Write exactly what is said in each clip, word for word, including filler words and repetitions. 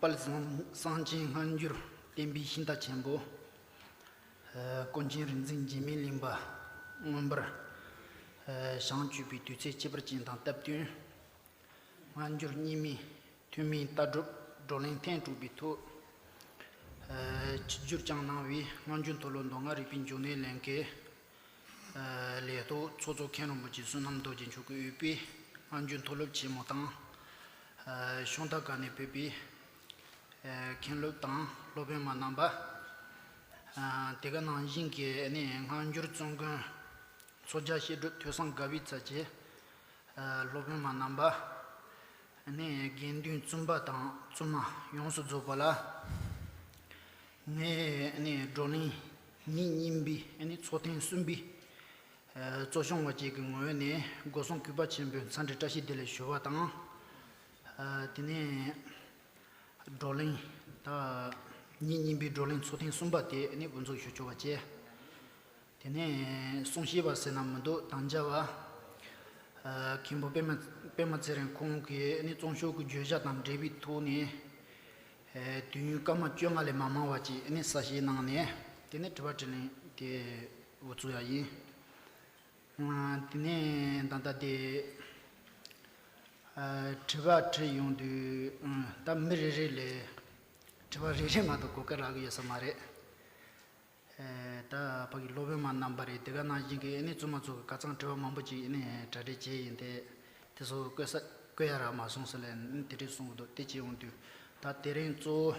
དཔལ་བཟང་གསང་ཆེན་སྔ་འགྱུར་བསྟན་པའི་ཤིང་རྟ་ཆེན་པོ། ཀུན་མཁྱེན་རིག་འཛིན་འཇིགས་མེད་གླིང་པ་མངོན་པར་བྱང་ཆུབ་པའི་དུས་ཚེས་ཁྱད་པར་ཅན་དང་སྟབས་བསྟུན། སྔ་འགྱུར་རྙིང་མའི་ཐུན་མིན་ལྟ་གྲུབ་བགྲོ་གླེང་ཐེངས་དྲུག་པའི་ཐོག་ཆིབས་བསྒྱུར་བསྐྱངས་གནང་བའི་སྔ་འགྱུར་མཐོ་སློབ་མདོ་སྔགས་རིག་པའི་འབྱུང་གནས་ལྷན་ཁང་ལས་ཐོག་ཚོགས་གཙོ་མཁན་རིན་པོ་ཆེ་བསོད་ནམས་རྡོ་རྗེ་མཆོག་གིས་དབུས་པའི་སྔ་འགྱུར་མཐོ་སློབ་ཆེན་མོ་དང་། ཕྱོགས་མཐའ་ཁག་ནས་ཕེབས་པའི་མཁན་སློབ་དང་སློབ་དཔོན་མ་རྣམ་པ། དེ་ག་ནང་བཞིན་གྱི་ནི་སྔ་འགྱུར་བཙུན་དགོན་མཚོ་རྒྱལ་བཤད་སྒྲུབ་ཐོས་བསམ་དགའ་བའི་ཚལ་གྱི་སློབ་དཔོན་མ་རྣམ་པ། ནི་དགེ་འདུན་བཙུན་པ་དང་བཙུན་མ་ཡོངས་སུ་རྫོགས་པ་ལ། ངས་ནི་བགྲོ་གླེང་ཉིན་གཉིས་པའི་ནི་ཚོགས་ཐེངས་གསུམ་པའི་གཙོ་སྐྱོང་བ་བཅས་ཀྱི་ངོས་ནས་སྒོ་གསུམ་གུས་པ་ཆེན་པོས་འཚམས་འདྲི་བཀྲ་ཤིས་བདེ་ལེགས་ཞུ་བ་དང་། དེ་ནས་བགྲོ་གླེང་ད་ཉིན་གཉིས་པའི་བགྲོ་གླེང་ཚོགས་ཐེངས་གསུམ་པ་དེ་ནི་དབུ་འཛུགས་ཞུ་ཆོག་པ་བཅས། དེ་ནས་གསུང་བཤད་པ་ཟེར་ན་མི་འདུག་དམ་བཅའ་བ། མཁན་པོ་པད་མ་པད་མ་ཚེ་རིང་ཁོང་གིས་ནི་རྩོམ་ཤོག་གི་བརྗོད་བྱ་དང་འབྲེལ་བའི་ཐོག་ནས། དུས་ཡུན་སྐར་མ་བཅོ་ལྔ་ལས་མ་མང་བ་ཅིག་ནི་གསལ་བཤད་གནང་ནས་དེ་ནས་དྲི་བ་དྲིས་ལན་དེ་འགོ་ཚུགས་ཡ་ཡིན། དེ་ནས་ད་ལྟ་དེ་དྲི་བ་དྲིས་ཡོང་དུས་ད་མི་རེ་རེ་ལས་དྲི་བ་རེ་རེ་མ་གཏོགས་གོ་སྐབས་རག་གི་ཡོད་ས་མ་རེད། ད་ཕ་གི་སློབ་དཔོན་མ་རྣམ་པ་རེད། དེ་ག་ནང་བཞིན་གྱི་ཨེ་ནི་བཙུན་མ་ཚོ་གི་ཁ་ཚང་དྲི་བ་མང་པོ་ཅིག་ཨེ་ནི་གྲ་སྒྲིག་བྱས་ཡིན་ཏེ། དེ་ཚོ་བཀོད་ས་བཀོད་ཡ་རག་མ་སོང་ཟེར་ལས་དེ་འདྲས་གསུང་གི་འདུག་དེ་བྱས་ཡོང་དུས་ད་དེ་རིང་གཙོ་བོ་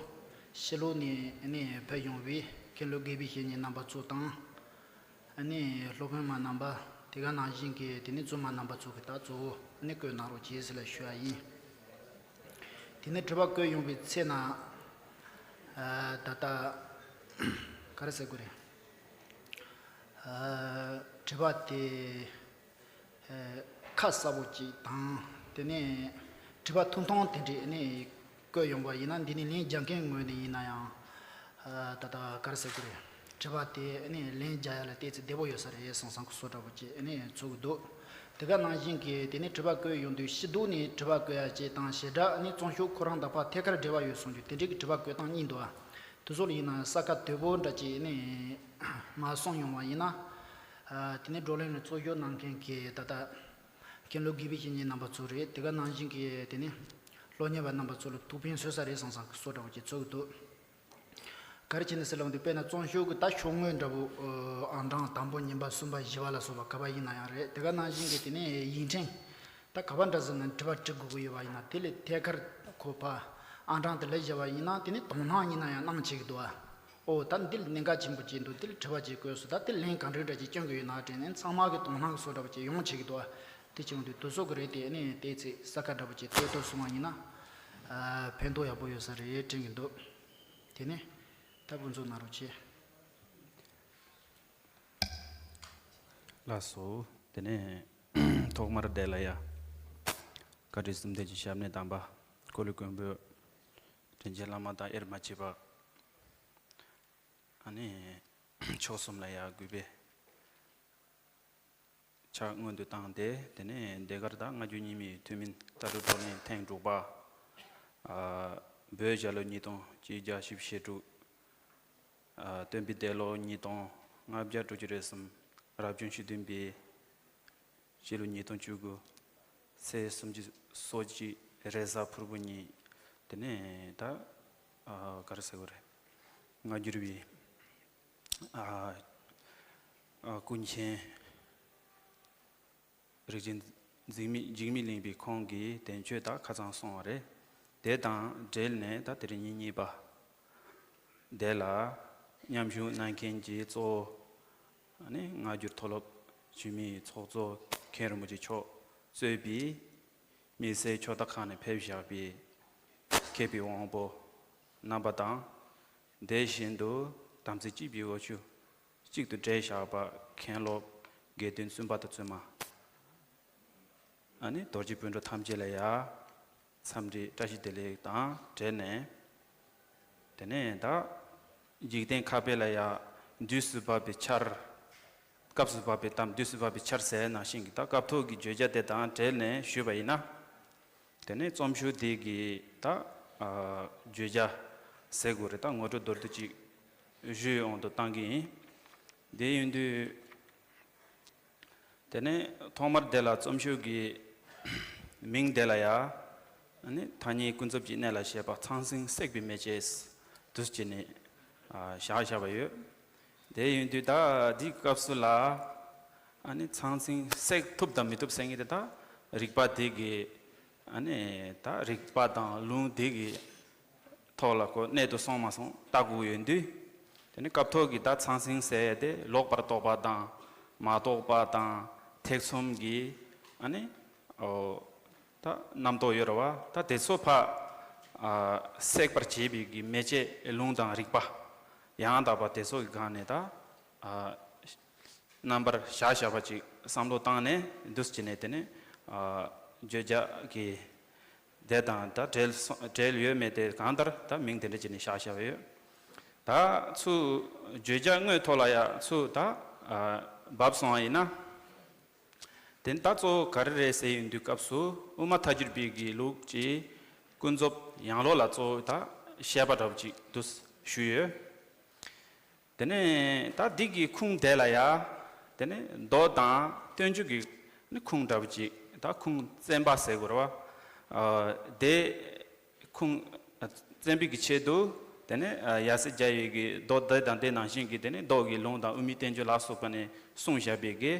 ཕྱི་ལོགས་ནས་ཨེ་ནི་ཕེབས་ཡོང་བའི་མཁན་སློབ་དགེ་བའི་བཤེས་གཉེན་རྣམ་པ་ཚོ་དང་། ཨ་ནི་སློབ་དཔོན་མ་རྣམ་པ། དེ་ག་ནང་བཞིན་གྱི་དེ་ནི་བཙུན་མ་རྣམ་པ་ཚོ་གི་ད་གཙོ་བོ་ཨ་ནི་བཀོད་གནང་རོགས་གྱིས་ཟེར་ལ་ཞུ་བ་ཡིན། དེ་ནི་དྲི་བ་བཀོད་ཡོང་བའི་ཚེ་ན། ཨ་ད་ལྟ་ག་རེ་ཟེར་དགོས་རེད། ཨ་དྲི་བ་དེ་ཨ་ཁ་གསལ་པོ་ཅིག་དང་དེ་ནི་དྲི་བ་ཐུང་ཐུང་དེ་འདྲས་ཨ་ནི། བཀོད་ཡོང་བ་ཡིན་ན་འདི་ནི་ལན་རྒྱག་མཁན་ངོས་ནས་ཡིན་ན་ཡང་། ད་ལྟ་ག་རེ་ཟེར་དགོས་རེད། དྲི་བ་དེ་ནི་ལན་རྒྱག་ཡ་ལ་ཏོག་ཙམ་བདེ་པོ་ཡོད་ས་རེད་བསམ་བསམ་གི་བཟོ་འདྲ་པོ་ཅིག་ནི་ཚོར་གི་འདུག་དེ་ག་ནང་བཞིན་གྱི་དེ་ནི་དྲི་བ་བཀོད་ཡོང་དུས་ཕྱི་ལོགས་ནས་དྲི་བ་བཀོད་ཡ་ཅིག་དང་བྱེ་བྲག་ནི་རྩོམ་ཤོག་ཁོ་རང་དང་ཕར་ཐད་ཀར་འབྲེལ་བ་ཡོད་གསུང་རྒྱུ་དེ་འདྲའི་གི་དྲི་བ་བཀོད་སྟངས་གཉིས་འདུག་ཨ། དེ་ཚོ་ལ་ཡིན་ན་ས་ཁ་དོད་པོ་འདྲ་ཅིག་ནི་མ་གསུངས་ཡོང་བ་ཡིན་ན། དེ་ནི་བགྲོ་གླེང་ལ་ཚོགས་ཞུགས་གནང་མཁན་གྱི་ད་ལྟ་མཁན་སློབ་དགེ་བའི་བཤེས་གཉེན་རྣམ་པ་ཚོ་རེད། དེ་ག་ནང་བཞིན་གྱི་དེ་ནི། སློབ་གཉེར་བ་རྣམ་པ་ཚོ་ལ་ཐུགས་ཕན་གསོས་ས་རེད་བསམ་བསམ་གི་བཟོ་འདྲ་བོ་ཅིག་ཚོར་གི་འདུག་ག་རེ་བྱས་ནས་ཟེར་ལབ་འདུག་དཔེར་ན་རྩོམ་ཤོག་གི་ད་ཤོག་ངོས་འདྲ་བོ་ཨང་གྲངས་དང་པོ་གཉིས་པ་གསུམ་པ་བཞི་པ་ལ་སོགས་པ་ག་པར་ཡིན་ན་ཡང་རེད། དེ་ག་ནང་བཞིན་གྱི་དེ་ནས་ཡིག་ཕྲེང་ད་ག་པར་འདྲ་ཟེར་ན་དྲི་བ་དྲི་དགོས་ཀྱི་ཡོད་པ་ཡིན་ན་དེ་ལས་ཐད་ཀར་ཁོ་ཕར་ཨང་གྲངས་དེ་ལ་བཞག་པ་ཡིན་ན་དེ་ནི་དོ་སྣང་ཡིན་ན་ཡང་གནང་བྱེད་ཀྱི་འདུག་ཨ། ཨོ་ད་འདི་ལ་གནད་འགག་ཆེན་པོ་ཅིག་འདུག་འདི་ལ་དྲི་བ་ཅིག་བཀོད་སོང་། ད་དེ་ལན་ག་འདྲ་འདྲ་ཅིག་སྐྱོན་གྱི་ཡོད་ན་དྲན་ནས་ཚང་མ་གི་དོ་སྣང་གི་བཟོ་འདྲ་བོ་ཅིག་ཡོང་བྱེད་ཀྱི་འདུག་ཨ། དེ་བྱུང་དུས་དུས་ཚོད་ཀྱི་རེད་དེ་ནི་ཏོག་ཙམ་ས་ཁ་འདྲ་པོ་ཅིག་ལྟོས་ལྟོས་སོང་བ་ཡིན་ན། ཨ་ཕན་ཐོགས་ཡག་པོ་ཡོད་ས་རེད་དྲན་གྱི་འདུག་དེ་ནི་ད་དབུ་འཛུགས་གནང་རོགས་བྱེད། ལགས་སོ། དེ་ནས་ཐོག་མར་འདི་ལ་ཡ། བཀའ་དྲིན་གསུམ་ལྡན་གྱི་ཞབས་ནས་དམ་པ་ཀོ་ལི་མགོན་པོ་དྲིན་ཅན་བླ་མ་དང་དབྱེར་མ་མཆིས་པ། ཨ་ནི་མཆོག་གསུམ་ལ་ཡ་གུས་པས་ཕྱག་སྔོན་དུ་བཏང་སྟེ། དེ་ནས་འདི་གར་ད་སྔ་འགྱུར་རྙིང་མའི་ཐུན་མིན་ལྟ་གྲུབ་བགྲོ་གླེང་ཐེངས་དྲུག་པ། ཨ་བོད་རྒྱལ་ལོ་ཉིས་སྟོང་བཅོ་བརྒྱད་བཞི་བཅུ་ཞེ་དྲུག་ཨ་སྟོན་པའི་འདས་ལོ་ཉིས་སྟོང་ལྔ་བརྒྱ་དྲུག་ཅུ་རེ་གསུམ་རབ་བྱུང་བཅུ་བདུན་པའི་སྤྱི་ལོ་ཉིས་སྟོང་བཅུ་དགུ་ཚེས་སུམ་ཅུ་སོ་གཅིག་རེས་གཟའ་ཕུར་བུ་ཉིན། དེ་ནས་ད་ཨ་ག་རེ་ཟེར་དགོས་རེད། སྔ་འགྱུར་བའི་ཨ་ཨ་ཀུན་མཁྱེན། རིག་འཛིན་འཇིགས་མེད་འཇིགས་མེད་གླིང་པའི་ཁོང་གིས་དེ་མཆོད་ད་ཁ་ཚང་སོང་བ་རེད། དེ་དང་འབྲེལ་ནས་ད་དེ་རིང་ཉིན་གཉིས་པ་དེ་ལ་མཉམ་ཞུགས་གནང་མཁན་གྱི་གཙོ་བོ་ནི་སྔ་འགྱུར་མཐོ་སློབ་ཆེན་མོའི་ཚོགས་གཙོ་མཁན་རིན་པོ་ཆེ་མཆོག་གཙོས་པའི་དམིགས་བསལ་ཕྱོགས་མཐའ་ཁག་ནས་ཕེབས་བཞག་པའི་མཁས་པའི་དབང་པོ་རྣམ་པ་དང་། དེ་བཞིན་དུ་དམ་ཚིག་གཅིག་པའི་འོ་ཆུ་གཅིག་ཏུ་འདྲེས་བཞག་པ་མཁན་སློབ་དགེ་འདུན་བཙུན་པ་དང་བཙུན་མ། ཨ་ནི་རྡོ་རྗེ་སྤུན་གྲོགས་ཐམས་ཅད་ལ་ཡང་འཚམས་འདྲི་བཀྲ་ཤིས་བདེ་ལེགས་དང་འབྲེལ་ནས། དེ་ནས་ད་འཇིག་རྟེན་ཁ་དཔེ་ལ་ཡང་དུས་སུ་བབ་པའི་ཆར། སྐབས་སུ་བབ་པའི་གཏམ་དུས་སུ་བབ་པའི་ཆར་ཟེར་ནང་བཞིན་གྱི་ད་སྐབས་ཐོག་གི་བརྗོད་བྱ་དེ་དང་འབྲེལ་ནས་ཞུས་པ་ཡིན་ན། དེ་ནས་རྩོམ་ཤོག་འདི་གི་ད་ ཨ་བརྗོད་བྱ་ཟེར་དགོས་རེད། ད་ངོ་སྤྲོད་མདོར་བསྡུས་ཅིག་ཞུས་ཡོང་དུ་བཏང་གི་ཡིན། དེ་ཡིན་དུས། དེ་ནས་ཐོག་མར་དེ་ལ་རྩོམ་ཤོག་གི་མིང་དེ་ལ་ཡ། ཨ་ནི་ཐ་སྙད་ཀུན་རྫོབ་ཀྱི་གནས་ལ་བཤད་པ་ཚང་ཚིང་བསྲེགས་པའི་མེ་ལྕེ། འདུས་བྱས་ནས་ཨ་བཞག་བཞག་པ་ཡོད། དེ་ཡིན་དུས་ད་འདིའི་སྐབས་སུ་ལ་ཨ་ནི་ཚང་ཚིང་བསྲེག་ཐུབ་དང་མི་ཐུབ་ཟེར་མཁན་དེ་ད་རིགས་པ་དེ་གི་ཨ་ནི་ད་རིགས་པ་དང་ལུང་དེ་གི་ཐོག་ལ་ཁོ་གནད་དུ་སོང་མ་སོང་ལྟ་དགོས་ཡོད་དུས། དེ་ནི་སྐབས་ཐོག་གི་ད་ཚང་ཚིང་ཟེར་ཡ་དེ་ལོག་པར་རྟོག་པ་དང་མ་རྟོགས་པ་དང་ཐེ་ཚོམ་གི་ཨ་ནི་ཨོ་ད་རྣམ་རྟོག་ཡོད་རེད་བ། ད་དེ་ཚོ་ཕ་ཨ་བསྲེག་པར་བྱེད་པའི་གི་མེ་ལྕེ་ལུང་དང་རིགས་པ་ཡང་དག་པ་དེ་ཚོ་གི་སྒང་ནས་ད་ཨ་རྣམ་པར་བཞག་བཞག་པ་ཅིག་བསམ་བློ་བཏང་ནས་འདུས་བྱས་ནས། དེ་ནས་ཨ་བརྗོད་བྱ་གི་དེ་དང་ད་འབྲེལ་སོ་འབྲེལ་ཡོད་མེད་དེ་གང་ལྟར་ད་མིང་དེ་འདྲ་བྱས་ནས་བཞག་བཞག་པ་ཡོད། ད་ཚུར་བརྗོད་བྱ་དངོས་ཐོག་ལ་ཡ་ཚུར་ད་ཨ་བབས་སོང་བ་ཡིན་ན། དེ་ནི་ད་གཙོ་བོ་ག་རེ་རེད་ཟེར་ཡོང་དུས་སྐབས་སུ་དབུ་མ་ཐལ་འགྱུར་བའི་གི་ལུགས་ཀྱི་ཀུན་རྫོབ་ཡང་ལོག་ལ་གཙོ་བོ་ད་བཤད་པ་འདྲ་བོ་ཅིག་འདུག་ཞུས་ཡོད། དེ་ནས་ད་འདི་གི་ཁུངས་དེ་ལ་ཡ། དེ་ནས་མདོ་དང་སྟོན་འཇུག་གི་ནི་ཁུངས་འདྲ་བོ་ཅིག་ད་ཁུངས་བཙན་པ་ཟེར་དགོས་རེད་བ། ཨ་དེ་ཁུངས་བཙན་པའི་གི་ཆེད་དུ། དེ་ནས་ཨ་ཡབ་སྲས་རྒྱལ་བའི་གི་མདོ་སྡེ་དང་དེ་ནང་བཞིན་གྱི་དེ་ནས་མདོ་གི་ལུང་དང་དབུ་མའི་བསྟན་བཅོས་ལ་སོགས་པ་ནས་གསུངས་བཞག་པའི་གི་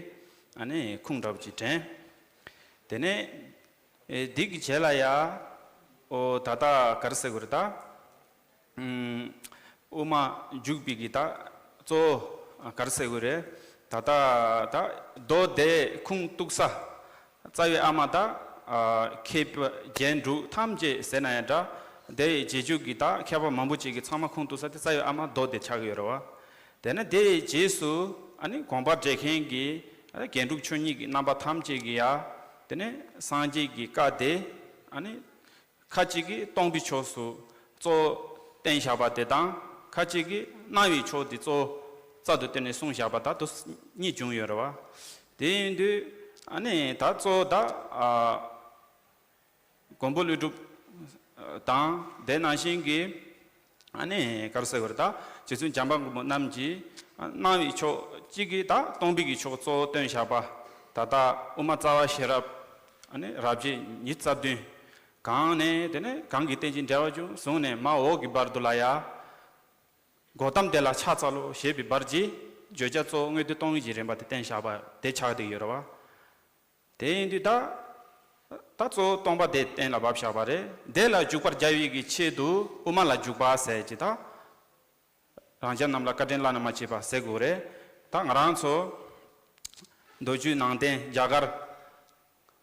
ཨ་ནི་ཁུངས་འདྲ་བོ་ཅིག་དྲན། དེ་ནས་ཨེ་འདི་གི་རྗེས་ལ་ཡ། ཨོ་ད་ལྟ་ག་རེ་ཟེར་དགོས་རེད་ད། ཨུམ། དབུ་མ་འཇུག་པའི་གི་ད་གཙོ་བོ་ག་རེ་ཟེར་དགོས་རེད། ད་ལྟ་ད་མདོ་སྡེ་ཁུངས་གཏུགས་ས། རྩ་བའི་ཨ་མ་ད་ཨ་མཁས་པ་རྒྱན་དྲུག་ཐམས་ཅད་ཟེར་ན་ཡང་འདྲ། དེའི་རྗེས་འཇུག་གི་ད་མཁས་པ་མང་པོ་ཅིག་གི་ཚང་མ་ཁུངས་གཏུགས་ས་དེ་རྩ་བའི་ཨ་མ་མདོ་སྡེ་ཆགས་ཀྱི་ཡོད་རེད་བ། དེ་ནས་དེའི་རྗེས་སུ་ཨ་ནི་དགོངས་པ་འགྲེལ་མཁན་གྱི་ཨ་ནི་རྒྱན་དྲུག་མཆོག་གཉིས་ཀྱི་རྣམ་པ་ཐམས་ཅད་ཀྱི་ཡ། དེ་ནས་སངས་རྒྱས་ཀྱི་བཀའ་དེ་ཨ་ནི་ཁ་ཅིག་གིས་སྟོང་པའི་ཕྱོགས་སུ་གཙོ་བོ་བསྟན་བཞག་པ་དེ་དང་། ཁ་ཅིག་གིས་སྣང་བའི་ཕྱོགས་དེ་གཙོ་བོ་རྩལ་དུ་བཏོན་ནས་གསུངས་བཞག་པ་ད་དུ་གཉིས་བྱུང་ཡོད་རེད་བ། དེ་ཡིན་དུས་ཨ་ནི་ད་གཙོ་བོ་ད་ཨ་མགོན་པོ་ཀླུ་སྒྲུབ་དང་དེ་ནང་བཞིན་གྱི་ཨ་ནི་ག་རེ་ཟེར་དགོས་རེད་ད། རྗེ་བཙུན་བྱམས་པ་མགོན་པོ་རྣམས་ཀྱིས་སྣང་བའི་ཕྱོགས་གཅིག་གིས་ད་སྟོང་པའི་གི་ཕྱོགས་གཙོ་བོ་བཏོན་བཞག་པ། ད་ལྟ་དབུ་མ་རྩ་བ་ཤེས་རབ་ཨ་ནི་རབ་བྱེད་ཉི་ཤུ་རྩ་བདུན། གང་ནས་དེ་ནས་གང་གིས་རྟེན་ཅིང་འབྲེལ་བར་འབྱུང་བཟུང་ནས་མར་འོག་གི་བར་དུ་ལ་ཡ། གོ་ཏམ་དེ་ལ་ཕྱག་འཚལ་ལོ་ཞེས་པའི་བར་གྱི་བརྗོད་བྱ་གཙོ་བོ་དངོས་བསྟན་སྟོང་ཉིད་ཀྱི་རིམ་པ་དེ་བསྟན་བཞག་པ་དེ་ཆགས་བསྡད་ཡོད་རེད་བ། དེ་ཡིན་དུས་ད། ད་གཙོ་བོ་སྟོང་པ་དེ་གཏན་ལ་བབས་བཞག་པ་རེད། དེ་ལ་འཇུག་པར་བྱ་བའི་གི་ཆེད་དུ་དབུ་མ་ལ་འཇུག་པ་ཟེར་གྱི་ད། རང་རྒྱལ་རྣམས་ལ་བཀའ་དྲིན་བླ་ན་མ་མཆིས་པ་ཟེར་དགོས་རེད། ད་ང་རང་ཚོ་མདོ་རྒྱུད་ནང་བསྟན་རྒྱ་གར་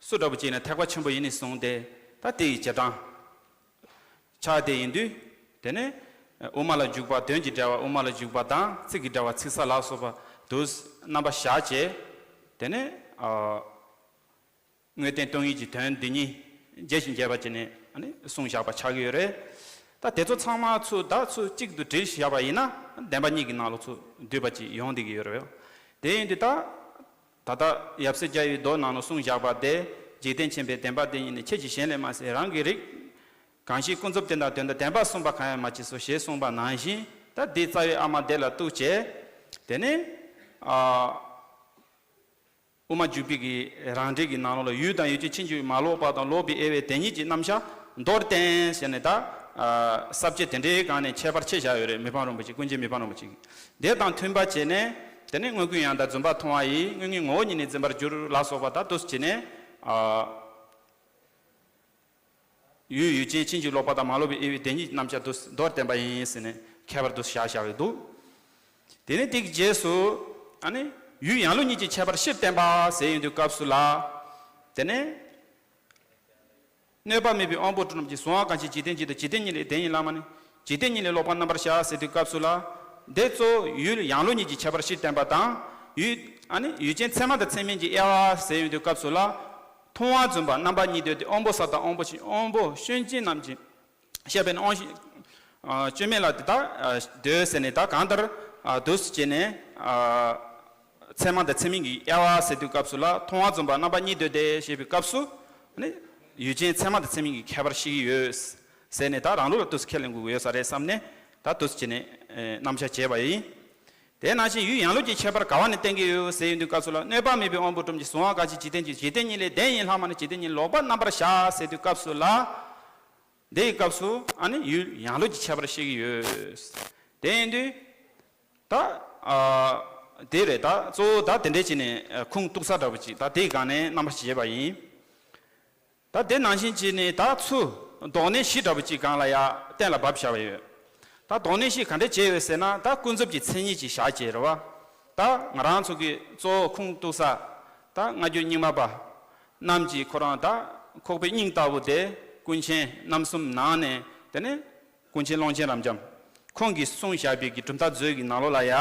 སུ་འདྲ་པོ་ཅིག་ནས་ཐེག་པ་ཆེན་པོ་ཡིན་ནས་བཟུང་སྟེ། ད་དེ་ཡི་རྗེས་འབྲང་ཆགས་བསྡད་ཡིན་དུས། དེ་ནས་དབུ་མ་ལ་འཇུག་པ། དོན་གྱི་འགྲེལ་བ་དབུ་མ་ལ་འཇུག་པ་དང་། ཚིག་གི་འགྲེལ་བ་ཚིག་གསལ་ལ་སོགས་པ་དུ་རྣམ་པ་བཞག་བྱས། དེ་ནས་ཨ། དངོས་བསྟན་སྟོང་ཉིད་ཀྱི་དོན་འདི་ཉིད་རྒྱས་ཤིང་རྒྱས་པ་བྱས་ནས་ཨ་ནི་གསུངས་བཞག་པ་ཆགས་ཀྱི་ཡོད་རེད། ད་དེ་ཚོ་ཚང་མ་ཚུར་ད་ཚུར་གཅིག་ཏུ་དྲིལ་བཞག་པ་ཡིན་ན། བདེན་པ་གཉིས་ཀྱི་ནང་ལ་ཚུར་འདུས་པ་ཅིག་ཡོང་བསྡད་ཀྱི་ཡོད་རེད། དེ་ཡིན་དུས་ད། ད་ལྟ་ཡབ་སྲས་རྒྱལ་བའི་མདོ་ནང་ལ་གསུངས་བཞག་པ་དེ། འཇིག་རྟེན་མཁྱེན་པའི་བདེན་པ་དེ་ཉིད་ནི། ཁྱེད་ཀྱི་གཞན་ལས་མ་གསལ་རང་གི་རིག། གང་ཞིག་ཀུན་རྫོབ་བདེན་དང་དོན་དམ། བདེན་པ་གསུངས་པ་གང་ཡང་མ་མཆིས་སོ། ཞེས་གསུངས་པ་ནང་བཞིན། ད་འདི་རྩ་བའི་ཨ་མ་དེ་ལ་གཏུགས་བྱས། དེ་ནས་ཨ། དབུ་མ་འཇུག་པའི་གི་རང་འགྲེལ་གྱི་ནང་ལོགས་ལ། ཡུལ་དང་ཡུལ་ཅན་ཕྱིན་ཅི་མ་ལོག་པ་དང་ལོག་པའི་དབྱེ་བའི་དེ་ཉིད་ཀྱི་རྣམ་གཞག་མདོར་བསྟན་ཟེར་ནས། ད་ས་བཅད་དེ་འདྲའི་སྒང་ནས་ཁྱད་པར་ཕྱེ་བཞག་ཡོད་རེད། མི་ཕམ་རིན་པོ་ཆེ། ཀུན་མཁྱེན་མི་ཕམ་རིན་པོ་ཆེ་གིས། དེ་དང་མཐུན་པ་བྱས་ནས། དེ་ནས་དངོས་ཀུན་ཡང་དག་བརྫུན་པར་མཐོང་བ་ཡིས། དངོས་ངེས་ངོ་བོ་ཉིད་ནི་འཛིན་པར་འགྱུར་ལ་སོགས་པ་ད་འདུག་སེ་བྱས་ནས། ཡུལ་ཡུལ་ཅན་ཕྱིན་ཅི་ལོག་པ་དང་མ་ལོག་པའི་དབྱེ་བའི་དེ་ཉིད་རྣམ་གཞག་དུ་མདོར་བསྟན་པ་ཡིན་ཟེར་ནས་ཁྱད་པར་དུ་བཞག་བཞག་གི་འདུག། དེ་ནས་དེའི་རྗེས་སུ་ཨ་ནི་ཡུལ་ཡང་ལུགས་གཉིས་ཀྱི་ཁྱད་པར་སྤྱིར་བསྟན་པ་ཟེར་ཡོང་དུས་སྐབས་སུ་ལ། དེ་ནས་གནོད་པ་མེད་པའི་དབང་པོ་དྲུག་རྣམས་ཀྱིས། གཟུང་བ་གང་ཞིག་འཇིག་རྟེན་གཅིག་ཏུ། འཇིག་རྟེན་གཉིས་ལས་དེ་ཉིད་ལ་མ་ནི། འཇིག་རྟེན་གཉིས་ལས་ལོག་པར་རྣམ་པར་གཞག་ཟེར་དུས་སྐབས་སུ་ལ། དེ་གཙོ་བོ་ཡུལ་ཡང་ལུགས་གཉིས་ཀྱི་ཁྱད་པར་སྤྱིར་བསྟན་པ་དང་། ཡུལ་ཨ་ནི་ཡུལ་ཅན་ཚད་མ་དང་ཚད་མིན་གྱི་དབྱེ་བ་ཟེར་ཡོང་དུས་སྐབས་སུ་ལ། མཐོང་བ་བརྫུན་པ་རྣམ་པ་གཉིས་འདོད་དེ། དབང་པོ་ས་དང་དབང་པོ་ཆུ། དབང་པོ་སྐྱོན་ཅན་རྣམས་ཀྱི། བཤད་པས་ན་དབང་ཤེས་ཨ་སྐྱོན་མེད་ལ་དེ་དག་ཨ་འདོད་ཟེར་ནས། ད་གང་ལྟར་ཨ་འདུག་སེ་བྱས་ནས་ཨ་ཚད་མ་དང་ཚད་མིན་གྱི་དབྱེ་བ་ཟེར་དུས་སྐབས་སུ་ལ། མཐོང་བ་བརྫུན་པ་རྣམ་པ་གཉིས་འདོད་དེ་ཞེས་པའི་སྐབས་སུ་ནི། ཡུལ་ཅན་ཚད་མ་དང་ཚད་མིན་གྱི་ཁྱད་པར་ཞིག་ཡོད། ཟེར་ནས་ད་རང་ལུགས་ལ་དུས་ཁས་ལེན་དགོས་ཀྱི་ཡོད་ས་རེད་བསམ་ནས་ད་དུས་བྱས་ནས་རྣམ་གཞག་བྱས་པ་ཡིན། དེ་ནང་བཞིན་ཡུལ་ཡང་ལུགས་ཀྱི་ཁྱད་པར་ག་བ་ནས་བསྟན་གྱི་ཡོད་ཟེར་ཡོང་དུས་སྐབས་སུ་ལ་གནོད་པ་མེད་པའི་དབང་པོ་གྲུབ་ཀྱི་གཟུང་བ་གང་ཞིག་འཇིག་རྟེན་གྱི་འཇིག་རྟེན་གཉིས་ལས་བདེན་ཡིན་ལྷག་མ་ནི་འཇིག་རྟེན་གཉིས་ལོག་པར་རྣམ་པར་བཞག་ཟེར་དུས་སྐབས་སུ་ལ། དེའི་སྐབས་སུ་ཨ་ནི་ཡུལ་ཡང་ལུགས་ཀྱི་ཁྱད་པར་བཤད་ཀྱི་ཡོད། དེ་ཡིན་དུས་ད་ཨ་དེ་རེད། ད་གཙོ་བོ་ད་དེ་འདྲས་བྱས་ནས་ཁུངས་གཏུགས་ས་འདྲ་པོ་ཅིག་ད་དེའི་སྒང་ནས་རྣམ་པར་བྱས་པ་ཡིན། ད་དེ་ནང་བཞིན་བྱས་ནས་ད་ཚུར་ལྡོག་གནས་བཞི་འདྲ་པོ་ཅིག་སྒང་ལ་ཡ་གཏན་ལ་དབབ་བཞག་པ་ཡོད། ད་ལྡོག་གནས་བཞི་ག་འདྲས་བྱས་ཡོད་ཟེར་ན་ད་ཀུན་རྫོབ་ཀྱི་མཚན་ཉིད་ཅིག་བཞག་བྱས་རེད་བ། ད་ང་རང་ཚོ་གི་གཙོ་བོ་ཁུངས་གཏུགས་ས་ད་སྔ་འགྱུར་རྙིང་མ་པ་རྣམས་ཀྱིས་ཁོ་རང་ད་ཁོག་པའི་སྙིང་ལྟ་བུ་དེ་ཀུན་མཁྱེན་རྣམ་གསུམ་ནང་ནས་དེ་ནས་ཀུན་མཁྱེན་ཀློང་ཆེན་རབ་འབྱམས་ཁོང་གིས་གསུངས་བཞག་པའི་གི་གྲུབ་མཐའ་མཛོད་ཀྱི་ནང་ལོགས་ལ་ཡ།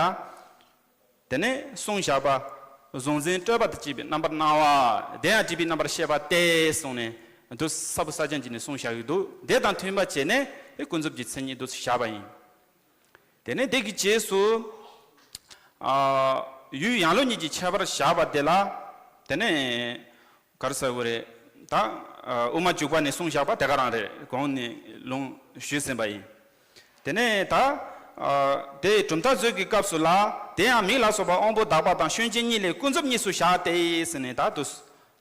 དེ་ནས་གསུངས་བཞག་པ། གཟུང་འཛིན་སྤྲོས་པ་དང་བཅས་པའི་རྣམ་པར་སྣང་བ། དེ་ཡང་སྒྲིབ་པའི་རྣམ་པར་ཤེས་པ་སྟེ་གསུངས་ནས་འདུག་ས་བོ་ས་ཅན་གྱིས་ནས་གསུངས་བཞག་གི་འདུག་དེ་དང་མཐུན་པ་བྱས་ནས་དེ་ཀུན་རྫོབ་ཀྱི་མཚན་ཉིད་འདུག་བཞག་པ་ཡིན། དེ་ནས་དེ་གི་རྗེས་སུ། ཨ། ཡུལ་ཡང་ལུགས་གཉིས་ཀྱི་ཁྱད་པར་བཞག་པ་དེ་ལ། དེ་ནས། ག་རེ་ཟེར་དགོས་རེད། ད། ཨ། དབུ་མ་འཇུག་པ་ནས་གསུངས་བཞག་པ་དེ་ག་རང་རེད། གོང་ནས་ལུང་ཞུས་ཟིན་པ་ཡིན། དེ་ནས་ད། ཨ། དེའི་གྲུབ་མཐའ་མཛོད་ཀྱི་སྐབས་སུ་ལ། དེ་ཡང་མིག་ལ་སོགས་པ་དབང་པོ་དག་པ་དང་སྐྱོན་ཅན་གཉིས་ལས་ཀུན་རྫོབ་གཉིས་སུ་བཞག་སྟེ་ཟེར་ནས་ད་དུ།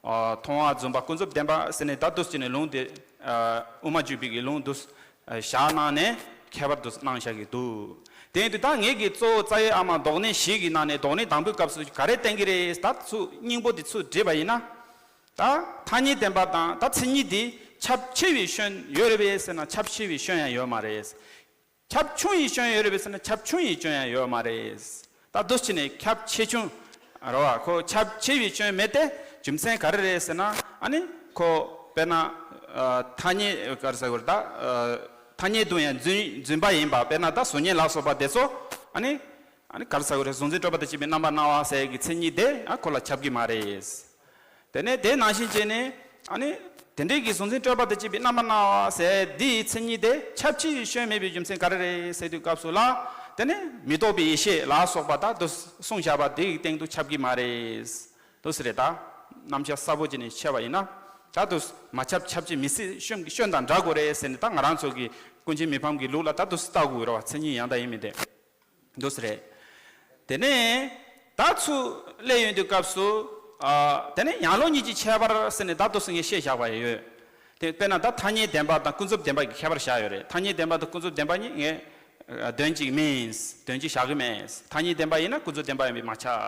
ཨ། མཐོང་བ་བརྫུན་པ་ཀུན་རྫོབ་བདེན་པ་ཟེར་ནས་ད་དུ་ཅི་ནས་ལུང་དེ། ཨ། དབུ་མ་འཇུག་པའི་གི་ལུང་དུ། ཨ། བཞག་གནང་ནས་ཁྱད་པར་དུ་གནང་བཞག་གི་འདུག་དེ་ཡིན་དུས་ད་ངེད་ཀྱི་གཙོ་བོ་རྩ་བའི་ཨ་མ་ལྡོག་གནས་བཞི་གི་ནང་ནས་ལྡོག་གནས་དང་པོའི་སྐབས་སུ་ག་རེ་བསྟན་གྱི་རེད། ད་ཚུར་སྙིང་པོ་དེ་ཚུར་བསྒྲིལ་བ་ཡིན་ན། ད་ཐ་སྙད་བདེན་པ་དང་ད་མཚན་ཉིད་དེ་ཁྱབ་ཆེ་བའི་སྐྱོན་ཡོད་རེད་པས་ཟེར་ན་ཁྱབ་ཆེ་བའི་སྐྱོན་ཡང་ཡོད་མ་རེད། ཁྱབ་ཆུང་བའི་སྐྱོན་ཡོད་རེད་པས་ཟེར་ན་ཁྱབ་ཆུང་བའི་སྐྱོན་ཡང་ཡོད་མ་རེད། ད་འདུག་བྱས་ནས་ཁྱབ་ཆེ་ཆུང་རེད་བ། ཁོ་ཁྱབ་ཆེ་བའི་སྐྱོན་མེད་དེ་རྒྱུ་མཚན་ག་རེ་རེད་ཟེར་ན་ཨ་ནི་ཁོ་དཔེར་ན་ཐ་སྙད་ག་རེ་ཟེར་དགོས་རེད། ད་ཐ་སྙད་དུ་ཡང་རྫུན་རྫུན་པ་ཡིན་པ་དཔེར་ན་ད་གཟུགས་བརྙན་ལ་སོགས་པ་དེ་ཚོ་ཨ་ནི། ཨ་ནི་ག་རེ་ཟེར་དགོས་རེད། གཟུང་འཛིན་སྤྲོས་པ་དང་བཅས་པའི་རྣམ་པར་སྣང་བ་ཟེར་གྱི་མཚན་ཉིད་དེ་ཨ་ཁོ་ལ་ཁྱབ་ཀྱི་མ་རེད། དེ་ནས་དེ་ནང་བཞིན་བྱས་ནས་ཨ་ནི་དེ་འདྲའི་གི་གཟུང་འཛིན་སྤྲོས་པ་དང་བཅས་པའི་རྣམ་པར་སྣང་བ་ཟེར་འདིའི་མཚན་ཉིད་དེ་ཁྱབ་ཆེ་བའི་སྐྱོན་མེད་པའི་རྒྱུ་མཚན་ག་རེ་རེད་ཟེར་དུས་སྐབས་སུ་ལ། དེ་ནས་མི་རྟོག་པའི་ཡེ་ཤེས་ལ་སོགས་པ་དག་ཏུ་གསུངས་བཞག་པ་དེའི་སྟེང་དུ་ཁྱབ་ཀྱི་མ་རེད། དུ་ཟེར་རེད། ད་རྣམ་གཞག་གསལ་པོ་བྱས་ནས་འཆད་པ་ཡིན་ན་ད་དུ་མ་ཁྱབ་ཁྱབ་ཀྱི་མི་སྲིད་སྐྱོན་གྱི་སྐྱོན་དང་འདྲ་དགོས་རེད་ཟེར་ནས་ད་ང་རང་ཚོ་གི་ཀུན་མཁྱེན་མི་ཕམ་གྱི་ལུགས་ལ་ད་དུ་ལྟ་དགོས་རེད་བ། མཚན་ཉིད་ཡང་དག་ཡིན་མིན་དེ། འདུག་སེ་རེད། དེ་ནས་ད་ཚུར་སླེབས་ཡོང་དུས་སྐབས་སུ། ཨ། དེ་ནས་ཡང་ལུགས་གཉིས་ཀྱི་ཁྱད་པར་ཟེར་ནས་ད་དུ་སུ་ངས་བཤད་བཞག་པ་ཡོད། དེ་དཔེར་ན་ད་ཐ་སྙད་བདེན་པ་དང་ཀུན་རྫོབ་བདེན་པ་གི་ཁྱད་པར་བཞག་ཡོད་རེད། ཐ་སྙད་བདེན་པ་དང་ཀུན་རྫོབ་བདེན་པ་གཉིས་ངས་དོན་གཅིག་མིན། དོན་གཅིག་བཞག་གི་མེད། ཐ་སྙད་བདེན་པ་ཡིན་ན་ཀུན་རྫོབ་བདེན་པ་ཡིན་པས་མ་ཁྱབ།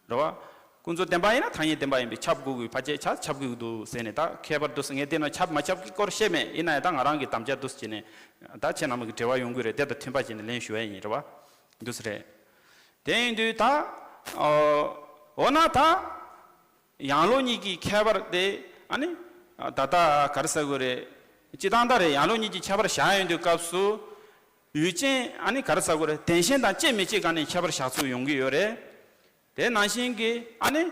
རེད་བ། ཀུན་རྫོབ་བདེན་པ་ཡིན་ན་ཐ་སྙད་བདེན་པ་ཡིན་པས་ཁྱབ་དགོས་ཀྱི་ཕལ་ཆེར་ཆ་ཁྱབ་དགོས་ཀྱི་འདུག་ཟེར་ནས་ད་ཁྱད་པར་འདུག་ཟེར། ངས་དེ་ནང་ཁྱབ་མ་ཁྱབ་ཀྱི་སྐོར་བཤད་མེད། ཡིན་ན་ཡང་ད་ང་རང་གི་དམ་བཅའ་འདུག་ཟེར་ནས་ད་ཁྱེད་རྣམས་ཀྱི་དྲི་བ་ཡོང་གི་རེད། དེ་དང་མཐུན་པ་བྱས་ནས་ལན་ཞུ་ཡ་ཡིན། རེད་བ། འདུག་ཟེར་རེད། དེ་ཡིན་དུས་ད། འོ་ན་ད། ཡང་ལུགས་གཉིས་ཀྱི་ཁྱད་པར་དེ་ཨ་ནི། ད་ལྟ་ག་རེ་ཟེར་དགོས་རེད། སྤྱི་བཏང་ད་རེད། ཡང་ལུགས་གཉིས་ཀྱི་ཁྱད་པར་བཞག་ཡོང་དུས་སྐབས་སུ། ཡུལ་ཅན་ཨ་ནི་ག་རེ་ཟེར་དགོས་རེད། དོན་གཞན་དང་སྐྱེ་མི་སྐྱེ་སྒང་ནས་ཁྱད་པར་བཞག་ཚུལ་ཡོང་གི་ཡོད་རེད། དེ་ནང་བཞིན་གྱི་ཨ་ནི།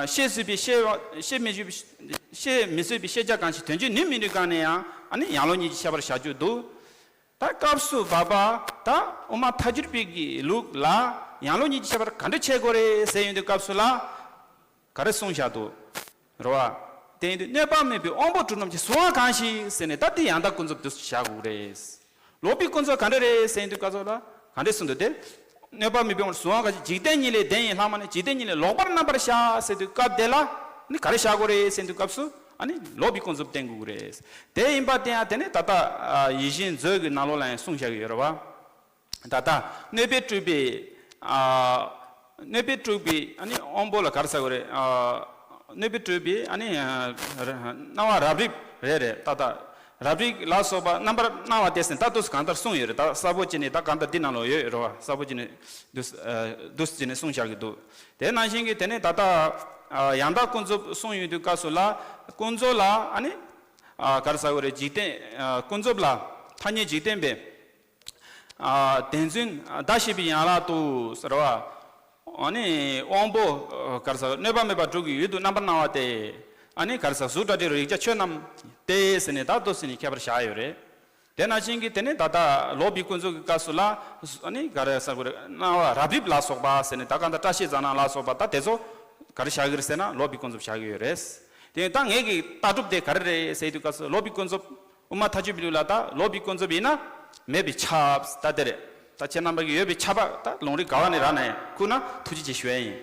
ཤེས་བཟོད་པའི་ཤེས་པ་ཤེས་མི་བཟོད་པའི་ཤེས་མི་བཟོད་པའི་ཤེས་བྱ་གང་ཞིག་དོན་བྱེད་ནུས་མི་ནུས་སྒང་ནས་ཡང་ཨ་ནི་ཡང་ལུགས་གཉིས་ཀྱི་ཁྱད་པར་བཞག་རྒྱུ་འདུག་ད་སྐབས་སུ་བབ་པ་ད་དབུ་མ་ཐལ་འགྱུར་བའི་གི་ལུགས་ལ་ཡང་ལུགས་གཉིས་ཀྱི་ཁྱད་པར་ག་འདྲ་ཕྱེ་དགོས་རེད་ཟེར་ཡོང་དུས་སྐབས་སུ་ལ། ག་རེ་གསུངས་བཞག་འདུག་རེད་བ། དེ་ཡིན་དུས་གནོད་པ་མེད་པའི་དབང་པོ་གྲུབ་རྣམས་ཀྱི་གཟུང་བ་གང་ཞིག་ཟེར་ནས་ད་དེ་ཡང་དག་ཀུན་རྫོབ་ཏུ་བཞག་དགོས་རེད། ལོག་པའི་ཀུན་རྫོབ་ག་འདྲ་རེད་ཟེར་དུས་སྐབས་སུ་ལ་ག་འདྲ་གསུངས་འདུག་སྟེ། གནོད་པ་མེད་པའི་དབང་པོ་གཟུང་བ་གང་ཞིག་འཇིག་རྟེན་གཉིས་ལས་བདེན་ཡིན་ལྷག་མ་ནི་འཇིག་རྟེན་གཉིས་ལས་ལོག་པར་རྣམ་པར་བཞག་ཟེར་དུས་སྐབས་དེ་ལ་ནི་ག་རེ་བཞག་དགོས་རེད་ཟེར་དུས་སྐབས་སུ་ཨ་ནི་ལོག་པའི་ཀུན་རྫོབ་བསྟན་དགོས་རེད། དེ་ཡིན་པ་དེ་ཡང་དེ་ནི་ད་ལྟ་ཡིད་བཞིན་མཛོད་ཀྱི་ནང་ལོགས་ལ་ཡང་གསུངས་བཞག་གི་ཡོད་རེད་བ། ད་ལྟ་གནོད་པས་དཀྲུགས་པའི། ཨ། གནོད་པས་དཀྲུགས་པའི་ཨ་ནི་དབང་པོ་ལ་ག་རེ་ཟེར་དགོས་རེད། ཨ། གནོད་པས་དཀྲུགས་པའི་ཨ་ནི། ཨ། སྣང་བ་རབ་རིབ་རེད་རེད། ད་ལྟ་རབ་རིབ་ལ་སོགས་པ་རྣམ་པར་སྣང་བ་དེ་ཟེར་ད་དུས་གང་ལྟར་གསུངས་ཡོད་རེད། ད་གསལ་པོ་བྱས་ནས་ད་གང་ལྟར་འདི་ནང་ལ་ཡོད་རེད་བ། གསལ་པོ་བྱས་ནས་དུས་ཨ། དུས་བྱས་ནས་གསུངས་བཞག་གི་འདུག་དེ་ནང་བཞིན་གྱི་དེ་ནས་ད་ལྟ་ཨ། ཡང་དག་ཀུན་རྫོབ་གསུངས་ཡོང་དུས་སྐབས་སུ་ལ་ཀུན་རྫོབ་ལ་ཨ་ནི། ཨ། ག་རེ་ཟེར་དགོས་རེད། འཇིག་རྟེན་ཨ། ཀུན་རྫོབ་ལ་ཐ་སྙད་འཇིག་རྟེན་པའི། ཨ། བདེན་རྫུན་བརྡ་ཤེས་པའི་ཡན་ལག་ཏུ་ཟེར་བ། ཨ་ནི་དབང་པོ་ག་རེ་ཟེར་གནོད་པ་མེད་པར་གྲུབ་ཀྱི་ཡུལ་དུ་རྣམ་པར་སྣང་བ་སྟེ། ཨ་ནི་ག་རེ་ཟེར་གཟུགས་སྒྲ་དྲི་རོ་ཡིག་བརྒྱ་ཆོས་རྣམས་ཏེ་ཟེར་ནས་ད་དུ་ཟེར་ནས་ཁྱད་པར་བཞག་ཡོད་རེད། དེ་ནང་བཞིན་གྱི་དེ་ནས་ད་ལྟ་ལོག་པའི་ཀུན་རྫོབ་ཀྱི་སྐབས་སུ་ལ། ཨ་ནི་ག་རེ་ཟེར་དགོས་རེད། སྣང་བ་རབ་རིབ་ལ་སོགས་པ་ཟེར་ནས་ད་ག་ད་བཀྲ་ཤིས་ཟ་ན་ལ་སོགས་པ་ད་དེ་ཚོ་ག་རེ་བཞག་གི་རེད་ཟེར་ན་ལོག་པའི་ཀུན་རྫོབ་བཞག་གི་ཡོད་རེད། དེ་ད་ངེད་ཀྱི་ལྟ་གྲུབ་དེ་ག་རེ་རེད་ཟེར་དུས་སྐབས་སུ་ལོག་པའི་ཀུན་རྫོབ། དབུ་མ་ཐལ་འགྱུར་བའི་ལུགས་ལ་ད་ལོག་པའི་ཀུན་རྫོབ་ཡིན་ན་མེད་པས་ཁྱབ། ད་དེ་རེད། ད་ཁྱེད་རྣམ་པ་གི་ཡོད་པས་ཁྱབ་པ་ད་ལུང་རིགས་ག་བ་ནས་རག་ན་ཡང་ཁུག་ན་ཐུགས་རྗེ་ཆེ་ཞུ་ཡ་ཡིན།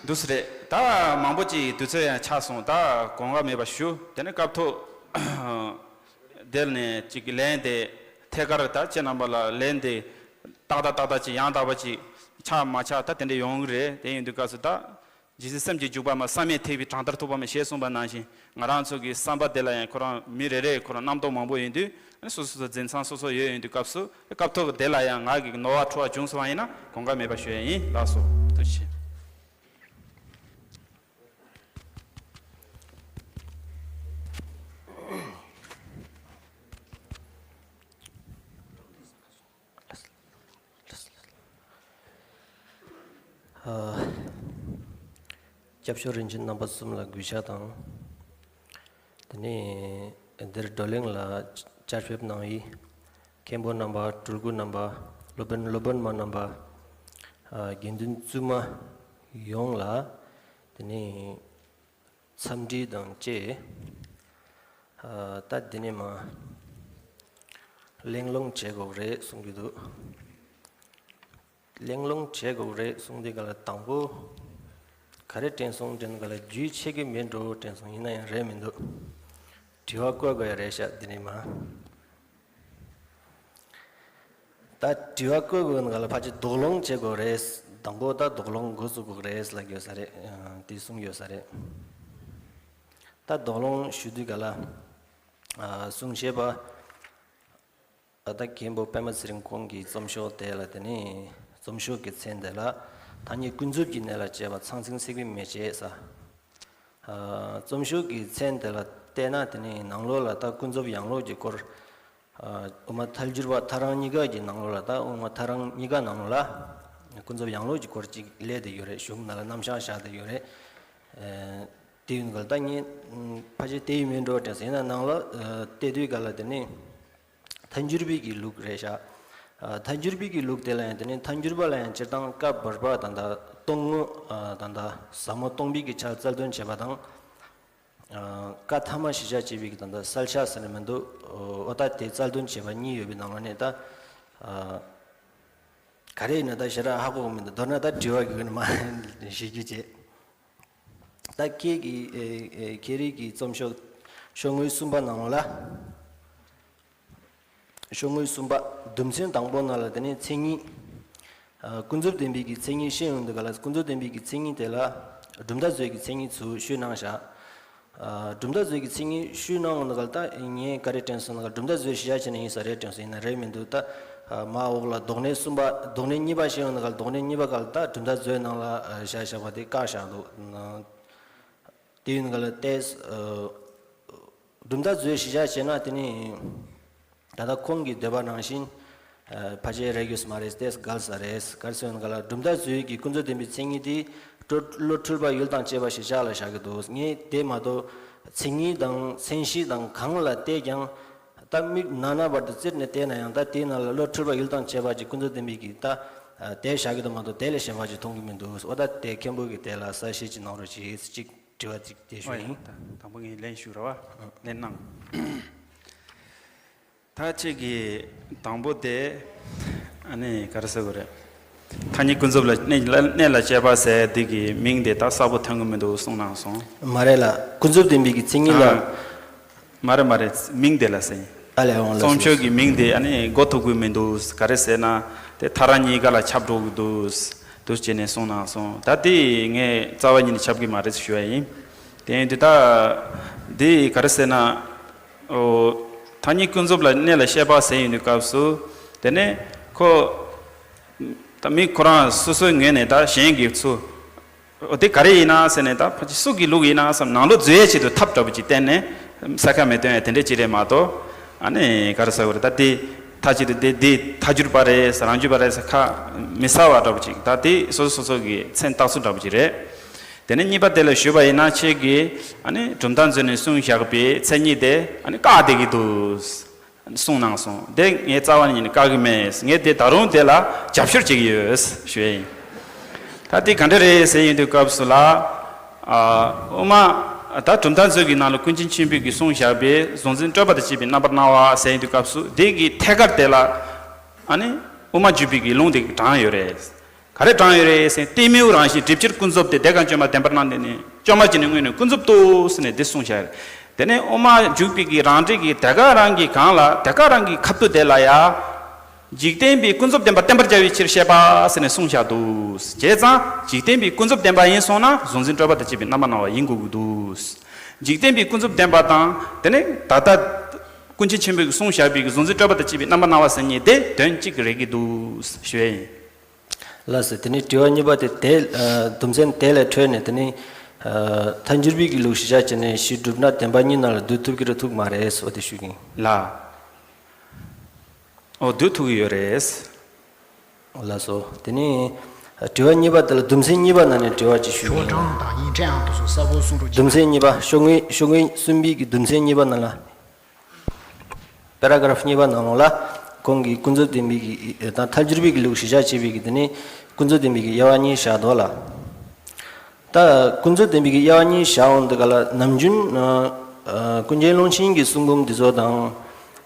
འདུག་སེ་རེད། ད་མང་པོ་ཅིག་དུས་ཚོད་ཡང་ཆག་སོང་། ད་དགོངས་པ་མེད་པ་ཞུ། དེ་ནས་སྐབས་ཐོག་དེ་ནས་ཅིག་ལན་དེ་ཐད་ཀར་ད་ཁྱེད་རྣམ་པ་ལ་ལན་དེ་ཏག་ཏག་ཏག་ཏག་ཅིག་ཡང་དག་པ་ཅིག་ཆག་མ་ཆག་ད་དེ་འདྲ་ཡོང་གི་རེད། དེ་ཡིན་དུས་སྐབས་སུ་ད་ཇི་སྲིད་སེམས་ཀྱི་འཇུག་པ་མ་བསམ་ཡས་ཐེག་པའི་གྲངས་ལྟར་ཐུབ་པ་མ་ཞེས་གསུངས་པ་ནང་བཞིན། ང་རང་ཚོ་གི་བསམ་པ་དེ་ལ་ཡང་ཁོ་རང་མི་རེ་རེ་ཁོ་རང་རྣམ་རྟོག་མང་པོ་ཡོང་དུས། སོ་སོ་སོ་འཛིན་མཚམས་སོ་སོ་ཡོད་ཡོང་དུས་སྐབས་སུ་སྐབས་ཐོག་དེ་ལ་ཡང་ང་གི་ནོར་བ་འཁྲུལ་བ་བྱུང་སོང་བ་ཡིན་ན་དགོངས་པ་མེད་པ་ཞུ་ཡ་ཡིན། ལགས་སོ། ཐུགས་རྗེ་ཆེ། ཨ། སྐྱབས་མཆོག་རིན་ཆེན་རྣམ་པ་གསུམ་ལ་གུས་ཕྱག་དང་། དེ་ནས་འདིར་བགྲོ་གླེང་ལ་བཅར་ཕེབས་གནང་བའི་མཁན་པོ་རྣམ་པ། སྤྲུལ་སྐུ་རྣམ་པ། སློབ་དཔོན་སློབ་དཔོན་མ་རྣམ་པ། ཨ། དགེ་འདུན་བཙུན་མ་ཡོངས་ལ། དེ་ནས་འཚམས་འདྲི་དང་བཅས། ཨ། ད་འདི་ནས་མར་གླེང་སློང་བྱེད་དགོས་རེད་གསུང་གི་འདུག། གླེང་སློང་བྱེད་དགོས་རེད་གསུང་དུས་ག་ལ་དང་པོ་ག་རེ་དྲན་སོང་དྲན་ག་ལ་རྒྱུས་ཆེ་གི་མེད་འགྲོ་དྲན་སོང་། ཡིན་ན་ཡང་རེད་མི་འདུག། དྲི་བ་བཀོད་དགོས་ཡ་རེད་ཤག་འདི་ནས་མར། ད་དྲི་བ་བཀོད་དགོས་ན་ག་ལ་ཕལ་ཆེར་དོགས་སློང་བྱེད་དགོས་རེད། དང་པོ་ད་དོགས་སློང་འགོ་བཙུགས་དགོས་རེད་ལབ་ཀྱི་ཡོད་ས་རེད། ཨ། དེ་གསུངས་ཡོད་ས་རེད། ད་དོགས་སློང་ཞུ་དུས་ག་ལ། ཨ། གསུང་བཤད་པ། ད་ལྟ་མཁན་པོ་པདྨ་ཚེ་རིང་ཁོང་གི་རྩོམ་ཤོག་དེ་ལ། དེ་ནས་རྩོམ་ཤོག་གི་མཚན་དེ་ལ་ཐ་སྙད་ཀུན་རྫོབ་ཀྱི་གནས་ལ་དཔྱད་པ་ཚང་ཚིང་སྲིད་པའི་མེ་ལྕེ་ཟེར། ཨ། རྩོམ་ཤོག་གི་མཚན་དེ་ལ་བལྟས་ན་དེ་ནས་ནང་ལོགས་ལ་ད་ཀུན་རྫོབ་ཡང་ལོག་གི་སྐོར། ཨ། དབུ་མ་ཐལ་འགྱུར་བ་ཐལ་རང་གཉིས་ཀ་གི་ནང་ལོགས་ལ། ད་དབུ་མ་ཐལ་རང་གཉིས་ཀ་ནང་ལོགས་ལ་ཀུན་རྫོབ་ཡང་ལོག་གི་སྐོར་ཅིག་སླེབས་བསྡད་ཡོད་རེད། གཞུང་ནང་ལ་རྣམ་གཞག་བཞག་བསྡད་ཡོད་རེད། ཨ། དེ་ཡིན་ག་ལ་ད་ངས་ཕལ་ཆེར་དེ་ཡིན་མིན་འགྲོ་དྲན་སོང་། ཡིན་ན་ནང་ལ་བལྟས་དུས་ག་ལ་དེ་ནི་ཐལ་འགྱུར་བའི་གི་ལུགས་རེད་ཤག། ཨ། ཐལ་འགྱུར་བའི་གི་ལུགས་དེ་ལ་ཡང་དེ་ནི་ཐལ་འགྱུར་བ་ལ་ཡང་སྤྱིར་བཏང་བཀའ་བར་པ་ད་ལྟ་སྟོང་ངོ་། ཨ། ད་ལྟ་ཟབ་མོ་སྟོང་པའི་གི་ཆ་རྩལ་འདོན་བྱེད་པ་དང་། ཨ། བཀའ་ཐ་མ་གཞི་བཞག་བྱེད་པའི་གི་ད་ལྟ་གསལ་བྱ་ཟེར་ནི་མི་འདུག། འོ། ད་དེ་རྩལ་འདོན་བྱེད་པ་གཉིས་ཡོད་པའི་ནང་ལ་ནས་ད། ཨ། ག་རེ་ཡིན་ན་ད་ཞེ་དྲག་ཧ་གོ་གི་མི་འདུག། མདོར་ན་ད་དྲི་བ་གི་ནི་མ་ཞུ་རྒྱུ་བྱེད། ད་ཁྱེད་ཀྱི། ཨེ། ཨེ། ཁྱེད་རིགས་ཀྱི་རྩོམ་ཤོག་ཤོག་ངོས་གསུམ་པ་ནང་ལ། ཤོག་ངོས་གསུམ་པ་རྒྱུ་མཚན་དང་པོ་ནང་ལ་དེ་ནས་མཚན་ཉིད། ཨ། ཀུན་རྫོབ་བདེན་པའི་གི་མཚན་ཉིད་བཤད་ཡོང་དུས་ག་ལ། ཀུན་རྫོབ་བདེན་པའི་གི་མཚན་ཉིད་དེ་ལ་གྲུབ་མཐའ་བཟོའི་གི་མཚན་ཉིད་ཚུར་ཞུས་གནང་བཞག། ཨ། གྲུབ་མཐའ་བཟོའི་གི་མཚན་ཉིད་ཞུས་གནང་ཡོང་དུས་ག་ལ། ད་ངས་ག་རེ་དྲན་སོང་ན། གྲུབ་མཐའ་བཟོས་གཞི་བཞག་བྱས་ནས་ཡིན་ས་རེད་དྲན་སོང་། ཡིན་ན་རེད་མི་འདུག། ད། ཨ། མར་འོག་ལ་ལྡོག་གནས་གསུམ་པ། ལྡོག་གནས་གཉིས་པ་བཤད་ཡོང་དུས་ག་ལ། ལྡོག་གནས་གཉིས་པ་ག་ལ་ད་གྲུབ་མཐའ་བཟོའི་ནང་ལ། ཨ། བཞག་བཞག་པ་དེ་བཀག་བཞག་འདུག། དེ་ཡིན་ག་ལ་ཏེས། ཨ། གྲུབ་མཐའ་བཟོས་གཞི་བཞག་བྱས་ན་དེ་ནི་ད་ལྟ་ཁོང་གི་འདོད་པ་ནང་བཞིན། ཨ། ཕལ་ཆེར་རེག་ཡོད་ས་མ་རེད། ཏེས་འགལ་ས་རེད། ག་རེ་ཟེར་ཡོང་ག་ལ། གྲུབ་མཐའ་བཟོས་ཀྱི་ཀུན་རྫོབ་བདེན་པའི་མཚན་ཉིད་དེ་བློ་འཁྲུལ་པ་ཡུལ་དང་བཅས་པ་གཞི་བཞག་ལ་བཞག་གི་འདུག། ངས་དེ་མ་གཏོགས་མཚན་ཉིད་དང་མཚན་གཞི་དང་གང་ལ་བལྟས་ཀྱང་། ད་མིག་ནང་ན་བར་དུ་བཙིར་ནས་བལྟས་ན་ཡང་ད་དེའི་ནང་ལ་བློ་འཁྲུལ་པ་ཡུལ་དང་བཅས་པ་ཅིག་ཀུན་རྫོབ་བདེན་པའི་གི་ད། ཨ། དེ་བཞག་གི་འདུག་མ་གཏོགས་དེ་ལས་གཞན་པ་ཅིག་མཐོང་གི་མི་འདུག། འོ། ད་དེ་མཁན་པོ་གི་དེ་ལ་གསལ་བཤད་ཅིག་གནང་རོགས་གྱིས། ཅིག་དྲི་བ་ཅིག་དེ་ཞུ་ཨོ་ཡ། ཡིན། ད་དང་པོ་ངས་ལན་ཞུ་ར་བ། ཨ། ལན་གནང་། ད་ཁྱེད་ཀྱིས་དང་པོ་དེ། ཨ་ནི་ག་རེ་ཟེར་དགོས་རེད། ཐ་སྙད་ཀུན་རྫོབ་ལ་གནས་ལ་གནས་ལ་དཔྱད་པ་ཟེར་དེ་གི་མིང་དེ་ད་གསལ་པོ་ཐོན་གི་མི་འདུག་གསུངས་གནང་སོང་། མ་རེད་ལ། ཀུན་རྫོབ་བདེན་པའི་གི་མཚན་ཉིད་ལ། ཨ། མ་རེད་མ་རེད། མིང་དེ་ལ་ཟེར། ཨ་ལས། འོང་ལ། རྩོམ་ཤོག་གི་མིང་དེ་ཨ་ནི་གོ་ཐུབ་གི་མི་འདུག། ག་རེ་ཟེར་ན་དེ་ཐལ་རང་གཉིས་ཀ་ལ་ཁྱབ་འགྲོ་གི་འདུག། འདུག་བྱས་ནས་གསུངས་གནང་སོང་། ད་དེ་ངས་རྩ་བ་ཉིད་ནས་ཁྱབ་གི་མ་རེད་ཞུ་བ་ཡིན། དེ་ཡིན་དུས་ད་འདི་ག་རེ་ཟེར་ན། ཨོ། ཐ་སྙད་ཀུན་རྫོབ་ལ་གནས་ལ་དཔྱད་པ་ཟེར་ཡོང་དུས་སྐབས་སུ། དེ་ནས་ཁོ་ད་མི་ཁོ་རང་སོ་སོའི་ངོས་ནས་ད་གཞན་གྱིས་ཚུར། འོ། དེ་ག་རེ་ཡིན་ན་ཟེར་ནས་ད་ཕལ་ཆེར་སུ་གི་ལུགས་ཡིན་ན་བསམ། ནང་ལོགས་འཛུལ་ཡས་ཆེད་དུ་ཐབས་འདྲ་པོ་ཅིག་བསྟན་ནས་ས་ཁ་མི་སྟོན་ཡས་དེ་འདྲས་ཅིག་རེད་མ་གཏོགས། ཨ་ནི་ག་རེ་ཟེར་དགོས་རེད། ད་དེ་མཐའ་གཅིག་ཏུ་དེ་དེ་ཐལ་འགྱུར་བ་རེད་ཟེར། རང་རྒྱུད་པ་རེད་ཟེར་ཁ་མི་གསལ་བ་འདྲ་པོ་ཅིག། ད་དེ་སོ་སོ་སོ་སོ་གི་མཚན་བཏགས་ཚུལ་འདྲ་པོ་ཅིག་རེད། དེ་ནས་གཉིས་པ་དེ་ལ་ཞུས་པ་ཡིན་ན། ཁྱེད་ཀྱིས་ཨ་ནི་གྲུབ་མཐའ་མཛོད་ནས་གསུངས་བཞག་པའི་མཚན་ཉིད་དེ་ཨ་ནི་བཀག་བསྡད་ཀྱི་འདུག། གསུངས་གནང་སོང་། དེ་ངས་རྩ་བ་ཉིད་ནས་བཀག་གི་མེད། ངས་དེ་ད་རུང་དེ་ལ་རྒྱབ་སྐྱོར་བྱེད་ཀྱི་ཡོད་ཞུ་ཡ་ཡིན། ད་དེ་ག་འདྲ་རེད་ཟེར་ཡོང་དུས་སྐབས་སུ་ལ། ཨ། དབུ་མ་ ད་གྲུབ་མཐའ་མཛོད་ཀྱི་ནང་ལ་ཀུན་མཁྱེན་ཆེན་པོས་ཀྱིས་གསུངས་བཞག་པའི་གཟུང་འཛིན་སྤྲོས་པ་དང་བཅས་པའི་རྣམ་པར་སྣང་བ་ཟེར་ཡོང་དུས་སྐབས་སུ་དེ་གི་ཐད་ཀར་དེ་ལ་ཨ་ནི་དབུ་མ་འཇུག་པའི་གི་ལུང་དེ་དྲངས་ཡོད་རེད། ག་རེ་དྲངས་ཡོད་རེད་ཟེར་ན། གཏི་མུག་རང་བཞིན་སྒྲིབ་ཕྱིར་ཀུན་རྫོབ་སྟེ། དེ་གང་བཅོམ་པ་བདེན་པར་སྣང་དེ་ནི། བཅོམ་པ་ཅིག་ནི་སྔོན་ནས་ཀུན་རྫོབ་ཏུ་ཟེར་ནས་འདི་གསུངས་བཞག་རེད། དེ་ནས་དབུ་མ་འཇུག་པའི་གི་རང་འགྲེལ་གྱི་དེ་ག་རང་གི་སྒང་ལ་དེ་ག་རང་གི་ཁ་ཐུག་དེ་ལ་ཡ། འཇིག་རྟེན་པའི་ཀུན་རྫོབ་བདེན་པ་བསྟན་པར་བྱ་བའི་ཕྱིར་བཤད་པ་ཟེར་ནས་གསུངས་བཞག་འདུག། བྱས་ཙང་འཇིག་རྟེན་པའི་ཀུན་རྫོབ་བདེན་པ་ཡིན་སོང་ན་གཟུང་འཛིན་སྤྲོས་པ་དང་བཅས་པའི་རྣམ་པར་སྣང་བ་ཡིན་དགོས་ཀྱི་འདུག། འཇིག་རྟེན་པའི་ཀུན་རྫོབ་བདེན་པ་དང་དེ་ནས་ད་ལྟ་ཀུན་མཁྱེན་ཆེན་པོས་གསུངས་བཞག་པའི་གཟུང་འཛིན་སྤྲོས་པ་དང་བཅས་པའི་རྣམ་པར་སྣང་བ་ཟེར་མཁན་དེ་དོན་གཅིག་རེད་ཀྱི་འདུག་ཞུ་ཡས་ཡིན། ལགས་སོ། དེ་ནས་དྲི་བ་གཉིས་པ་དེ་དེ་ཨ་དུམ་ཚན་དེ་ལས་འཕྲོས་ནས་དེ་ནི་ཨ་ཐལ་འགྱུར་བའི་གི་ལུགས་གཞི་བཞག་བྱས་ནས་གཞི་གྲུབ་ན་བདེན་པ་གཉིས་ནང་ལ་བསྡུ་ཐུབ་ཀྱི་རེད་ཐུབ་མ་རེད་ཟེར་བ་དེ་ཞུ་གི་ཡིན། ལགས། ཨོ་བསྡུ་ཐུབ་ཀྱི་ཡོད་རེད། ལགས་སོ། དེ་ནས་དྲི་བ་གཉིས་པ་དེ་ལ་དུམ་ཚན་གཉིས་པ་ནང་ནས་དྲི་བ་ཅིག་ཞུ་གི་ཡིན། ཞའོ་ཀྲང་དང་ཡིན་ཀྲེང་ཨང་དུ་སོ་ས་བོ་གསུང་རོགས་གྱིས། དུམ་ཚན་གཉིས་པ་ཤོག་ངོས་ཤོག་ངོས་གསུམ་པའི་གི་དུམ་ཚན་གཉིས་པ་ནང་ལ། པེ་ར་གྷ་རབ་གཉིས་པ་ནང་ལོགས་ལ་ཁོང་གིས་ཀུན་རྫོབ་བདེན་པའི་གི་དང་ཐལ་འགྱུར་བའི་གི་ལུགས་གཞི་བཞག་བྱས་པའི་གི་དེ་ནི་ཀུན་རྫོབ་བདེན་པའི་གི་དབྱེ་བ་གཉིས་བཞག་འདུག་ལ། ད་ཀུན་རྫོབ་བདེན་པའི་གི་དབྱེ་བ་གཉིས་བཞག་འོང་དུས་ག་ལ་ནམ་རྒྱུན་ཨ་ཨ་ཀུན་མཁྱེན་ཀློང་ཆེན་གྱི་གསུང་འབུམ་འདི་ཚོ་དང་།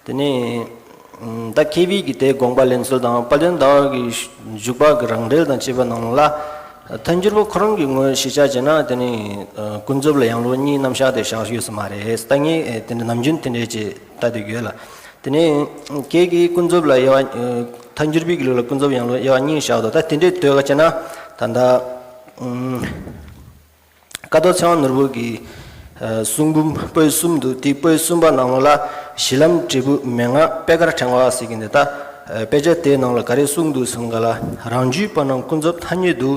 དེ་ནས་ཨ་ད་མཁས་པའི་གི་དེ་དགོངས་པ་ལེན་ཚུལ་དང་དཔལ་ལྡན་ཟླ་བ་གི་བཞུགས་པ་གི་རང་འགྲེལ་དང་བཅས་པ་ནང་ལ། ཐལ་འགྱུར་བ་ཁོ་རང་གི་ངོས་གཞི་བཞག་བྱས་ན་དེ་ནི་ཨ་ཀུན་རྫོབ་ལ་ཡང་ལོ་གཉིས་རྣམ་གཞག་དེ་བཞག་ཡོད་ས་མ་རེད། ད་ངས་ཨ་དེ་འདྲ་ནམ་རྒྱུན་དེ་འདྲས་ཅིག་ལྟ་སྡོད་ཀྱི་ཡོད་ལ། དེ་ནས་ཁྱེད་ཀྱིས་ཀུན་རྫོབ་ལ་དབྱེ་བ་ཨ་ཐལ་འགྱུར་བའི་གི་ལུགས་ལ་ཀུན་རྫོབ་ཡང་ལོ་དབྱེ་བ་གཉིས་བཞག་འདུག། ད་དེ་འདྲས་ལྟོས་ག་བྱས་ན་ད་ལྟ་ཨ་ཀཿཐོག་ཚེ་དབང་ནོར་བུ་གི་ཨ་གསུང་འབུམ་པོད་གསུམ་འདུག། དེའི་པོད་གསུམ་པ་ནང་ལོགས་ལ་གཞི་ལམ་འབྲས་བུ་མན་ངག་པད་དཀར་ཕྲེང་བ་ཟེར་གྱི་འདུག། ད་ཨ་དཔེ་ཆ་དེའི་ནང་ལ་ག་རེ་གསུངས་འདུག་ཟེར་ན་ག་ལ། རང་རྒྱུད་པ་རྣམས་ཀུན་རྫོབ་ཐ་སྙད་དུ།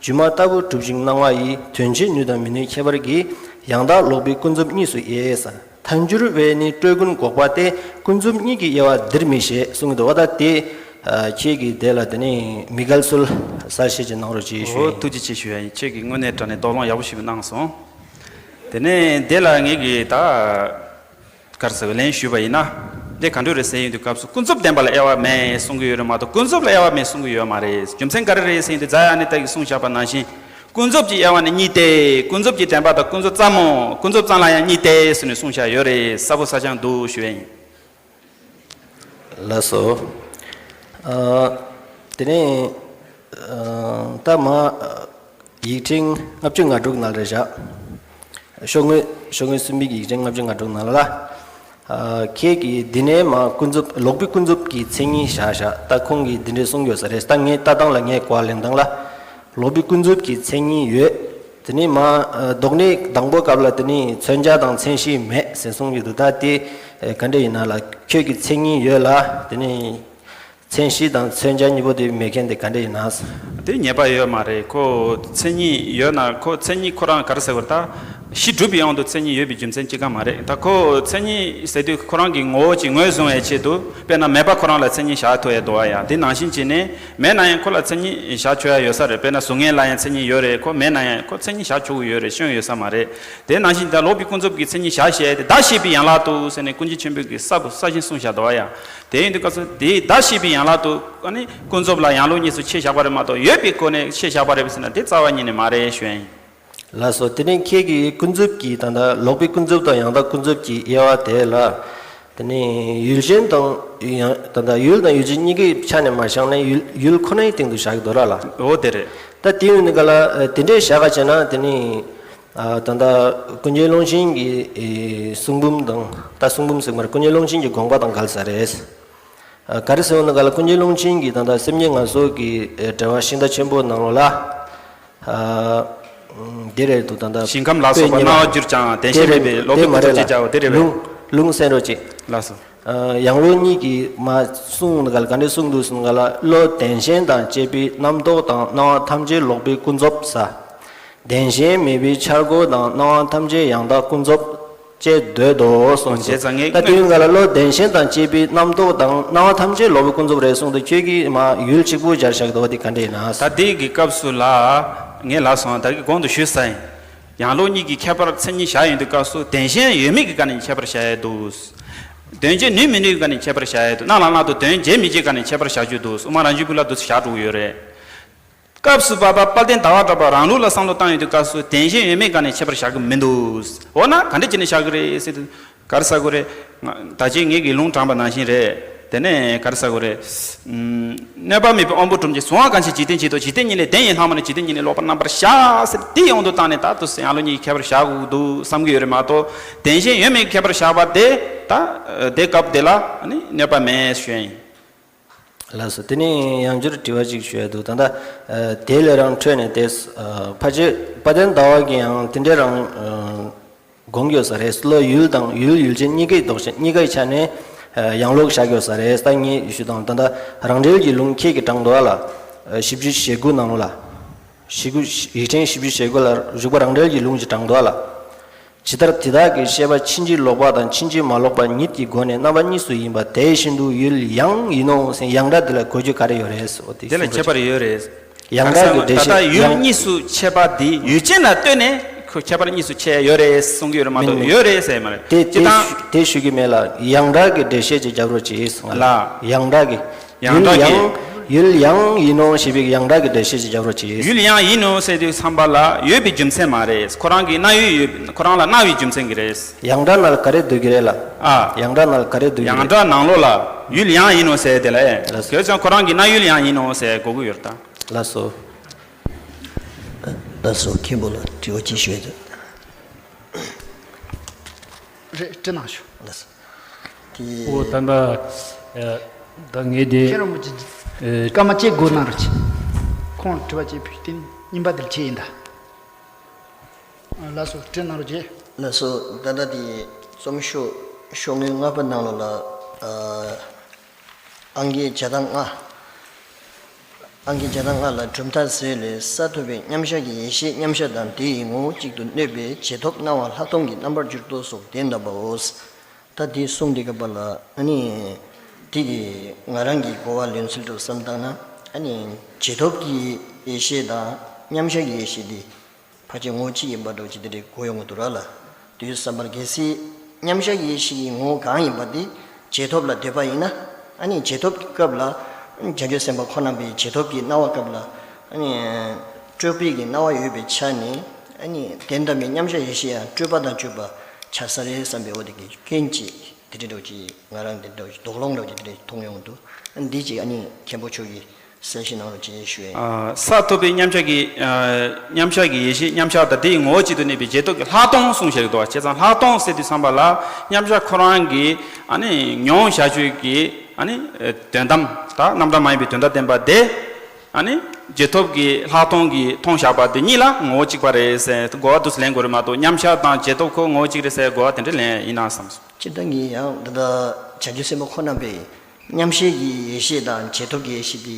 སྒྱུ་མ་ལྟ་བུར་གྲུབ་ཅིང་སྣང་བ་ཡི། དོན་བྱེད་ནུས་དང་མི་ནུས་ཁྱད་པར་གྱིས། ཡང་དག་ལོག་པའི་ཀུན་རྫོབ་གཉིས་སུ་དབྱེ་ཟེར། ཐལ་འགྱུར་བས་ནི་སྤྲོས་ཀུན་འགོག་པ་སྟེ། ཀུན་རྫོབ་གཉིས་ཀྱི་དབྱེ་བ་འདིར་མི་བཞེད་གསུངས་ཀྱི་འདུག་བ། ད་དེ་ཨ་ཁྱེད་ཀྱིས་དེ་ལ་དེ་ནི་མི་དགའ་ཚུལ་གསལ་བཤད་ཅིག་གནང་རོགས་ཅེས་ཞུ་ཡ་ཡིན། ཨོ་ཐུགས་རྗེ་ཆེ་ཞུ་ཡ་ཡིན། ཁྱེད་ཀྱིས་དངོས་གནས་དྲང་གནས་དོགས་སློང་ཡག་པོ་ཞིག་གནང་སོང་། དེ་ནས་དེ་ལ་ངེད་ཀྱིས་ད་ག་རེ་ཟེར་བ་ལན་ཞུས་པ་ཡིན་ན། དེ་ག་འདྲ་རེད་ཟེར་ཡོང་དུས་སྐབས་སུ་ཀུན་རྫོབ་བདེན་པ་ལ་དབྱེ་བ་མེད་གསུང་གི་ཡོད་རེད་མ་གཏོགས་ཀུན་རྫོབ་ལ་དབྱེ་བ་མེད་གསུང་གི་ཡོད་མ་རེད། རྒྱུ་མཚན་ག་རེ་རེད་ཟེར་ཡོང་དུས་ཛཱ་ཡ་ནི་ཏ་གིས་གསུངས་བཞག་པ་ནང་བཞིན། ཀུན་རྫོབ་ཀྱི་དབྱེ་བ་ནི་གཉིས་ཏེ། ཀུན་རྫོབ་ཀྱི་བདེན་པ་དང་ཀུན་རྫོབ་ཙམ་མོ། ཀུན་རྫོབ་ཙམ་ལ་ཡང་གཉིས་ཏེ་ཟེར་ནས་གསུངས་བཞག་ཡོད་རེད། གསལ་པོ་གསལ་རྐྱང་འདུག་ཞུ་ཡ་ཡིན། ལགས་སོ། ཨ་དེ་ནས་ཨ་ད་མ་ཡིག་ཕྲེང་ལྔ་བཅུ་ང་དྲུག་ནང་ལ་རེད་བཞག། ཤོག་ངོས་ཤོག་ངོས་གསུམ་པའི་ཡིག་ཕྲེང་ལྔ་བཅུ་ང་དྲུག་ནང་ལ། ཨ་ཁྱེད་ཀྱིས་འདི་ནས་མ་ཀུན་རྫོབ་ལོག་པའི་ཀུན་རྫོབ་ཀྱི་མཚན་ཉིད་བཞག་བཞག། ད་ཁོང་གིས་འདི་འདྲས་གསུངས་ཡོད་ས་རེད། ད་ངས་ལྟ་སྟངས་ལ་ངས་གོ་བ་ལེན་སྟངས་ལ། ལོག་པའི་ཀུན་རྫོབ་ཀྱི་མཚན་ཉིད་ཡོད། དེ་ནས་མ་ཨ་ལྡོག་ནས་དང་པོ་སྐབས་ལ་དེ་ནས་མཚོན་བྱ་དང་མཚན་གཞི་མེད་ཟེར་གསུངས་ཡོད་འདུག། ད་དེ་ཨ་ག་འདྲས་ཡིན་ན་ལ། ཁྱོད་ཀྱི་མཚན་ཉིད་ཡོད་ལ་དེ་ནས། མཚན་གཞི་དང་མཚོན་བྱ་གཉིས་པོ་དེ་མེད་མཁན་དེ་ག་འདྲ་ཡིན་ན། དེ་ཉེས་པ་ཡོད་མ་རེད། ཁོ་མཚན་ཉིད་ཡོད་ན་ཁོ་མཚན་ཉིད་ཁོ་རང་ག་རེ་ཟེར་བ་ད། གཞི་གྲུབ་པའི་དབང་དུ་མཚན་ཉིད་ཡོད་པའི་རྒྱུ་མཚན་ཅི་གང་མ་རེད། ད་ཁོ་མཚན་ཉིད་ཟེར་དུས་ཁོ་རང་གི་ངོ་བོ་ཅིག་ངོས་བཟུང་བའི་ཆེད་དུ་དཔེར་ན་མེད་པ་ཁོ་རང་ལ་མཚན་ཉིད་བཞག་ཐུབ་ཡ་འདུག་བ་ཡ། དེ་ནང་བཞིན་བྱས་ནས་མེད་ན་ཡང་ཁོ་ལ་མཚན་ཉིད་བཞག་ཆོག་ཡ་ཡོད་ས་རེད། དཔེར་ན་གཟུགས་བརྙན་ལ་ཡང་མཚན་ཉིད་ཡོད་རེད། ཁོ་མེད་ན་ཡང་ཁོ་མཚན་ཉིད་བཞག་ཆོག་གི་ཡོད་རེད། སྐྱོན་ཡོད་ས་མ་རེད། དེ་ནང་བཞིན་ད་ལོག་པའི་ཀུན་རྫོབ་ཀྱི་མཚན་ཉིད་བཞག་བྱས་ཏེ་བདག་ཤེས་པའི་ཡན་ལག་ཏུ་ཟེར་ནས་ཀུན་མཁྱེན་ཆེན་པོས་ཀྱིས་གསལ་པོ་གསལ་བཞིན་གསུངས་བཞག་འདུག་བ་ཡ། དེ་ཡིན་དུས་སྐབས་སུ་དེའི་བདག་ཤེས་པའི་ཡན་ལག་ཏུ་ཨ་ནི་ཀུན་རྫོབ་ལ་ཡང་ལོག་གཉིས་སུ་ཕྱེ་བཞག་པ་རེད་མ་གཏོགས་ཡོད་པའི་སྒོ་ནས་ཕྱེ་བཞག་པ་རེད་ཟེར་ན་དེ་རྩ་བ་ཉིད་ནས་མ་རེད་ཞུ་ཡ་ཡིན། ལགས་སོ། དེ་ནས་ཁྱེད་ཀྱིས་ཀུན་རྫོབ་ཀྱི་ད་ལྟ་ལོག་པའི་ཀུན་རྫོབ་དང་ཡང་དག་ཀུན་རྫོབ་ཀྱི་དབྱེ་བ་དེ་ལ། དེ་ནས་ཡུལ་ཅན་དང་ཡང་ད་ལྟ་ཡུལ་དང་ཡུལ་ཅན་གཉིས་ཀའི་ཆ་ནས་མ་བཞག་ནས་ཡུལ་ཡུལ་ཁོ་ནའི་སྟེང་དུ་བཞག་གི་འདུག་ར་ལ། འོ་དེ་རེད། ད་དེ་ཡིན་ནི་ག་ལ་དེ་འདྲའི་བཞག་ག་བྱས་ན་དེ་ནས་ད་ལྟ་ཀུན་མཁྱེན་ཀློང་ཆེན་གྱི་གསུང་འབུམ་དང་ད་གསུང་འབུམ་ཟེར་མ་རེད། ཀུན་མཁྱེན་ཀློང་ཆེན་གྱི་དགོངས་པ་དང་འགལ་ས་རེད། ག་རེ་ཟེར་བ་ན་ག་ལ་ཀུན་མཁྱེན་ཀློང་ཆེན་གྱིས་ད་ལྟ་སེམས་ཉིད་ངལ་གསོ་གི་འགྲེལ་བ་ཤིང་རྟ་ཆེན་པོ་ནང་ལོགས་ལ། ཨ་འདི་རེད་འདུག། ད་ལྟ་ཞིང་ཁམས་ལ་སོགས་པ་སྣང་བ་བསྒྱུར་ཀྱང་བདེན་ཞེན་མེད་པའི་ལོག་པའི་ཀུན་རྫོབ་ཅེས་བྱའོ། དེ་རེད་པས། ལུང་ལུང་གསན་རོགས་གྱིས། ལགས་སོ། ཨ་ཡང་ལོག་གཉིས་ཀྱིས་མ་གསུངས་ན་ག་ལ་ག་འདྲས་གསུངས་འདུག་ཟེར་ན་ག་ལ་བློ་བདེན་ཞེན་དང་བཅས་པའི་རྣམ་རྟོག་དང་སྣང་བ་ཐམས་ཅད་ལོག་པའི་ཀུན་རྫོབ་ཟེར། བདེན་ཞེན་མེད་པའི་འཆར་སྒོ་དང་སྣང་བ་ཐམས་ཅད་ཡང་དག་ཀུན་རྫོབ་ཅེས་འདོད་དོ་གསུངས་འདུག། བྱས་ཙང་ངས་ད་དུས་ག་ལ་བློ་བདེན་ཞེན་དང་བཅས་པའི་རྣམ་རྟོག་དང་སྣང་བ་ཐམས་ཅད་ལོག་པའི་ཀུན་རྫོབ་རེད་གསུངས་འདུག། ཁྱོད་ཀྱིས་མ་ཡུལ་གཅིག་པུ་སྦྱར་བཞག་འདུག་བ་དེ་ག་འདྲ་ཡིན་ན། ད་དེ་གི་སྐབས་སུ་ལ་ངས་ལབ་སོང་། ད་གི་གོང་དུ་ཞུས་ས་ཡིན། ཡང་ལོག་གཉིས་ཀྱི་ཁྱད་པར་མཚན་ཉིད་བཞག་ཡོང་དུས་སྐབས་སུ་བདེན་ཞེན་ཡོད་མེད་ཀྱི་སྒང་ནས་ཁྱད་པར་བཞག་ཡས་འདུག། དོན་བྱེད་ནུས་མི་ནུས་ཀྱི་སྒང་ནས་ཁྱད་པར་བཞག་ཡས་འདུག། སྣང་ལ་སྣང་དུ་དོན་བྱེད་མི་བྱེད་སྒང་ནས་ཁྱད་པར་བཞག་རྒྱུ་འདུག། དབུ་མ་རང་རྒྱུད་པའི་ལུགས་ལ་འདུག་སེ་བཞག་འགྲོ་གི་ཡོད་རེད། སྐབས་སུ་བབ་པ་དཔལ་ལྡན་ཟླ་བ་གྲགས་པ་རང་ལུགས་ལ་བསམ་བློ་བཏང་ཡོང་དུས་སྐབས་སུ་བདེན་ཞེན་ཡོད་མེད་སྒང་ནས་ཁྱད་པར་བཞག་གི་མི་འདུག་འོ་ན་ག་འདྲ་བྱས་ནས་བཞག་གི་རེད་ཟེར་དུས། ག་རེ་ཟེར་དགོས་རེད། ང་ད་ཅི་ངེད་ཀྱིས་ལུང་དྲངས་པ་ནང་བཞིན་རེད། དེ་ནས་ག་རེ་ཟེར་དགོས་རེད། ཨུམ། གནོད་པ་མེད་པའི་དབང་པོ་དྲུག་ཅན་གཟུང་བ་གང་ཞིག་འཇིག་རྟེན་གཅིག་ཏུ་འཇིག་རྟེན་ཉིད་ལས་བདེན་ཡིན་ལྷག་མ་ནི་འཇིག་རྟེན་ཉིད་ལས་ལོག་པར་རྣམ་པར་གཞག་ཟེར་དེ་ཡོང་དུ་བཏང་ནས་ད་དུ་ཡང་ལོ་གཉིས་ཁྱད་པར་བཞག་དགོས་འདུག་བསམ་གྱི་ཡོད་རེད་མ་གཏོགས་བདེན་ཞེན་ཡོད་མེད་ཁྱད་པར་བཞག་པ་དེ་ད་དེ་སྐབས་དེ་ལ་ནི་གནོད་པ་མེད་ཞུ་ཡ་ཡིན། ལགས་སོ། དེ་ནས་ཡང་བསྐྱར་དྲི་བ་ཅིག་ཞུ་ཡ་འདུག་ད་ལྟ་དེ་ལས་རང་འཕྲོས་ནས་དེ་ཕལ་ཆེར་དཔལ་ལྡན་ཟླ་བ་གིས་ཡང་དེ་འདྲའི་རང་དགོངས་ཡོད་ས་རེད། བློ་ཡུལ་དང་ཡུལ་ཡུལ་ཅན་གཉིས་ཀའི་ལྡོག་ཆ་གཉིས་ཀའི་ཆ་ནས་ཡང་ལོག་བཞག་ཡོད་ས་རེད། ད་ངས་ཞུ་དང་ད་ལྟ་རང་འགྲེལ་གྱི་ལུང་ཁྱེད་ཀྱིས་དྲངས་འདུག་ལ། བཞི་བཅུ་ཞེ་དགུ་ནང་ལ། ཞེ་དགུ། ཡིག་ཕྲེང་བཞི་བཅུ་ཞེ་དགུ་ལ་བཞུགས་པ་རང་འགྲེལ་གྱི་ལུང་ཅིག་དྲངས་འདུག་ལ། ཇི་ལྟར་དེ་དག་གི་ཤེས་པ་ཕྱིན་ཅི་ལོག་པ་དང་ཕྱིན་ཅི་མ་ལོག་པ་ཉིད་ཀྱི་སྒོ་ནས་རྣམ་པ་གཉིས་སུ་ཡིན་པ་དེ་བཞིན་དུ་ཡུལ་ཡང་ཡིན་ནོ་ཟེར་ཡང་སྒྲ་འདི་ལ་གོ་རྒྱུ་ག་རེ་ཡོད་རེད་ཟེར་བ་དེ་དེ་ལ་གསུངས་ཁྱད་པར་ཡོད་རེད། ཡང་སྒྲ་གི་འགྲེལ་ད་ལྟ་བཤད་ཡུལ་ཡང་གཉིས་སུ་ཕྱེ་བ་འདི་ཡུལ་ཅན་ལ་ལྟོས་ནས་ཁོ་ཁྱད་པར་གཉིས་སུ་ཕྱེ་ཡོད་རེད་གསུང་གི་ཡོད་རེད་མ་མིན་གཏོགས་མིན། ཡོད་རེད་ཟེར་མ་རེད། དེ་སྤྱིར་དེ་བཏང་ཞུ་དེ་ཞུ་གི་མེད་ལ། ཡང་སྒྲ་གི་འགྲེལ་བཤད་ཅིག་རྒྱབ་རོགས་གྱིས་གསུངས་ལ། ཡང་སྒྲ་གི་ཡང་སྒྲ་གི་ཡུལ་ཡང་ཡུལ་ཡང་ཡིན་ནོ་ཞེས་པའི་ཡང་སྒྲ་གི་འགྲེལ་བཤད་ཅིག་རྒྱབ་རོགས་གྱིས། ཡུལ་ཡང་ཡིན་ནོ་ཟེར་དུས་ཙམ་པ་ལ་ཡོད་པའི་རྒྱུ་མཚན་མ་རེད། ཁོ་རང་གི་སྣང་ཡུལ་ཡོད། ཁོ་རང་ལ་སྣང་བའི་རྒྱུ་མཚན་གྱིས་རེད། ཡང་སྒྲ་ནང་ལ་ག་རེ་འདུག་གི་རེད་ལ། ཨ། ཡང་སྒྲ་ནང་ལ་ག་རེ་འདུག་གི་ཡང་རེད། སྒྲ་ནང་ལོགས་ལ་ཡུལ་ཡང་ཡིན་ནོ་ཟེར་དེ་ལ་ཨེ། ལགས་སོ། དེ་ཙང་ཁོ་རང་གི་སྣང་ཡུལ་ཡང་ཡིན་ནོ་ཟེར་གོ་གི་ཡོད་ད། ལགས་སོ། ལགས་སོ། མཁན་པོ་ལ་དྲི་བ་ཅིག་ཞུ་ཡ་འདུག་རེད། དྲི་གནང་ཞུ། ལགས་སོ། དེ། ཨོ་ད་ལྟ། ཨ། ད་ངས་དེ། མཁན་རིན་པོ་ཆེ། ཨེ། སྐར་མ་གཅིག་སྒུག་གནང་རོགས་གྱིས། ཁོང་ལ་དྲི་བ་གཅིག་ཕུལ་དེ་རྙིང་པ་དེར་ཁྱེད་ཡིན་ད། ལགས་སོ། དྲི་གནང་རོགས་གྱིས། ལགས་སོ། ད་ལྟ་དེ་རྩོམ་ཤོག་ཤོག་ངོས་ལྔ་པ་ནང་ལོགས་ལ། ཨ། ཨང་ཀི་བརྒྱ་དང་ལྔ། ཨང་ཀི་བརྒྱ་དང་ལྔ་ལ་གྲུབ་མཐའ་ཟེར་ལས་ས་ཐོབ་པའི་མཉམ་གཞག་གི་ཡེ་ཤེས་མཉམ་གཞག་དང་དེ་ཡི་ངོ་བོ་གཅིག་ཏུ་གནས་པའི་རྗེས་ཐོབ་སྣང་བ་ལྷག་མཐོང་གི་རྣམ་པར་གྱུར་ཏོ་སོགས་དོན་དམ་པའོ། ད་དེ་གསུངས་དེ་ག་པ་ལ་ཨ་ནི། དེ་གི་ང་རང་གི་གོ་བ་ལོན་ཚུལ་དུ་བསམ་བཏང་ན་ཨ་ནི་རྗེས་ཐོབ་ཀྱི་ཡེ་ཤེས་དང་མཉམ་གཞག་གི་ཡེ་ཤེས་དེ། ཕལ་ཆེར་ངོ་བོ་གཅིག་ཡིན་པ་འདྲ་བོ་ཅིག་དེ་འདྲའི་གོ་ཡོང་གི་འདུག་ར་ལ། དུས་བསམ་པར་གལ་སྲིད་མཉམ་གཞག་ཡེ་ཤེས་ཀྱི་ངོ་བོ་གང་ཡིན་པ་དེ་རྗེས་ཐོབ་ལ་འདོད་པ་ཡིན་ན། ཨ་ནི་རྗེས་ཐོབ་ཀྱི་སྐབས་ལ་བྱང་ཆུབ་སེམས་དཔའ་ཁོ་རྣམ་པའི་རྗེས་ཐོབ་ཀྱི་སྣང་བ་སྐབས་ལ་ཨ་ནི་སྤྲོས་པའི་གི་སྣང་བ་ཡོད་པའི་ཆ་ནས། ཨ་ནི་དོན་དམ་པའི་མཉམ་གཞག་ཡེ་ཤེས་ཡང་སྤྲོས་པ་དང་བཅས་པ་ཆགས་ས་རེད་བསམ་པའི་འོ་དེ་གི་སྐྱོན་གཅིག་དེ་འདྲ་འདྲ་བོ་ཅིག་ང་རང་དེ་འདྲ་བོ་ཅིག་དོགས་སློང་འདྲ་བོ་ཅིག་དེ་འདྲ་མཐོང་ཡོང་གི་འདུག་ཨ་ནི་འདི་གཅིག་ཨ་ནི་མཁན་པོ་མཆོག་གིས། གསལ་བཤད་གནང་རོགས་ཅེས་ཞུ་ཡིན། ཨ། ས་ཐོབ་པའི་མཉམ་གཞག་གི། ཨ། མཉམ་གཞག་གི་ཡེ་ཤེས་མཉམ་གཞག་དང་དེའི་ངོ་བོ་གཅིག་ཏུ་གནས་པའི་རྗེས་ཐོབ་ཀྱི་ལྷག་མཐོང་གསུངས་བཞག་གི་འདུག་བ། བྱས་ཙང་ལྷག་མཐོང་ཟེར་དུས་ཙམ་པ་ལ་མཉམ་གཞག་ཁོ་རང་གི་ཨ་ནི་མྱོང་བྱ་སྤྱོད་ཀྱི་ཨ་ནི་དོན་དམ་དང་རྣམ་གྲངས་མ་ཡིན་པའི་དོན་དམ་བདེན་པ་དེ་ཨ་ནི་རྗེས་ཐོབ་ཀྱི་ལྷག་མཐོང་གིས་མཐོང་བཞག་པ་དེ་གཉིས་ལ་ངོ་བོ་གཅིག་པ་རེད་ཟེར་གོ་བ་འདུག་སེ་ལེན་དགོས་རེད་མ་གཏོགས་མཉམ་གཞག་དང་རྗེས་ཐོབ་ཁོ་ངོ་བོ་གཅིག་རེད་ཟེར་གོ་བ་དེ་འདྲ་ལེན་ཡིན་ན་བསམ་སོང་། སྤྱིར་བཏང་གི་ཡང་འདི་ལྟར་བྱང་ཆུབ་སེམས་དཔའ་ཁོ་རྣམ་པས་མཉམ་གཞག་གི་ཡེ་ཤེས་དང་རྗེས་ཐོབ་ཀྱི་ཡེ་ཤེས་དེ་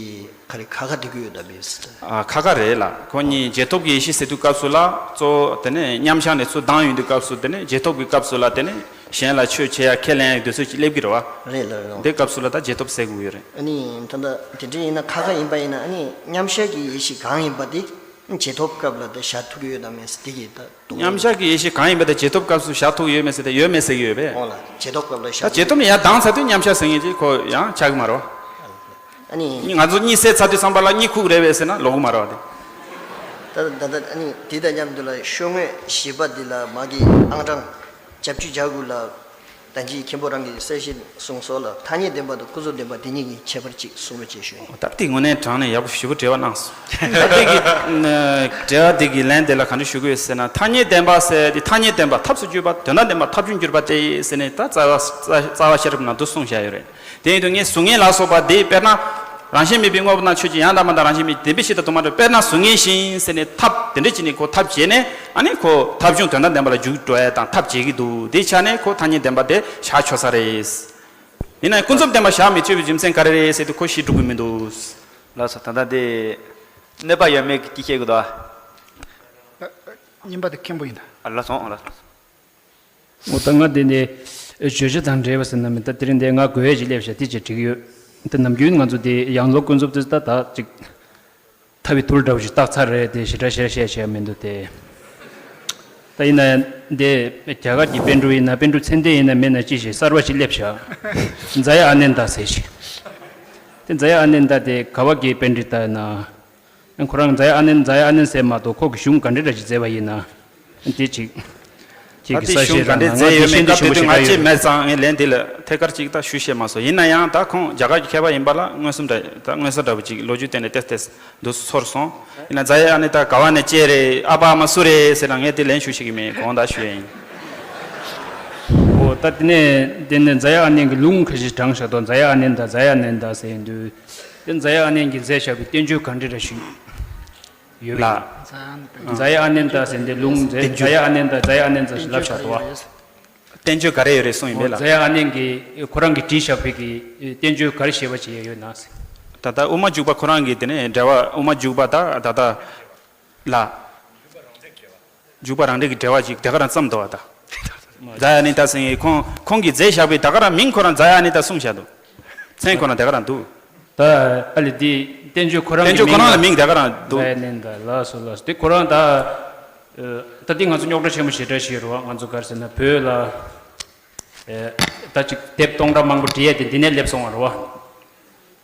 ག་རེ་ཁ་ཁ་དེ་ཀུན་ཡོད་ད་བས། ཨ། ཁ་ཁ་རེད་ལ། ཁོ་གཉིས་རྗེས་ཐོབ་ཀྱི་ཡེ་ཤེས་ཟེར་དུས་སྐབས་སུ་ལ་གཙོ་བོ་དེ་ནས་མཉམ་གཞག་ནས་ཚུར་ལྡང་ཡོང་དུས་སྐབས་སུ་དེ་ནས་རྗེས་ཐོབ་ཀྱི་སྐབས་སུ་ལ་དེ་ནས་གཞན་ལ་ཆོས་བྱེད་ཡ་ཁས་ལེན་ཡ་དུས་ཚོད་ཅིག་སླེབས་ཀྱི་རེད་བ། རེད་ལ་རེད། དེ་སྐབས་སུ་ལ་ད་རྗེས་ཐོབ་ཟེར་དགོས་ཀྱི་ཡོད་རེད། ཨ་ནི་ད་ལྟ་དེ་འདྲ་ཡིན་ན་ཁ་ཁ་ཡིན་པ་ཡིན་ན་ཨ་ནི་མཉམ་གཞག་གི་ཡེ་ཤེས་གང་ཡིན་པ་དེ་རྗེས་ཐོབ་སྐབས་ལ་ད་བཞག་ཐུབ་ཀྱི་ཡོད་དམ་མེད་དེ་གི་ད། མཉམ་གཞག་གི་ཡེ་ཤེས་གང་ཡིན་པ་དེ་རྗེས་ཐོབ་སྐབས་སུ་བཞག་ཐུབ་ཡོད་མེད་ཟེར་ཏེ་ཡོད་མེད་ཟེར་གྱི་ཡོད་པས། འོ་ལ་རྗེས་ཐོབ་སྐབས་ལ་བཞག་ད་རྗེས་ཐོབ་ནས་ཡར་ལྡང་ཚར་དུས་མཉམ་གཞག་ཟེར་མཁན་ཅིག་ཁོ་ཡང་ཆགས་ཀྱི་མ་རེད། ཨ་ནི། ང་ཚོ་གཉིད་སད་ཚར་དུས་ཙམ་པ་ལ་གཉིད་ཁུག་རེད་པས་ཟེར་ན་ལོག་གི་མ་རེད་བ་དེ། ད་ད་ད་ཨ་ནི་དེ་དང་མཉམ་དུ་ལ་ཤོག་ངོས་བཞི་པ་འདི་ལ་མ་གི་ཨང་གྲངས་བརྒྱད་ཅུ་གྱ་དགུ་ལ། ད་ཅི་མཁན་པོ་རང་གིས་གསལ་བཤད་གསུངས་སོང་ལ། ཐ་སྙད་བདེན་པ་དང་ཀུན་རྫོབ་བདེན་པ་དེ་གཉིས་ཀྱི་ཁྱད་པར་གཅིག་གསུང་རོགས་ཅེས་ཞུ་ཡིན། ད་དེ་དངོས་གནས་དྲང་གནས་ཡག་པོ་ཞེ་པོ་འགྲེལ་བ་གནང་སོང་། ད་དེ་གི་འགྲེལ་བ་དེ་གི་ལན་དེ་ལ་ག་འདྲ་ཞུ་དགོས་ཟེར་ན། ཐ་སྙད་བདེན་པ་ཟེར་དེ་ཐ་སྙད་བདེན་པ་ཐབས་སུ་གྱུར་པ། དོན་དམ་བདེན་པ་ཐབས་ཆུང་གྱུར་པ་སྟེ་ཟེར་ནས་ད་རྩ་བ་རྩ་རྩ་བ་ཤེས་རབ་ནང་དུ་གསུངས་བཞག་ཡོད་རེད། དེ་ཡིན་དུས་ངས་གཟུགས་བརྙན་ལ་སོགས་པ་དེ་དཔེར་ན། རང་བཞིན་མེད་པའི་དངོས་པོ་དང་ཆོས་ཅན། ཡང་དག་མ་དང་རང་བཞིན་མེད་བདེན་པའི་གཤིས་དང་དུ་མ་འདྲ། དཔེར་ན་གཟུགས་བརྙན་བཞིན་ཟེར་ནས་ཐབས་དེ་འདྲ་བྱས་ནས་ཁོ་ཐབས་བྱས་ནས་ཨ་ནི་ཁོ་ཐབས་བྱུང་དོན་དམ་བདེན་པ་ལ་འཇུག་འགྲོ་ཡ་དང་ཐབས་བྱེད་ཀྱི་འདུག་དེའི་ཆ་ནས་ཁོ་ཐ་སྙད་བདེན་པ་དེ་བཞག་ཆོག་ས་རེད། ཡིན་ན་ཡང་ཀུན་རྫོབ་བདེན་པ་བཞག་མི་ཆོག་པའི་རྒྱུ་མཚན་ག་རེ་རེད་ཟེར་དུས་ཁོ་གཞི་གྲུབ་ཀྱི་མི་འདུག་ལགས་སོ། ད་ལྟ་དེ་གནོད་པ་ཡོད་མེད་ཀྱི་བཤད་ཀྱི་འདུག་ཨ། རྙིང་པ་དེ་མཁན་པོ་ཡིན་ད། ཨ་ལགས་སོ། ཨ་ལགས་སོ། འོ་ད་ང་དེ་ནས་བརྗོད་བྱ་དང་འབྲེལ་བ་ཟེར་ན་མིན། ད་དེ་རིང་འདི་ང་དགོས་ཡས་ཅིག་སླེབས་ཤག་དེ་ཅིག་འགྲིག་ཡོད། ད་ནམ་རྒྱུན་ང་ཚོ་དེ་ཡང་ལོ་ཀུན་རྫོབ་དེ་ད་ད་ཅིག་ཐབས་པའི་ཐུར་འདྲ་བོ་ཞིག་བཏགས་ཚར་རེད། དེ་ཞེ་དྲག་ཞེ་དྲག་བཤད་བྱས་མི་འདུག་དེ། ད་ཡིན་ན་ཡང་འདི་རྒྱ་གར་གྱི་པཎ་གྲུབ་ཡིན་ན། པཎ་གྲུབ་ཚད་ལྡན་ཡིན་ན་མིན་ན་ཅི་ཞིག་གསར་པ་ཞིག་སླེབས་ཤག་ཛ་ཡ་ཨ་ནནྡ་ཟེར་ཞིག་དེ་ཛ་ཡ་ཨ་ནནྡ་དེ་ག་བ་གི་པཎ་གྲུབ་ལྟར་ན། ཁོ་རང་རྫ་ཡ་ཨ་ནེན་རྫ་ཡ་ཨ་ནེན་ཟེར་མ་གཏོགས་ཁོ་གི་གཞུང་ག་འདྲ་འདྲ་ཞིག་མཛད་པ་ཡིན་ན། དེ་ཅིག་ཁྱེད་ད་ཀྱིས་དེ་གསལ་གཞུང་བཤད་ག་རང་འདྲ་ན་མཛད་ང་ཡོད་དེ་མེད་ཤེས་འདི་སྐབས་ཞུ་དུས་མ་དུས་ང་ཤེས་ཅི་མེད་ཙང་ངས་ལན་འདི་ལ་ཐད་ཀར་ཅིག་ད་ཞུ་ཤེས་མ་སོང་། ཡིན་ན་ཡང་ད་ཁོང་རྒྱ་གར་གྱི་མཁས་པ་ཡིན་པ་ལ་མངོན་སུམ་འདྲ་ད་མངོན་གསལ་འདྲ་པོ་ཅིག་ལོ་རྒྱུས་སྟེང་ནས་ཏེས་ཏེས་འདུག་ཚོར་སོང་། ཡིན་ན་རྫ་ཡ་ཨ་ནེ་ད་ག་བ་ནས་སྐྱེས་རེད། ཨ་ཕ་ཨ་མ་སུ་རེད་ཟེར་ན་ངས་དེ་ལན་ཞུ་ཤེས་ཀྱི་མེད། གོང་ད་ཞུ་ཡ་ཡིན། འོ་ད་དེ་ནས་དེ་ནས་རྫ་ཡ་ཨ་ནེ་གི་ལུང་ཁ་ཤས་དྲངས་བཞག་དོ། རྫ་ཡ་ཨ་ནེ་ད་རྫ་ཡ་ཨ་ནེ་ད་ཟེར་ཡིན་དུས། དེ་རྫ་ཡ་ཨ་ནེ་གིས་མཛད་བཞག་པའི་བསྟན་བཅོས་ག་འདྲ་འདྲ་ཞིག་ཡོད་ལ། རྫ་ཡ་ཨ་ནེ་ད་ཟེར་འདི་ལུང་མཛད། རྫ་ཡ་ཨ་ནེ་ད་རྫ་ཡ་ཨ་ནེ་ད་ཞིག་ལབ་བཞག་འདུག་བ། བསྟན་བཅོས་ག་རེ་ཡོད་རེད་གསུངས་ཡིན་པས་ལ། རྫ་ཡ་ཨ་ནེ་གིས་ཁོ་རང་གིས་བྲིས་བཞག་པའི་གི་བསྟན་བཅོས་ག་རེ་ཞེས་པ་ཅིག་ཡོད་ན་ཟེར། ད་ལྟ་དབུ་མ་འཇུག་པ་ཁོ་རང་གིས་དེ་ནས་འགྲེལ་པ་དབུ་མ་འཇུག་པ་ད་ད་ལྟ་ལ། འཇུག་པ་རང་འགྲེལ་གྱི་འགྲེལ་པ་ཅིག་དེ་ག་རང་བརྩམས་འདུག་བ་ད། རྫ་ཡ་ཨ་ནེ་ད་ཟེར་ཁོང་ཁོང་གིས་མཛད་བཞག་པའི་ད་ག་རང་མིང་ཁོ་རང་རྫ་ཡ་ཨ་ནེ་ད་གསུངས་བཞག་འདུག་མཚན་ཁོ་རང་དེ་ག་རང་འདུག་ད་ཨ་ལེ་འདི་བསྟན་བཅོས་ཁོ་རང་བསྟན་གི་བཅོས་ཁོ་མིང་རང་ལ་ལ་མིང་དེ་ག་རང་འདུག་རྫ་ཡ་ཨ་ནེ་ད་ལགས་སོ་ལགས་སོ། དེ་ཁོ་རང་ད་ཨ་ད་འདི་ང་ཚོ་རྙོག་དྲ་ཆེན་པོ་ཞེ་དྲག་ཞིག་རེད་བ། ང་ཚོ་ག་རེ་ཟེར་ན་བོད་ལ་ཨ་ད་ཅིག་དེབ་སྟོང་ཕྲག་མང་པོ་བྲིས་ཡ་དེ་འདི་ནས་སླེབས་སོང་བ་རེད་བ།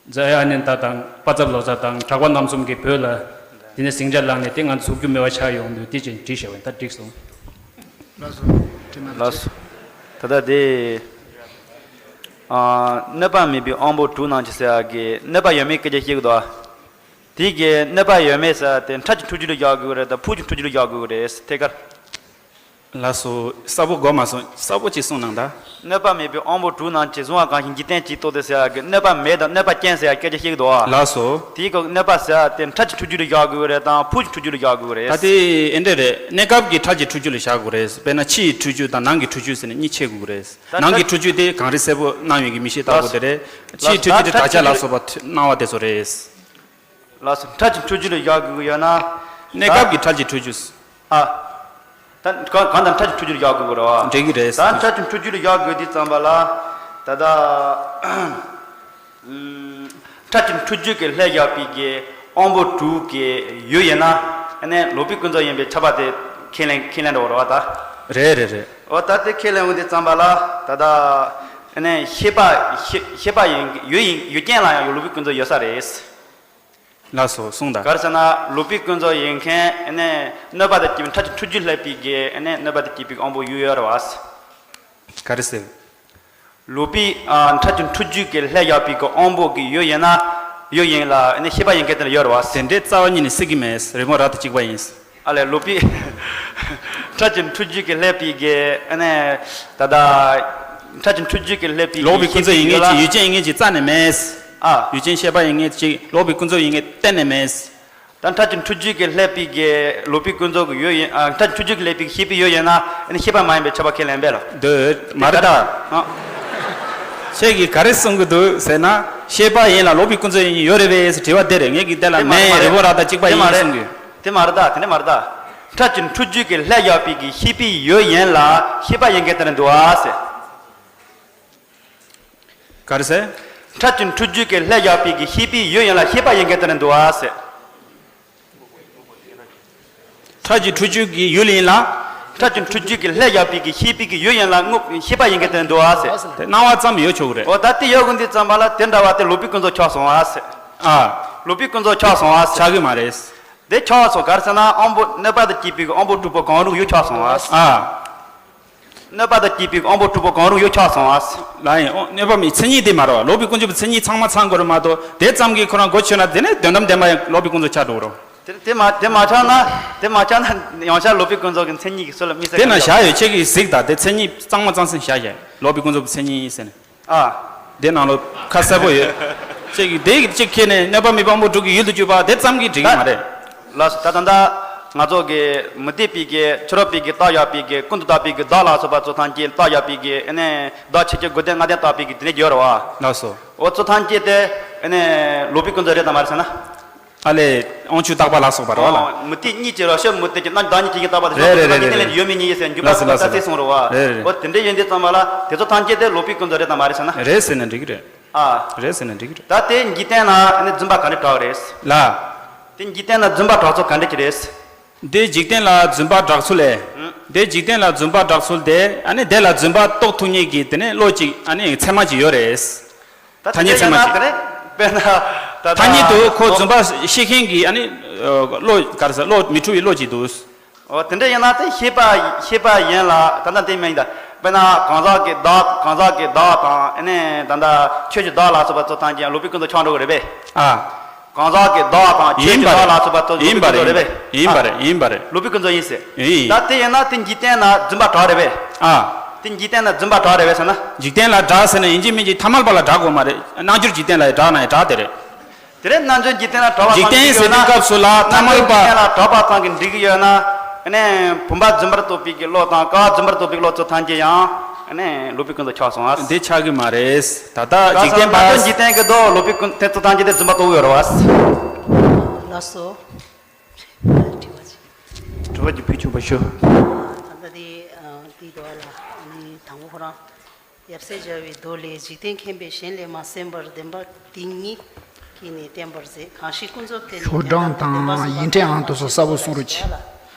རྫ་ཡ་ཨ་ནེ་ད་དང་པ་ཚབ་ལོ་ཙཱ་དང་གྲགས་པ་རྣམ་གསུམ་གྱིས་བོད་ལ་དེ་ནས་ཟིང་ཆ་བསླངས་ནས་དེ་ང་ཚོ་ཟུག་རྒྱུ་མེད་པ་ཆགས་ཡོང་དུས་དེ་ཅིག་བྲིས་བཞག་པ་ཡིན། ད་འགྲིག་སོང་། ལགས་སོ། ད་ལྟ་དེ་ཨ་གནོད་པ་མེད་པའི་དབང་པོ་དྲུག་སྣང་བྱེད་ཟེར་ཡག་གི་གནོད་པ་ཡོད་མེད་སྐད་ཆ་བཤད་ཀྱི་འདུག་དེ་གའི་གནོད་པ་ཡོད་མེད་ཟེར་ཡག་དེ་ཕྲད་ཀྱི་འཁྲུལ་རྒྱུ་ལ་བཞག་དགོས་རེད་དམ་ཕུགས་ཀྱི་འཁྲུལ་རྒྱུ་ལ་བཞག་དགོས་རེད་ཐད་ཀར། ལགས་སོ། གསལ་པོ་གོ་མ་སོང་། གསལ་པོ་ཅིག་གསུངས་གནང་ད། གནོད་པ་མེད་པའི་དབང་པོ་དྲུག་སྣང་བྱེད་གཟུང་བ་གང་ཞིག་འཇིག་རྟེན་གཅིག་རྟོགས་ཏེ་ཟེར་ཡག་གི་གནོད་པ་མེད་དང་གནོད་པ་ཅན་ཟེར་ཡག་སྐད་ཆ་བཤད་ཀྱི་འདུག་བ། ལགས་སོ། དེའི་སྐབས་གནོད་པ་ཟེར་ཡག་དེ་ཕྲད་ཀྱི་འཁྲུལ་རྒྱུ་ལ་བཞག་དགོས་རེད་དམ་ཕུགས་ཀྱི་འཁྲུལ་རྒྱུ་ལ་བཞག་དགོས་རེད། ད་དེ་ཨེ་འདྲ་རེད། གནས་སྐབས་ཀྱི་ཕྲད་ཀྱི་འཁྲུལ་རྒྱུ་ལ་བཞག་དགོས་རེད། དཔེར་ན་ཕྱི་ཡི་འཁྲུལ་རྒྱུ་དང་ནང་གི་འཁྲུལ་རྒྱུ་ཟེར་ནས་གཉིས་ཕྱེ་དགོས་རེད། ད་ནང་གི་ཕྲད་འཁྲུལ་རྒྱུ་དེ་གངས་རི་སེར་པོ་སྣང་བའི་གི་མིག་ཤེས་ལྟ་བུ་དེ་རེད། ཕྱི་ཡི་འཁྲུལ་རྒྱུ་དེ་བྲག་ཅ་ལ་སོགས་པ་སྣང་བ་དེ་ཚོ་རེད། ལགས་སོ། ཕྲད་ཀྱི་འཁྲུལ་རྒྱུ་ལ་བཞག་དགོས་ཀྱི་ཡོད་ན། གནས་སྐབས་ཀྱི་ཕྲད་ཀྱི་འཁྲུལ་རྒྱུ། ཨ། ད་གང་གང་ལྟར་ཕྲད་ཀྱི་འཁྲུལ་རྒྱུ་ལ་བཞག་དགོས་ཀྱི་རེད་བ། འགྲིག་གི་རེད། ད་ཕྲད་ཀྱི་འཁྲུལ་རྒྱུ་ལ་བཞག་དགོས་དུས་ཙམ་པ་ལ། ད་ལྟ། ཕྲད་ཀྱི་འཁྲུལ་རྒྱུ་གི་ལྷད་བཞག་པའི་གི་དབང་པོ་དྲུག་གི་ཡུལ་ཡིན་ན། ཨ་ནི་ལོག་པའི་ཀུན་རྫོབ་ཡིན་པའི་ཁྱབ་པ་དེ་ཁས་ལེན་ཁས་ལེན་འགྲོ་བ་རེད་བ་ད། རེད་རེད་རེད། འོ་ད་དེ་ཁས་ལེན་འོང་དུས་ཙམ་པ་ལ་ད་ལྟ། ཨ་ནི་ཤེས་པ་ཤེས་ཤེས་པ་ཡིན་ཡུལ་ཡིན་ཡུལ་ཅན་ལ་ཡང་ལོག་པའི་ཀུན་རྫོབ་ཡོད་ས་རེད། ལགས་སོ་གསུངས་དང་། ག་རེ་ཟེར་ན་ལོག་པའི་ཀུན་རྫོབ་ཡིན་མཁན་ཨ་ནི་གནོད་པ་དང་བཅས་པའི་ཕྲད་ཀྱི་འཁྲུལ་རྒྱུ་ལྷད་པའི་གི་ཨ་ནི་གནོད་པ་དང་བཅས་པའི་དབང་པོ་ཡུལ་ཡོད་རེད་བ། ག་རེ་ཟེར། ལོག་པའི་ཨ་ཕྲད་ཀྱི་འཁྲུལ་རྒྱུ་གི་ལྷད་བཞག་པའི་གི་དབང་པོ་གི་ཡུལ་ཡིན་ན་ཡུལ་ཡིན་ལ་ཨ་ནི་ཤེས་པ་ཡིན་མཁན་དེ་ལ་ཡོད་རེད་བ། དེ་འདྲའི་རྩ་བ་ཉིད་ནས་སྲིད་ཀྱི་མེད། རི་མོ་ར་དང་གཅིག་པ་ཡིན། ཨ་ལས་ལོག་པའི་ཕྲད་ཀྱི་འཁྲུལ་རྒྱུ་གི་ལྷད་པའི་གི་ཨ་ནི་ད་ལྟ་ཕྲད་ཀྱི་འཁྲུལ་རྒྱུ་གི་ལྷད་པའི་ལོག་པའི་ཀུན་རྫོབ་ཡིན་མཁན་ཅིག་ཡུལ་ཅན་ཡིན་མཁན་ཅིག་རྩ་ནས་མེད། ཨ། ཡུལ་ཅན་ཤེས་པ་ཡིན་མཁན་ཅིག་ལོག་པའི་ཀུན་རྫོབ་ཡིན་མཁན་གཏན་ནས་མེད། ད་ཕྲད་ཀྱི་འཁྲུལ་རྒྱུ་གི་ལྷད་པའི་གི་ལོག་པའི་ཀུན་རྫོབ་ཀྱི་ཡུལ་ཡིན། ཨ། ཕྲད་ཀྱི་འཁྲུལ་རྒྱུ་གི་ལྷད་པའི་གི་ཤེས་པའི་ཡུལ་ཡིན་ན་ཨ་ནི་ཤེས་པ་མ་ཡིན་པའི་ཁྱབ་པ་ཁས་ལེན་པས་ལ། འདོད་མ་རེད་ད། ཨ། ཁྱེད་ཀྱིས་ག་རེ་གསུང་གི་འདུག་ཟེར་ན་ཤེས་པ་ཡིན་ལ་ལོག་པའི་ཀུན་རྫོབ་ཡིན་ཡོད་རེད་པས་ཟེར་དྲི་བ་དེ་རེད། ངས་ཀྱིས་དེ་ལ་དེ་མ་མེད་རེད། རི་བོ་ར་དང་གཅིག་པ་དེ་མ་ཡིན་རེད། གསུང་གི། དེ་མ་རེད་ད། དེ་འདྲ་མ་རེད་ད། ཕྲད་ཀྱི་འཁྲུལ་རྒྱུ་གི་ལྷད་བཞག་པའི་གི་ཤེས་པའི་ཡུལ་ཡིན་ལ་ཤེས་པ་ཡིན་མཁན་དེ་འདྲ་འདུག་ཨ་ཟེར། ག་རེ་ཟེར། ཕྲད་ཀྱི་འཁྲུལ་རྒྱུ་གི་ལྷད་བཞག་པའི་གི་ཤེས་པའི་ཡུལ་ཡིན་ལ་ཤེས་པ་ཡིན་མཁན་དེ་འདྲ་འདུག་ཨ་ཟེར། ཕྲད་ཀྱི་འཁྲུལ་རྒྱུ་གི་ཡུལ་ཡིན་ལ། ཕྲད་ཀྱི་འཁྲུལ་རྒྱུ་གི་ལྷད་བཞག་པའི་གི་ཤེས་པའི་གི་ཡུལ་ཡིན་ལ་དངོས་ཤེས་པ་ཡིན་མཁན་དེ་འདྲ་འདུག་ཨ་ཟེར། དེ་སྣང་བ་ཙམ་ཡོད་ཆོག་གི་རེད། འོ་ད་དེ་ཡོད་དགོས་དུས་ཙམ་པ་ལ་དེ་འདྲ་བ་དེ་ལོག་པའི་ཀུན་རྫོབ་ཆགས་སོང་ཨ་ཟེར། ཨ། ལོག་པའི་ཀུན་རྫོབ་ཆགས་སོང་ཨ་ཟེར། ཆགས་ཀྱི་མ་རེད། དེ་ཆགས་སོང་། ག་རེ་ཟེར་ན་དབང་པོ་གནོད་པ་དང་བཅས་པའི་གི་དབང་པོ་དྲུག་པོ་གང་རུང་ཡུལ་ཆགས་སོང་ཨ། ཨ། གནོད་པ་དང་བཅས་པའི་དབང་པོ་དྲུག་པོ་གང་རུང་ཡུལ་ཆགས་སོང་ཨ། ལ་ཡིན། ཨོ། གནོད་པ་མེད། མཚན་ཉིད་དེ་མ་རེད་བ། ལོག་པའི་ཀུན་རྫོབ་མཚན་ཉིད་ཚང་མ་ཚང་དགོས་རེད་མ་གཏོགས་དེ་ཙམ་གྱིས་ཁོ་རང་གོ་ཆོད་ན་དེ་ནས་དོན་དམ་བདེན་པ་ཡང་ལོག་པའི་ཀུན་རྫོབ་ཆགས་འགྲོ་གི་རེད། དེ་དེ་མ་དེ་མ་ཆགས་ན་དེ་མ་ཆགས་ན་ཡང་བསྐྱར་ལོག་པའི་ཀུན་རྫོབ་ཀྱི་མཚན་ཉིད་ཀྱི་སྲོལ་ལ་དམིགས་བསལ་དེ་ན་ག་རེ་བཞག་ཡོད། ཁྱེད་ཀྱིས་གཟིགས་དང་། དེ་མཚན་ཉིད་གཙང་མ་གཙང་སེང་བཞག་བཞག་ལོག་པའི་ཀུན་རྫོབ་ཀྱི་མཚན་ཉིད་ཟེར་ནས། ཨ། དེ་ནང་ལོགས་ཁ་གསལ་པོ་ཡོད། ཁྱེད་ཀྱིས་དེ་གཅིག་ཁྱེར་ནས་གནོད་པ་མེད་པའི་དབང་པོ་དྲུག་གི་ཡུལ་དུ་གྱུར་པ་དེ་ཙམ་གྱིས་འགྲིག་གི་མ་རེད། ལགས་སོ། ད་ད་ལྟ་ང་ཚོ་གི་མུ་སྟེགས་པའི་གི་ཕྱི་རོལ་པའི་གི་བཏགས་བཞག་པའི་གི་ཀུན་ཏུ་བརྟགས་པའི་གི་བདག་ལ་སོགས་པ་ཚོ་ཐམས་ཅད་བཏགས་བཞག་པའི་གི་ཨ་ནི་བདག་ཆོས་ཅན་དགོས་ལྡན་ལྔ་ལྡན་བརྟགས་པའི་གི་དེ་འདྲ་ཡོད་རེད་བ། ལགས་སོ། འོ་ཚོ་ཐམས་ཅད་དེ་ཨ་ནི་ལོག་པའི་ཀུན་རྫོབ་རེད་དམ་མ་རེད་ཟེར་ན། ཨ་ལས། དབང་ཕྱུག་རྟག་པ་ལ་སོགས་པ་རེད་བ་ལ། ཨོ། མུ་སྟེགས་གཉིས་ཀྱི་རོ་ཤོད་མུ་སྟེགས་ཀྱི་རྣམ་བདག་ཉིད་ཀྱི་ཡིན་བཏགས་པ་དེ་རེད་རེད་རེད་རེད། ཡོད་མེད་གཉིས་ཡིན་ཟེར་འཇུག་པ་ལགས་སོ་ལགས་སོ་ལགས་སོ། ལགས་སེ་གསུང་རེད་བ། རེད་རེད། འོ་དེ་འདྲ་ཡིན་དུས་ཙམ་པ་ལ་དེ་ཚོ་ཐམས་ཅད་དེ་ལོག་པའི་ཀུན་རྫོབ་རེད་དམ་མ་རེད་ཟེར་ན། རེད་ཟེར་ན་འགྲིག་གི་རེད། ཨ། རེད་ཟེར་ན་འགྲིག་གི་རེད། ད་དེ་འཇིག་རྟེན་ལ་ནི་རྫུན་པ་ག་འདྲ་གྲགས་རེད། ལ། དེ་འཇིག་རྟེན་ལ་རྫུན་པ་གྲགས་ཚུལ་ག་འདྲ་ཅིག་རེད། འདི་འཇིག་རྟེན་ལ་རྫུན་པ་གྲགས་ཚུལ་ལས། ཨང་། འདི་འཇིག་རྟེན་ལ་རྫུན་པ་གྲགས་ཚུལ་དེ་ཨ་ནི་དེ་ལ་རྫུན་པ་རྟོགས་ཐུབ་མཁན་གྱི་དེ་ནས་བློ་གཅིག་ཨ་ནི་ཚད་མ་གཅིག་ཡོད་རེད། ད་ཐ་སྙད་ཚད་མ་གཅིག་དཔེར་ན། ད་ཐ་སྙད་དུ་ཁོ་རྫུན་པ་བཤད་མཁན་གྱི་ཨ་ནི་བློ་ག་རེ་ཟེར། བློ་མི་འཁྲུལ་བའི་བློ་ཅིག་འདུག། འོ་དེ་འདྲ་ཡིན་ན་དེ་ཤེས་པ་ཤེས་པ་ཡིན་ལ། ད་ལྟ་དེ་མིན་ད། དཔེར་ན་གང་ཟག་གི་བདག་གང་ཟག་གི་བདག་དང་ཨ་ནི་ད་ལྟ་ཆོས་ཀྱི་བདག་ལ་སོགས་པ་ཚོ་ཐམས་ཅད་ལུགས་པའི་ཀུན་རྫོབ་ཆགས་འགྲོ་གི་རེད་པས། ཨ། གང་ཟག་གི་བདག་དང་ཆོས་ཀྱི་བདག་ལ་སོགས་པ་ཚོ་ཡིན་པ་རེད། ལུགས་པའི་ཀུན་རྫོབ་རེད་པས། ཡིན་པ་རེད། ཡིན་པ་རེད། ལུགས་པའི་ཀུན་རྫོབ་ཡིན་ཟེར། ཡིན། ད་དེ་ཡིན་ན་དེ་འཇིག་རྟེན་ན་རྫུན་པ་དྲག་རེད་པས། ཨ། དེ་འཇིག་རྟེན་ན་རྫུན་པ་དྲག་རེད་པས་ཟེར་ན། འཇིག་རྟེན་ལ་དྲག་ཟེར་ན་ཡིན་གཅིག་མིན་གཅིག་ཐ་མལ་པ་ལ་དྲག་དགོས་མ་རེད། རྣལ་འབྱོར་འཇིག་རྟེན་ལ་ཡང་དྲག་ན་ཡང་དྲག་དེ་རེད། དེ་རེད། རྣལ་འབྱོར་འཇིག་རྟེན་ལ་གྲགས་པ་འཇིག་རྟེན་ཟེར་དུས་སྐབས་སུ་ལ་ཐ་མལ་པ། རྣལ་འབྱོར་འཇིག་རྟེན་ལ་གྲགས་པ་ཙམ་གྱིས་འགྲིག་གི་ཡོད་ན། ཨ་ནི་བུམ་པ་རྫུན་པར་རྟོགས་པའི་གི་བློ་དང་ཀ་བ་རྫུན་པར་རྟོགས་པའི་བློ་ཚོ་ཐམས་ཅད་ཡང་ཨ་ནི་ལུགས་པའི་ཀུན་རྫོབ་ཆགས་སོང་ཨ། འདི་ཆགས་ཀྱི་མ་རེད། ད་ལྟ་འཇིག་རྟེན་པ། རྣལ་འབྱོར་འཇིག་རྟེན་གྱི་མདོ་ལུགས་པའི་ཀུན་དེ་ཚོ་ཐམས་ཅད་དེ་རྫུན་པར་རྟོགས་ཡོད་རེད་བ། ལགས་སོ། དྲི་བ་ཅིག། དྲི་བ་ཅིག་ཕུལ་ཆོག་པ་ཞུ། ད་ལྟ་དེ་དེའི་འདུག་ལ། ཨ་ནི་དང་པོ་ཁོ་རང་། ཡབ་སྲས་མཇལ་བའི་མདོ་ལས། འཇིག་རྟེན་མཁྱེན་པས་གཞན་ལས་མ་གསན་པར། བདེན་པ་འདི་ཉིད་ཀྱིས་ནི་བསྟན་པར་མཛད། གང་ཞིག་ཀུན་རྫོབ་དེ་ནི། ཤོག་གྲངས་དང་ཡིག་ཕྲེང་ཨང་དུ་སོགས་གསལ་པོ་གསུང་རོགས་གྱིས།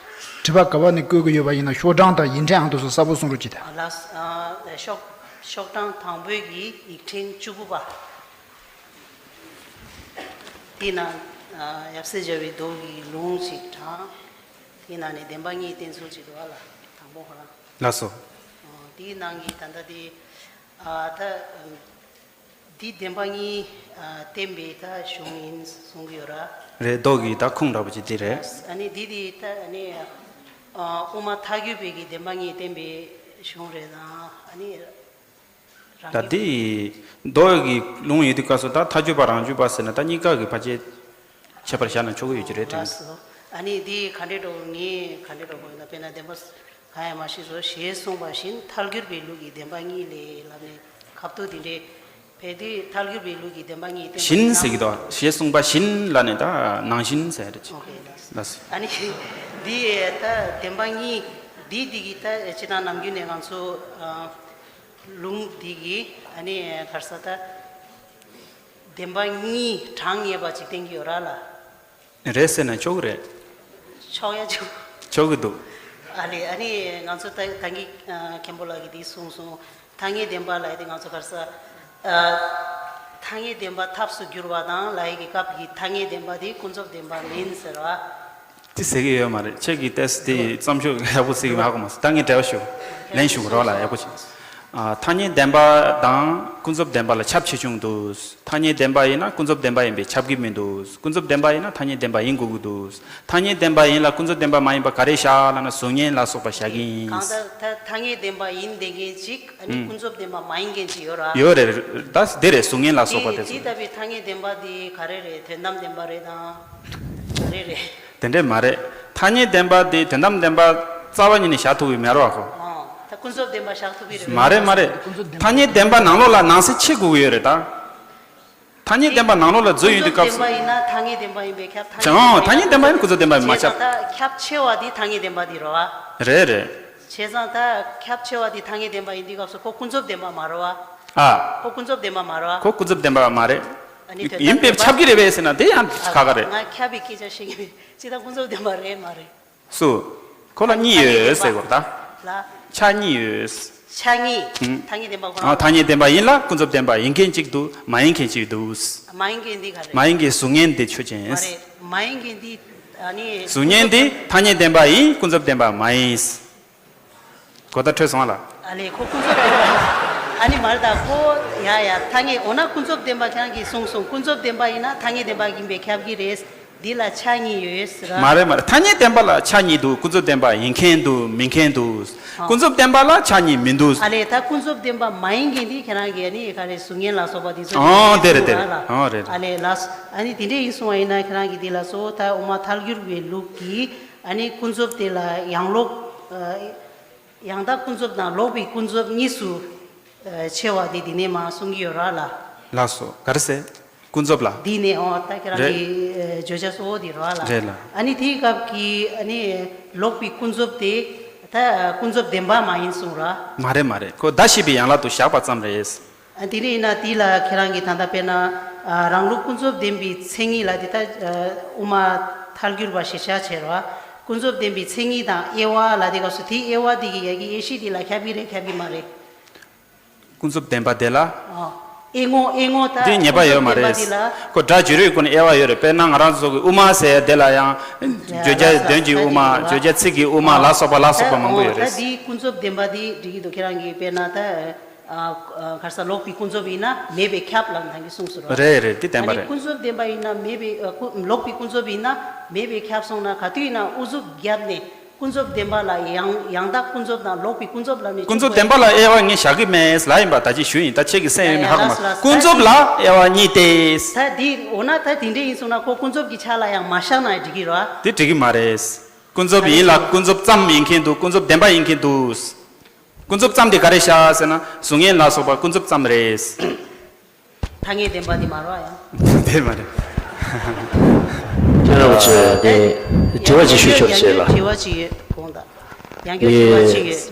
དྲི་བ་ག་བ་ནས་བཀོད་ཀྱི་ཡོད་པ་ཡིན་ན་ཤོག་གྲངས་དང་ཡིག་ཕྲེང་ཨང་དུ་སོགས་གསལ་པོ་གསུང་རོགས་གྱིས་ད། ལགས། ཤོག་ཤོག་གྲངས་དང་པོའི་གི་ཡིག་ཕྲེང་བཅུ་དགུ་པ། དེའི་ནང་ཡབ་སྲས་མཇལ་བའི་མདོ་གི་ལུང་ཞིག་དྲངས། དེའི་ནང་ནས་བདེན་པ་གཉིས་བསྟན་ཚུལ་ཅིག་འདུག་བ་ལ། དང་པོ་ཁོ་རང་། ལགས་སོ། དེའི་ནང་གི་ད་ལྟ་དེ། ཨ། ད། འདི་བདེན་པ་གཉིས་བསྟན་པའི་ད་གཞུང་ཡིན་གསུང་གི་ཡོད་ར། རེད། མདོ་གི་ད་ཁུངས་འདྲ་པོ་ཅིག་དེ་རེད། ཨ་ནི་འདི་དེ་ད་ཨ་ནི། ཨ། དབུ་མ་ཐལ་འགྱུར་བའི་གི་བདེན་པ་གཉིས་བསྟན་པའི་གཞུང་རེད་དང་ཨ་ནི། ད་འདི་མདོ་གི་ལུང་ཡོད་དུས་སྐབས་སུ་ད་ཐལ་འགྱུར་བ་རང་རྒྱུད་པ་ཟེར་ན་ད་གཉིས་ཀ་གི་ཕལ་ཆེར་ཁྱད་པར་བཞག་ན་ཆོག་གི་ཡོད་ཀྱི་རེད་དྲན། ལགས་སོ། ཨ་ནི་འདི་ག་འདྲས་འགྲོ་ངས་ག་འདྲས་འགྲོ་དགོས་ན། དཔེར་ན་བདེན་པ་གང་ཡང་མ་ཤེས་སོ་ཞེས་གསུངས་པ་བཞིན་ཐལ་འགྱུར་བའི་ལུགས་ཀྱི་བདེན་པ་གཉིས་ལས་ལབ་ནས་ཁ་བཏུ་འདི་འདྲས་བས་དུས་ཐལ་འགྱུར་བའི་ལུགས་ཀྱི་བདེན་པ་གཉིས་བསྟན་པ་བཞིན་ཡིན་ཟེར་གྱི་ན། འདུག་ཞེས་གསུངས་པ་བཞིན་ལབ་ནས་ད་ནང་བཞིན་ཟེར་རེད། ཨོ་ཁེ། ལགས་སོ། ལགས་སོ། ཨ་ནི་འདི་ད་བདེན་པ་གཉིས་འདི་འདི་གི་ད་སྤྱིར་བཏང་ནམ་རྒྱུན་ནས་ང་ཚོ། ཨ། ལུང་འདི་གི་ཨ་ནི་ག་རེ་ཟེར་ད། བདེན་པ་གཉིས་དྲངས་ངེས་པ་ཅིག་བསྟན་གྱི་ཡོད་ར་ལ། རེད་ཟེར་ན་ཆོག་གི་རེད། ཆོག་ཡ་ཆོག་ཆོག་གི་འདུག། ཨ་ལེ། ཨ་ནི་ང་ཚོ་ད་ད་གིན་མཁན་པོ་ལགས་ཀྱིས་འདི་གསུངས་སོང་། ཐ་སྙད་བདེན་པ་ལབ་ཡ་དེ་ང་ཚོ་ག་རེ་ཟེར། ཨ། ཐ་སྙད་བདེན་པ་ཐབས་སུ་གྱུར་པ་དང་ལབ་ཡ་གི་སྐབས་ཀྱི་ཐ་སྙད་བདེན་པ་དེ་ཀུན་རྫོབ་བདེན་པ་མིན་ཟེར་བ། དེ་ཟེར་གྱི་ཡོད་མ་རེད། ཁྱེད་ཀྱིས་ཏོག་ཙམ་དེ་བརྩམས་ཆོས་ཡག་པོ་ཟེར་གྱི་མ་གོ་མ་སོང་། ད་ངས་འགྲེལ་བ་ཞུ། ལན་ཞུ་གི་རོགས་ལ་ཡག་པོ་བྱེད། ཨ། ཐ་སྙད་བདེན་པ་དང་ཀུན་རྫོབ་བདེན་པ་ལ་ཁྱབ་ཆེ་ཆུང་འདུག། ཐ་སྙད་བདེན་པ་ཡིན་ན་ཀུན་རྫོབ་བདེན་པ་ཡིན་པས་ཁྱབ་ཀྱི་མི་འདུག། ཀུན་རྫོབ་བདེན་པ་ཡིན་ན་ཐ་སྙད་བདེན་པ་ཡིན་དགོས་ཀྱི་འདུག། ཐ་སྙད་བདེན་པ་ཡིན་ལ་ཀུན་རྫོབ་བདེན་པ་མ་ཡིན་པ་ག་རེ་བཞག་ལབ་ན་གཟུགས་བརྙན་ལ་སོགས་པ་བཞག་གི་ཡིན། གང་ལྟར་ད་ཐ་སྙད་བདེན་པ་ཡིན་བསྡད་མཁན་ཅིག། ཨ་ནི་ཨུམ། ཀུན་རྫོབ་བདེན་པ་མ་ཡིན་མཁན་ཅིག་ཡོད་ར། ཡོད་རེད། ད་དེ་རེད། གཟུགས་བརྙན་ལ་སོགས་པ་དེ་དེ་ཚོ། ལྟ་བུའི་ཐ་སྙད་བདེན་པ་དེ་ག་རེ་རེད། དོན་དམ་བདེན་པ་རེད་དང་། ག་རེ་རེད། དེ་འདྲས་མ་རེད། ཐ་སྙད་བདེན་པ་དེ་དོན་དམ་བདེན་པ་རྩ་བ་ཉིད་ནས་བཞག་ཐུབ་ཀྱི་མེད་རེད་བ་ཁོ། ཨོ། ད་ཀུན་རྫོབ་བདེན་པ་བཞག་ཐུབ་ཀྱི་རེད། མ་རེད་མ་རེད། ཐ་སྙད་བདེན་པ་ནང་ལོགས་ལ་ནང་གསེས་ཕྱེ་དགོས་ཀྱི་ཡོད་རེད་ད། ཐ་སྙད་བདེན་པ་ནང་ལོགས་ལ་འཛུལ་ཡོང་དུས་སྐབས་སུ། ཀུན་རྫོབ་བདེན་པ་ཡིན་ན་ཐ་སྙད་བདེན་པ་ཡིན་པས་ཁྱབ། ཨོ། ཐ་སྙད་བདེན་པ་ཡིན་ན་ཀུན་རྫོབ་བདེན་པ་ཡིན་མ་ཁྱབ། བྱས་ཙང་ད་ཁྱབ་ཆེ་བ་དེ་ཐ་སྙད་བདེན་པ་དེ་རེད་བ། རེད་རེད། བྱས་ཙང་ད་ཁྱབ་ཆེ་བ་དེ་ཐ་སྙད་བདེན་པ་ཡིན་དུས་སྐབས་སུ་ཁོ་ཀུན་རྫོབ་བདེན་པ་མ་རེད་བ། ཨ། ཁོ་ཀུན་རྫོབ་བདེན་པ་མ་རེད་བ། ཁོ་ཀུན་རྫོབ་བདེན་པ་མ་རེད། ཨ་ནི་དོན་དམ་ཡིན་པས་བདེན་པ། ཁྱབ་ཀྱི་རེད་པས་ཟེར་ན་དེ་ཡང་ཁག་ཁག་རེད། ང་ཁྱབ་པའི་སྐད་ཆ་བཤད་ཀྱི་མེད། ཅི་ད་ཀུན་རྫོབ་བདེན་པ་རེད་མ་རེད། སུ། ཁོ་ལ་གཉིས་ཡོད་ཟེར་དགོས་ད། ལ། ཆ་གཉིས་ཡོད། ཆ་གཉིས། ཨུམ། ཐ་སྙད་བདེན་པ་ཁོ་ཨ། རང་། ཐ་སྙད་བདེན་པ་ཡིན་ལ་ཀུན་རྫོབ་བདེན་པ་ཡིན་མཁན་གཅིག་འདུག། མ་ཡིན་མཁན་གཅིག་འདུག། མ་ཡིན་མཁན་འདི་ག་རེ། མ་ཡིན་མཁན་གཟུགས་བརྙན་འདི་ཆོས་ཅན། མ་རེད། མ་ཡིན་མཁན་འདི། ཨ་ནི། གཟུགས་བརྙན་འདི་ཐ་སྙད་བདེན་པ་ཡིན། ཀུན་རྫོབ་བདེན་པ་མ་ཡིན། གོ་བརྡ་འཕྲོད་སོང་ལ། ཨ་ལས་ཁོ་ཀུན་རྫོབ་བདེན་པ། ཨ་ནི་མ་རེད་ད་ཁོ། ཡ་ཡ། ཐ་སྙད་འོ་ན་ཀུན་རྫོབ་བདེན་པ་ཁྱེད་རང་གིས་གསུངས་སོང་། ཀུན་རྫོབ་བདེན་པ་ཡིན་ན་ཐ་སྙད་བདེན་པ་ཡིན་པས་ཁྱབ་ཀྱི་རེད། འདི་ལ་ཆ་གཉིས་ཡོད་ཟེར་ར། མ་རེད་མ་རེད། ཐ་སྙད་བདེན་པ་ལ་ཆ་གཉིས་འདུག། ཀུན་རྫོབ་བདེན་པ་ཡིན་མཁན་འདུག། མིན་མཁན་འདུག། ཨ། ཀུན་རྫོབ་བདེན་པ་ལ་ཆ་གཉིས་མི་འདུག། ཨ་ལས་ད་ཀུན་རྫོབ་བདེན་པ་མ་ཡིན་མཁན་འདི་ཁྱེད་རང་གིས་ཨ་ནི་ག་རེ་གཟུགས་བརྙན་ལ་སོགས་པ་འདི་ཚོ། ཨོ་དེ་རེད་དེ་རེད། ཨོ་རེད་རེད། ཨ་ལས་ལགས། ཨ་ནི་དེ་འདྲས་ཡིན་སོང་བ་ཡིན་ན་ཁྱེད་རང་གིས་འདི་ལ་གཙོ་བོ་ད་དབུ་མ་ཐལ་འགྱུར་བའི་ལུགས་ཀྱིས་ཨ་ནི་ཀུན་རྫོབ་དེ་ལ་ཡང་ལོག། ཨ། ཡང་དག་ཀུན་རྫོབ་དང་ལོག་པའི་ཀུན་རྫོབ་གཉིས་སུ། ཨ། ཕྱེ་བ་འདི་འདི་ནས་མར་གསུང་གི་ཡོད་ར་ལ། ལགས་སོ། ག་རེ་ཟེར། ཀུན་རྫོབ་ལ། འདི་ནས་ཨོ་ད་ཁྱེད་རང་རེད། གི་ཨ་བརྗོད་བྱ་གཙོ་བོ་འདི་རེད་བ་ལ། རེད་ལ། ཨ་ནི་དེའི་སྐབས་ཀྱི་ཨ་ནི་ལོག་པའི་ཀུན་རྫོབ་དེ་ད་ཀུན་རྫོབ་བདེན་པ་མ་ཡིན་གསུངས་ར། མ་རེད་མ་རེད། ཁོ་བརྡ་ཤེས་པའི་ཡན་ལག་ཏུ་བཞག་པ་ཙམ་རེད། ཨ་དེ་འདྲ་ཡིན་ན་དེ་ལ་ཁྱེད་རང་གིས་ད་ལྟ་དཔེར་ན་ཨ་རང་ལུགས་ཀུན་རྫོབ་བདེན་པའི་མཚན་ཉིད་ལ་དེ་ལྟ་ཨ་དབུ་མ་ཐལ་འགྱུར་བ་ཞེས་བྱ་བྱེད་ར། ཀུན་རྫོབ་བདེན་པའི་མཚན་ཉིད་དང་དབྱེ་བ་ལ་དེ་སྐབས་སུ་དེའི་དབྱེ་བ་དེ་གི་ཡ་གི་དབྱེ་གཞི་དེ་ལ་ཁྱབ་ཀྱི་རེད་ཁྱབ་ཀྱི་མ་རེད། ཀུན་རྫོབ་བདེན་པ་དེ་ལ། ཨོ། དབྱེ་ངོ་དབྱེ་ངོ་ད་འདི་ཉེས་པ་ཡོད་མ་རེད། ཀུན་རྫོབ་བདེན་པ་འདི་ལ། ཁོ་སྒྲ་བརྗོད་རིགས་ཀུན་ནས་དབྱེ་བ་ཡོད་རེད། དཔེར་ན་ང་རང་ཚོ་གི་དབུ་མ་ཟེར་དེ་ལ་ཡང་། བརྗོད་བྱ་དོན་གྱི་དབུ་མ། བརྗོད་བྱ་ཚིག་གི་དབུ་མ་ལ་སོགས་པ་ལ་སོགས་པ་མང་པོ་ཡོད་རེད། ད་འདི་ཀུན་རྫོབ་བདེན་པ་འདི་འགྲིག་གི་འདུག་ཁྱེད་རང་གིས་དཔེར་ན་ད། ཨ། ཨ། ག་རེ་ཟེར། ལོག་པའི་ཀུན་རྫོབ་ཡིན་ན་མེད་པས་ཁྱབ་ལབ་ནས་ད་གིན་གསུངས་སོང་ར། རེད་རེད། འདི་བདེན་པ་ཨ་ནི་རེད། ཀུན་རྫོབ་བདེན་པ་ཡིན་ན་མེད་པའི། ཨ། ཀུན། ལོག་པའི་ཀུན་རྫོབ་ཡིན་ན་མེད་པས་ཁྱབ་སོང་ན། ག་དུས་ཡིན་ན་ཨུ་ཚུགས་བརྒྱབ་ནས། ཀུན་རྫོབ་བདེན་པ་ལ་ཡང་ཡང་དག་ཀུན་རྫོབ་དང་ལོག་པའི་ཀུན་རྫོབ་ལབ་ནས། ཀུན་རྫོབ་བདེན་པ་ལ་དབྱེ་བ་ངས་བཞག་གི་མེད་ལབ་ཡིན་པ། ད་ཅི་ཞུ་ཡིན། ད་ཁྱེད་ཀྱི་སེམས་ཡོད་མེད་ཧ་གོ་མ། ཡ་ཡ་ལགས་སོ། ལགས་སོ། ཀུན་རྫོབ་ལ་དབྱེ་བ་གཉིས་ཏེ། ད་འདི་འོ་ན་ད་དེ་འདྲ་ཡིན་སོང་ན་ཁོ་ཀུན་རྫོབ་ཀྱི་ཆ་ལ་ཡང་མ་བཞག་ན་འགྲིག་གི་རེད་བ། དེ་འགྲིག་གི་མ་རེད། ཀུན་རྫོབ་ཡིན་ལ་ཀུན་རྫོབ་ཙམ་ཡིན་མཁན་འདུག་ཀུན་རྫོབ་བདེན་པ་ཡིན་མཁན་འདུག་ཀུན་རྫོབ་ཙམ་དེ་ག་རེ་བཞག་ཟེར་ན། གཟུགས་བརྙན་ལ་སོགས་པ་ཀུན་རྫོབ་ཙམ་རེད། ཐ་སྙད་བདེན་པ་དེ་མ་རེད་བ་ཡ། དེ་མ་རེད། ཁྱེད་རང་ཚོས་དེ་དྲི་བ་ཅིག་ཞུ་ཆོག་ཟེར་ལ། དྲི་བ་ཅིག་ཡོད་དགོངས་དག་ཡང་བསྐྱར་དྲི་བ་ཅིག་ཡོད།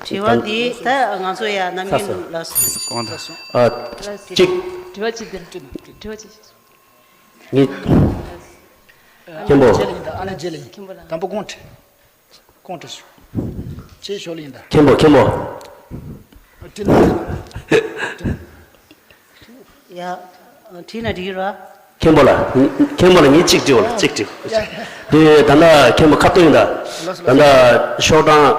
དྲི་བ་འདི་ད་ང་ཚོ་ཡ་རྣམ་རྒྱུན་ལ་དགོངས་དག་ཨ། གཅིག་དྲི་བ་ཅིག་འདིར། དྲི་བ་ཅིག་ངས། མཁན་པོ། རྗེས་ལ་ཡིན་ད། ཨ་ནི་རྗེས་ལ་ཡིན། མཁན་པོ་ལ། དང་པོ་ཁོང་དྲི། ཁོང་དྲི་ཞུ། ཅེས་ཞོར་ལ་ཡིན་ད། མཁན་པོ། མཁན་པོ། དྲི་ན། ཡ། དྲིས་ན་འགྲིག་གི་རེད། མཁན་པོ་ལ། མཁན་པོ་ལ་ངས་གཅིག་དྲི་བ་ལ་གཅིག་དྲི། དེ་ད་ལྟ་མཁན་པོ་ཁ་བཏོན་ཡིན་ད། ད་ལྟ་ཤོག་གྲངས་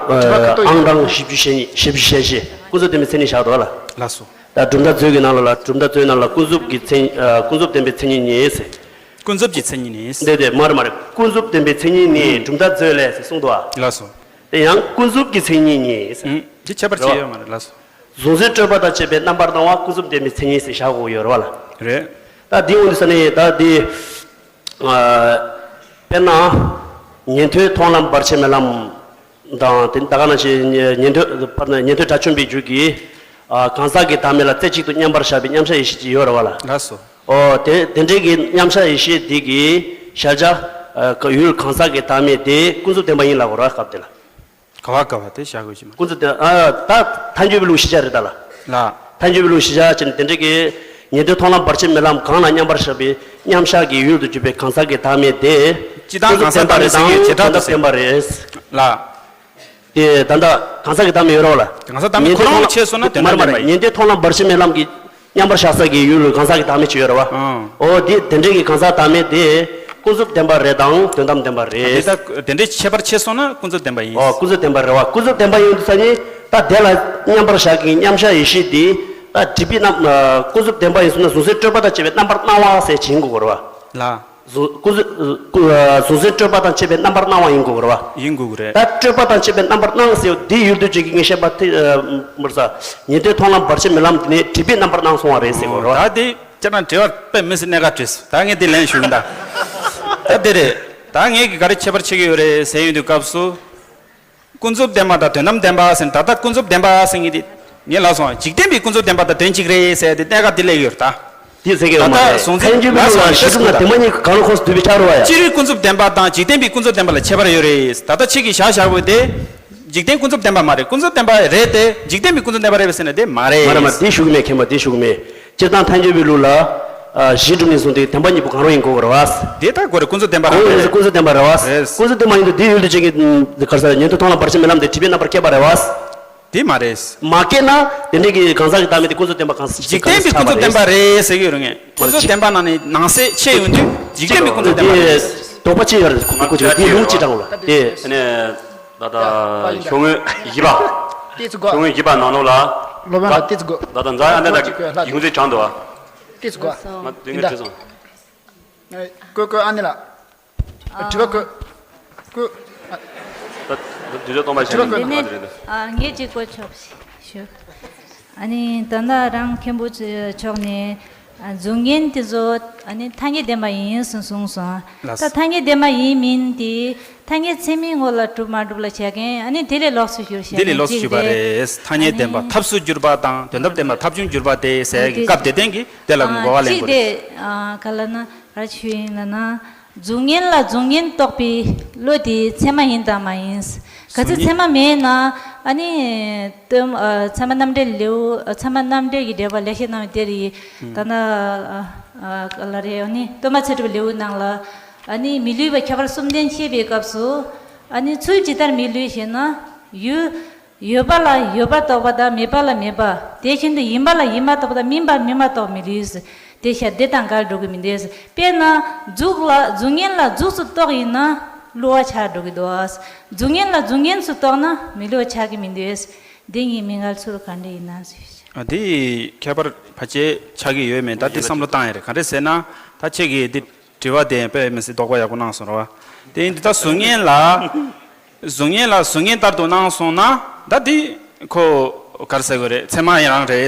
ཨང་གྲངས་བཞི་བཅུ་ཞེ་གཉིས། བཞི་བཅུ་ཞེ་བཞི། ཀུན་རྫོབ་བདེན་པའི་མཚན་ཉིད་བཞག་འདུག་ལ། ལགས་སོ། ད་གྲུབ་མཐའ་མཛོད་ཀྱི་ནང་ལ་ལ། གྲུབ་མཐའ་མཛོད་ནང་ལ་ཀུན་རྫོབ་ཀྱི་མཚན། ཨ། ཀུན་རྫོབ་བདེན་པའི་མཚན་ཉིད་ནི་ཟེར། ཀུན་རྫོབ་ཀྱི་མཚན་ཉིད་ནི། འདི་དེ་མ་རེད་མ་རེད། ཀུན་རྫོབ་བདེན་པའི་མཚན་ཉིད་ནི་གྲུབ་མཐའ་མཛོད་ལས་ཟེར་གསུངས་འདུག་ཨ། ལགས་སོ། དེ་ཡང་ཀུན་རྫོབ་ཀྱི་མཚན་ཉིད་ནི་ཟེར། ཨུམ། འདི་ཁྱད་པར་ཅི་ཡོད་མ་རེད། ལགས་སོ། གཟུང་འཛིན་སྤྲོས་པ་དང་བཅས་པའི་རྣམ་པར་སྣང་བ་ཀུན་རྫོབ་བདེན་པའི་མཚན་ཉིད་ཟེར་བཞག་དགོས་ཡོད་རེད་བ་ལ། རེད། ད་འདི་འོང་དུས་ས་ནས་ད་འདི། ཨ། དཔེར་ན། ཉན་ཐོས་མཐོང་ལམ་བར་ཆད་མེད་ལམ། དང་དེ་ད་ག་ནང་བཞིན་ཉན་ཐོས། ཉན་ཐོས་དགྲ་བཅོམ་པའི་རྒྱུད་ཀྱི། ཨ། གང་ཟག་གི་བདག་མེད་ལ་རྩེ་གཅིག་ཏུ་མཉམ་པར་བཞག་པའི་མཉམ་གཞག་ཡེ་ཤེས་ཅིག་ཡོད་རེད་བ་ལ། ལགས་སོ། ཨོ། དེ་དེ་འདྲའི་གི་མཉམ་གཞག་ཡེ་ཤེས་དེ་གི་གཞལ་བྱ། ཨ། ཡུལ་གང་ཟག་གི་བདག་མེད་དེ་ཀུན་རྫོབ་བདེན་པ་ཡིན་ལབ་དགོས་རེད་བ། སྐབས་དེ་ལ། ག་བ་ག་བ་དེ་བཞག་དགོས་ཀྱི་མ། ཀུན་རྫོབ་བདེན། ཨ། ད་ཐལ་འགྱུར་བའི་ལུགས་གཞི་བཞག་རེད་ད་ལ། ལགས། ཐལ་འགྱུར་བའི་ལུགས་གཞི་བཞག་བྱས་ནས་དེ་འདྲའི་གི། ཉན་ཐོས་མཐོང་ལམ་བར་ཆད་མེད་ལམ་གང་ལ་མཉམ་པར་བཞག་པའི་མཉམ་གཞག་གི་ཡུལ་དུ་གྱུར་པའི་གང་ཟག་གི་བདག་མེད་དེ། སྤྱི་དང་གང་ཟག་བདག་མེད་ཟེར་གྱི་བྱེ་བྲག་ཏུ་ཟེར། དོན་དམ་བདེན་པ་རེད། ལགས། དེ་ད་ལྟ་གང་ཟག་གི་བདག་མེད་ཡོད་རེད་བ་ལ། གང་ཟག་བདག་མེད་ཁོ་རང་ལ་ཕྱེ་སོང་ན་དོན་དམ་བདེན་པ་ཡིན། ཉན་ཐོས་མཐོང་ལམ་བར་ཆད་མེད་ལམ་གྱི་མཉམ་པར་བཞག་ས་གི་ཡུལ་ལ་གང་ཟག་གི་བདག་མེད་ཅིག་ཡོད་རེད་བ། ཨང་། ཨོ། དེ་དེ་འདྲའི་གི་གང་ཟག་བདག་མེད་དེ་ཀུན་རྫོབ་བདེན་པ་རེད་དང་དོན་དམ་བདེན་པ་རེད། དེ་ལྟ་དེ་འདྲའི་ཁྱད་པར་ཕྱེ་སོང་ན་ཀུན་རྫོབ་བདེན་པ་ཡིན། ཨོ། ཀུན་རྫོབ་བདེན་པ་རེད་བ། ཀུན་རྫོབ་བདེན་པ་ཡིན་དུས་ས་ནི་ད་དེ་ལ་མཉམ་པར་བཞག་གི་མཉམ་གཞག་ཡེ་ཤེས་དེ་ད་སྒྲིབ་པའི་རྣམ། ཨ། ཀུན་རྫོབ་བདེན་པ་ཡིན་སོང་ན་གཟུང་འཛིན་སྤྲོས་པ་དང་བཅས་པའི་རྣམ་པར་སྣང་བ་ཟེར་བྱེད་དགོས་རེད་བ། ལགས། གཟུ། ཀུ། ཨ། གཟུང་འཛིན་སྤྲོས་པ་དང་བཅས་པའི་རྣམ་པར་སྣང་བ་ཡིན་དགོས་རེད་བ། ཡིན་དགོས་ཀྱི་རེད། ད་སྤྲོས་པ་དང་བཅས་པའི་རྣམ་པར་སྣང་ཟེར་བ་འདི་ཡུལ་དུ་བྱེད་ཀྱི་ངེས་ཤེས་པ་དེ། ཨ། མར་ས། ཉན་ཐོས་མཐོང་ལམ་བར་ཆད་མེད་ལམ་དེ་ནི་སྒྲིབ་པའི་རྣམ་པར་སྣང་སོང་བ་རེད་ཟེར་དགོས་རེད་བ། ད་དེ་ཁྱེད་རང་དྲི་བ་དཔེ་མི་སྲིད་གནད་འགག་དྲིས་སོང་། ད་ངས་དེ་ལན་ཞུ་གི་ཡིན་ད། ད་དེ་རེད། ད་ངས་ཀྱི་ག་རེ་ཁྱད་པར་ཕྱེ་གི་ཡོད་རེད་ཟེར་ཡོང་དུས་སྐབས་སུ། ཀུན་རྫོབ་བདེན་པ་དང་དོན་དམ་བདེན་པ་ཟེར་ནས། ད་ལྟ་ཀུན་རྫོབ་བདེན་པ་ཟེར་མཁན་དེ་ངས་ལབ་སོང་། འཇིག་རྟེན་པའི་ཀུན་རྫོབ་བདེན་པ་དང་དོན་གཅིག་རེད་ཟེར་ཏེ་གནད་འགག་དེ་སླེབས་ཡོད་རེད་ད། དེ་ཟེར་གི་ཡོད་མ་རེད། ད་ལྟ་གཟུང་འཛིན་ཐལ་འགྱུར་ལ་སོང་། གཞི་གྲུབ་ན་བདེན་པ་གཉིས་གང་རུང་ཁོངས་སུ་འདུས་པའི་ཆ་རེད་བ་ཡ། སྤྱིར་ཀུན་རྫོབ་བདེན་པ་དང་འཇིག་རྟེན་པའི་ཀུན་རྫོབ་བདེན་པ་ལ་ཁྱད་པར་ཡོད་རེད། ད་ལྟ་ཁྱེད་ཀྱིས་བཞག་བཞག་པོ་དེ་འཇིག་རྟེན་ཀུན་རྫོབ་བདེན་པ་མ་རེད། ཀུན་རྫོབ་བདེན་པ་རེད་དེ་འཇིག་རྟེན་པའི་ཀུན་རྫོབ་བདེན་པ་རེད་པས་ཟེར་ན་དེ་མ་རེད། མ་རེད་མ་རེད། དེ་ཞུ་གི་མེད། མཁན་པོ་དེ་ཞུ་གི་མེད། སྤྱིར་བཏང་ཐལ་འགྱུར་བའི་ལུགས་ལ། ཨ། གཞི་གྲུབ་ནས་བཟུང་སྟེ་བདེན་པ་གཉིས་པོ་གང་རུང་ཡིན་དགོས་ཀྱི་རེད་བ། དེ་ལྟར་དགོས་རེད། ཀུན་རྫོབ་བདེན་པ་རང་རེད། ཀུན་རྫོབ་བདེན་པ་རེད་བ། རེད། ཀུན་རྫོབ་བདེན་པ་ཡིན་དུས་དེའི་ཡུལ་དུ་བྱེད་ཀྱི་ག་རེ་ཟེར། ཉན་ཐོས་མཐོང་ལམ་བར་ཆད་མེད་ལམ་དེ་སྒྲིབ་པའི་རྣམ་པར་སྐྱེས་པ་རེད་བ། དེ་མ་རེད། མ་སྐྱེས་ན་དེ་འདྲའི་གི་གང་ཟག་གི་བདག་མེད་དེ་ཀུན་རྫོབ་བདེན་པ་གང་ཟག་འཇིག་རྟེན་པའི་ཀུན་རྫོབ་བདེན་པ་རེད་ཟེར་གྱི་ཡོད་རེད། ངས་ཀུན་རྫོབ་བདེན་པ་ནང་ནས་ནང་གསེས་ཕྱེ་ཡོང་དུས་འཇིག་རྟེན་པའི་ཀུན་རྫོབ་བདེན་པ་རེད། དོགས་པ་ཅི་ཡོད་རེད། ཀུ་ཀུ་ཅི་དེ་ལུང་ཅི་དྲང་ལ་དེ། ད་ལྟ་ཤོག་ངོས་བཞི་པ། ཏིས་གོ། ཤོག་ངོས་བཞི་པ་ནང་ལོགས་ལ། ལོ་མ་ལ་ཏིས་གོ། ད་ལྟ་འཛའ་ཨ་ནེ་ད་ཡོང་ཚེ་དྲང་འདུག་ཨ། ཏིས་གོ། ང་དུས་ངན་བྲིས་སོང་། ཨ། ཀོ་ཀོ་ཨ་ནེ་ལ། ཨ། དྲི་བ་ཀོ། ཀོ། ཨ། ད་དུས་ཚོད་སྟོང་པ་ཞིག་དྲི་བ་ནི་ཀོ། ང་དེ་རེད་འདུག་དེ་ནས། ཨ། ངས་ཅིག་གོ་ཆོག་ཞུ། ཨ་ནི་ད་ལྟ་རང་མཁན་པོ་ཚོའི་ཕྱོགས་ནས། ཨ། གཟུགས་བརྙན་དེ་ཚོ་ཨ་ནི་ཐ་སྙད་བདེན་པ་ཡིན་ཟེར་གསུངས་སོང་། ལགས། ད་ཐ་སྙད་བདེན་པ་ཡིན་མིན་དེ་ཐ་སྙད་ཚད་མའི་ངོ་ལ་གྲུབ་མ་གྲུབ་ལ་བྱ་མཁན། ཨ་ནི་དེ་ལས་ལོགས་སུ་གྱུར་བྱ་མཁན་གཅིག་རེད། དེ་ལས་ལོགས་སུ་གྱུར་པ་རེད། ཐ་སྙད་བདེན་པ་ཨ་ནི་ཐབས་སུ་གྱུར་པ་དང་དོན་དམ་བདེན་པ་ཐབས་བྱུང་གྱུར་པ་དེ་ཟེར་གྱི་སྐབས་དེ་སྟེང་གི་དེ་ལ་ཨ་གོ་བ་ལེན་དགོས་རེད། གཅིག་དེ། ཨ། ག་ལ་ན་ག་རེ་ཞུ་ཡིན་ལ་ན། གཟུགས་བརྙན་ལ་གཟུགས་བརྙན་རྟོགས་པའི་བློ་དེ་ཚད་མ་ཡིན་དང་མ་ཡིན། གལ་སྲིད་ཚད་མ་མེད་ན། ཨ་ནི་སྟོན། ཨ། ཚད་མ་རྣམ་འགྲེལ་ལེའུ། ཨ། ཚད་མ་རྣམ་འགྲེལ་གྱི་འགྲེལ་པ་ལེགས་བཤད་རྣམ་བསྡུས་དེ་རེད། ད་ན། ཨ། ཨ། ག་ལ་རེད། ཨ་ནི་སྟོན་པ་ཚེ་སྒྲུབ་ལེའུ་ནང་ལ། ཨ་ནི་མི་སླུ་བའི་ཁྱད་པར་གསུམ་ལྡན་བཤད་པའི་སྐབས་སུ། ཨ་ནི་ཚུལ་ཇི་ལྟར་མི་སླུ་ཞེ་ན། ཡུལ། ཡོད་པ་ལ་ཡོད་པར་རྟོག་པ་དང་མེད་པ་ལ་མེད་པ། དེ་བཞིན་དུ་ཡིན་པ་ལ་ཡིན་པར་རྟོག་པ་དང་མིན་པ་མིན་པར་རྟོག་མི་ལུས། དེ་ཤ་དེ་དང་འགལ་འགྲོ་གི་མི་འདུག་དཔེར་ན་གཟུགས་ལ་གཟུགས་བརྙན་ལ་གཟུགས་སུ་རྟོག་ཡིན་ན་བསླུ་བ་ཆགས་འགྲོ་གི་འདུག་གཟུགས་བརྙན་ལ་གཟུགས་བརྙན་སུ་རྟོག་ན་མི་བསླུ་བ་ཆགས་ཀྱི་མི་འདུག་དེ་གཉིས་མི་འགལ་ཚུལ་ག་འདྲ་ཡིན་ན་ཞུ། ཨ་དེ་ཁྱད་པར་ཕལ་ཆེར་ཆགས་ཀྱི་ཡོད་མེད་ད་དེ་བསམ་བློ་བཏང་ཡ་རེད། ག་རེ་ཟེར་ན་ད་ཁྱེད་ཀྱིས་དེ་དྲི་བ་དེ་དཔེ་མི་སྲིད་དོགས་པ་ཡག་པོ་གནང་སོང་ར་བ། དེ་ཡིན་དུས་ད་གཟུགས་བརྙན་ལ་གཟུགས་བརྙན་ལ་གཟུགས་བརྙན་ལྟར་དུ་སྣང་སོང་ན་ད་དེ་ཁོ་ག་རེ་ཟེར་དགོས་རེད། ཚད་མ་ཡང་རང་རེད།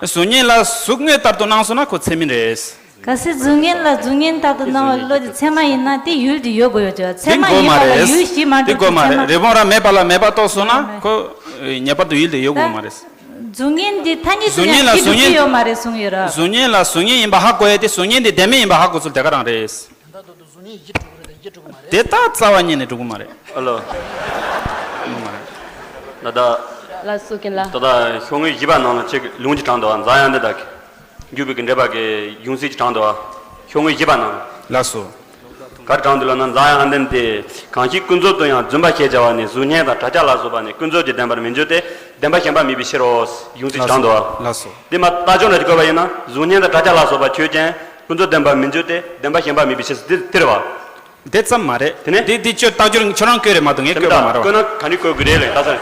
གཟུགས་བརྙན་ལ་གཟུགས་དངོས་ལྟར་དུ་སྣང་སོང་ན་ཁོ་ཚད་མིན་རེད། གལ་སྲིད་གཟུགས་བརྙན་ལ་གཟུགས་བརྙན་ལྟར་དུ་སྣང་བའི་བློ་དེ་ཚད་མ་ཡིན་ན་དེ་ཡུལ་དེ་ཡོད་དགོས་ཡོད་ཀྱང་ཚད་མ་ཡིན་པ་ལ་ཡུལ་གཞི་མ་གྲུབ་དེ་ཚད་མ། རི་བོང་རྭ་མེད་པ་ལ་མེད་པ་རྟོགས་སོང་ན་ཁོ་ངེས་པར་དུ་ཡུལ་དེ་ཡོད་དགོས་མ་རེད། གཟུགས་བརྙན་དེ་ཐ་སྙད་དུ་ཡང་གཞི་གྲུབ་ཀྱི་ཡོད་མ་རེད་གསུངས་ཡོད་ར། གཟུགས་བརྙན་ལ་གཟུགས་བརྙན་ཡིན་པ་ཧ་གོ་ཡས་དེ་གཟུགས་བརྙན་དེ་བདེན་མེད་ཡིན་པ་ཧ་གོ་ཚུལ་དེ་ག་རང་རེད། དེ་ད་རྩ་བ་ཉིད་ནས་འགྲུབ་ཀྱི་མ་རེད། ཨ་ལོ། ད་ལྟ། ལགས་སོ་རྒན་ལགས། ད་ལྟ་ཤོག་ངོས་བཞི་པ་ནང་ལ་ཁྱེད་ཀྱི་ལུང་གཅིག་དྲངས་འདུག་བ། འཛམ་ཡང་འདི་དག་གི་འཇུག་པའི་གི་འགྲེལ་པ་གི་ཡང་སྲིད་ཅིག་དྲངས་འདུག་བ། ཤོག་ངོས་བཞི་པ་ནང་ལ། ལགས་སོ། ག་རེ་དྲངས་འདུག་ལབ་ན། འཛམ་ཡང་འདི་དེ་གང་ཞིག་ཀུན་རྫོབ་ཏུ་ཡང་རྫུན་པ་ཞེས་བྱ་བ་ནི་གཟུགས་བརྙན་དང་གྲགས་ཆ་ལ་སོགས་པ་ནི་ཀུན་རྫོབ་ཀྱི་བདེན་པར་མི་འགྱུར་ཏེ་བདེན་པ་གཞན་པ་མེད་པའི་ཕྱིར་རོ། ཡང་སྲིད་དྲངས་འདུག་བ། ལགས་སོ། དེ་མ་རྟགས་སྦྱོར་ལ་བཀོད་པ་ཡིན་ན། གཟུགས་བརྙན་དང་གྲགས་ཆ་ལ་སོགས་པ་ཆོས་ཅན། ཀུན་རྫོབ་བདེན་པར་མི་འགྱུར་ཏེ་བདེན་པ་གཞན་པ་མེད་པའི་ཕྱིར་ཟེར་དེ་རེད་བ། དེ་ཙམ་མ་རེད། དེ་ནས། དེ་དེ་ཁྱོད་རྟགས་སྦྱོར་ཁྱོད་རང་བཀོད་རེད་མ་གཏོགས་ངས་བཀོད་པ་མ་རེད་བ། བཀོད་ན་ག་ནས་བཀོད་དགོས་རེད་ལབ་ད་ས།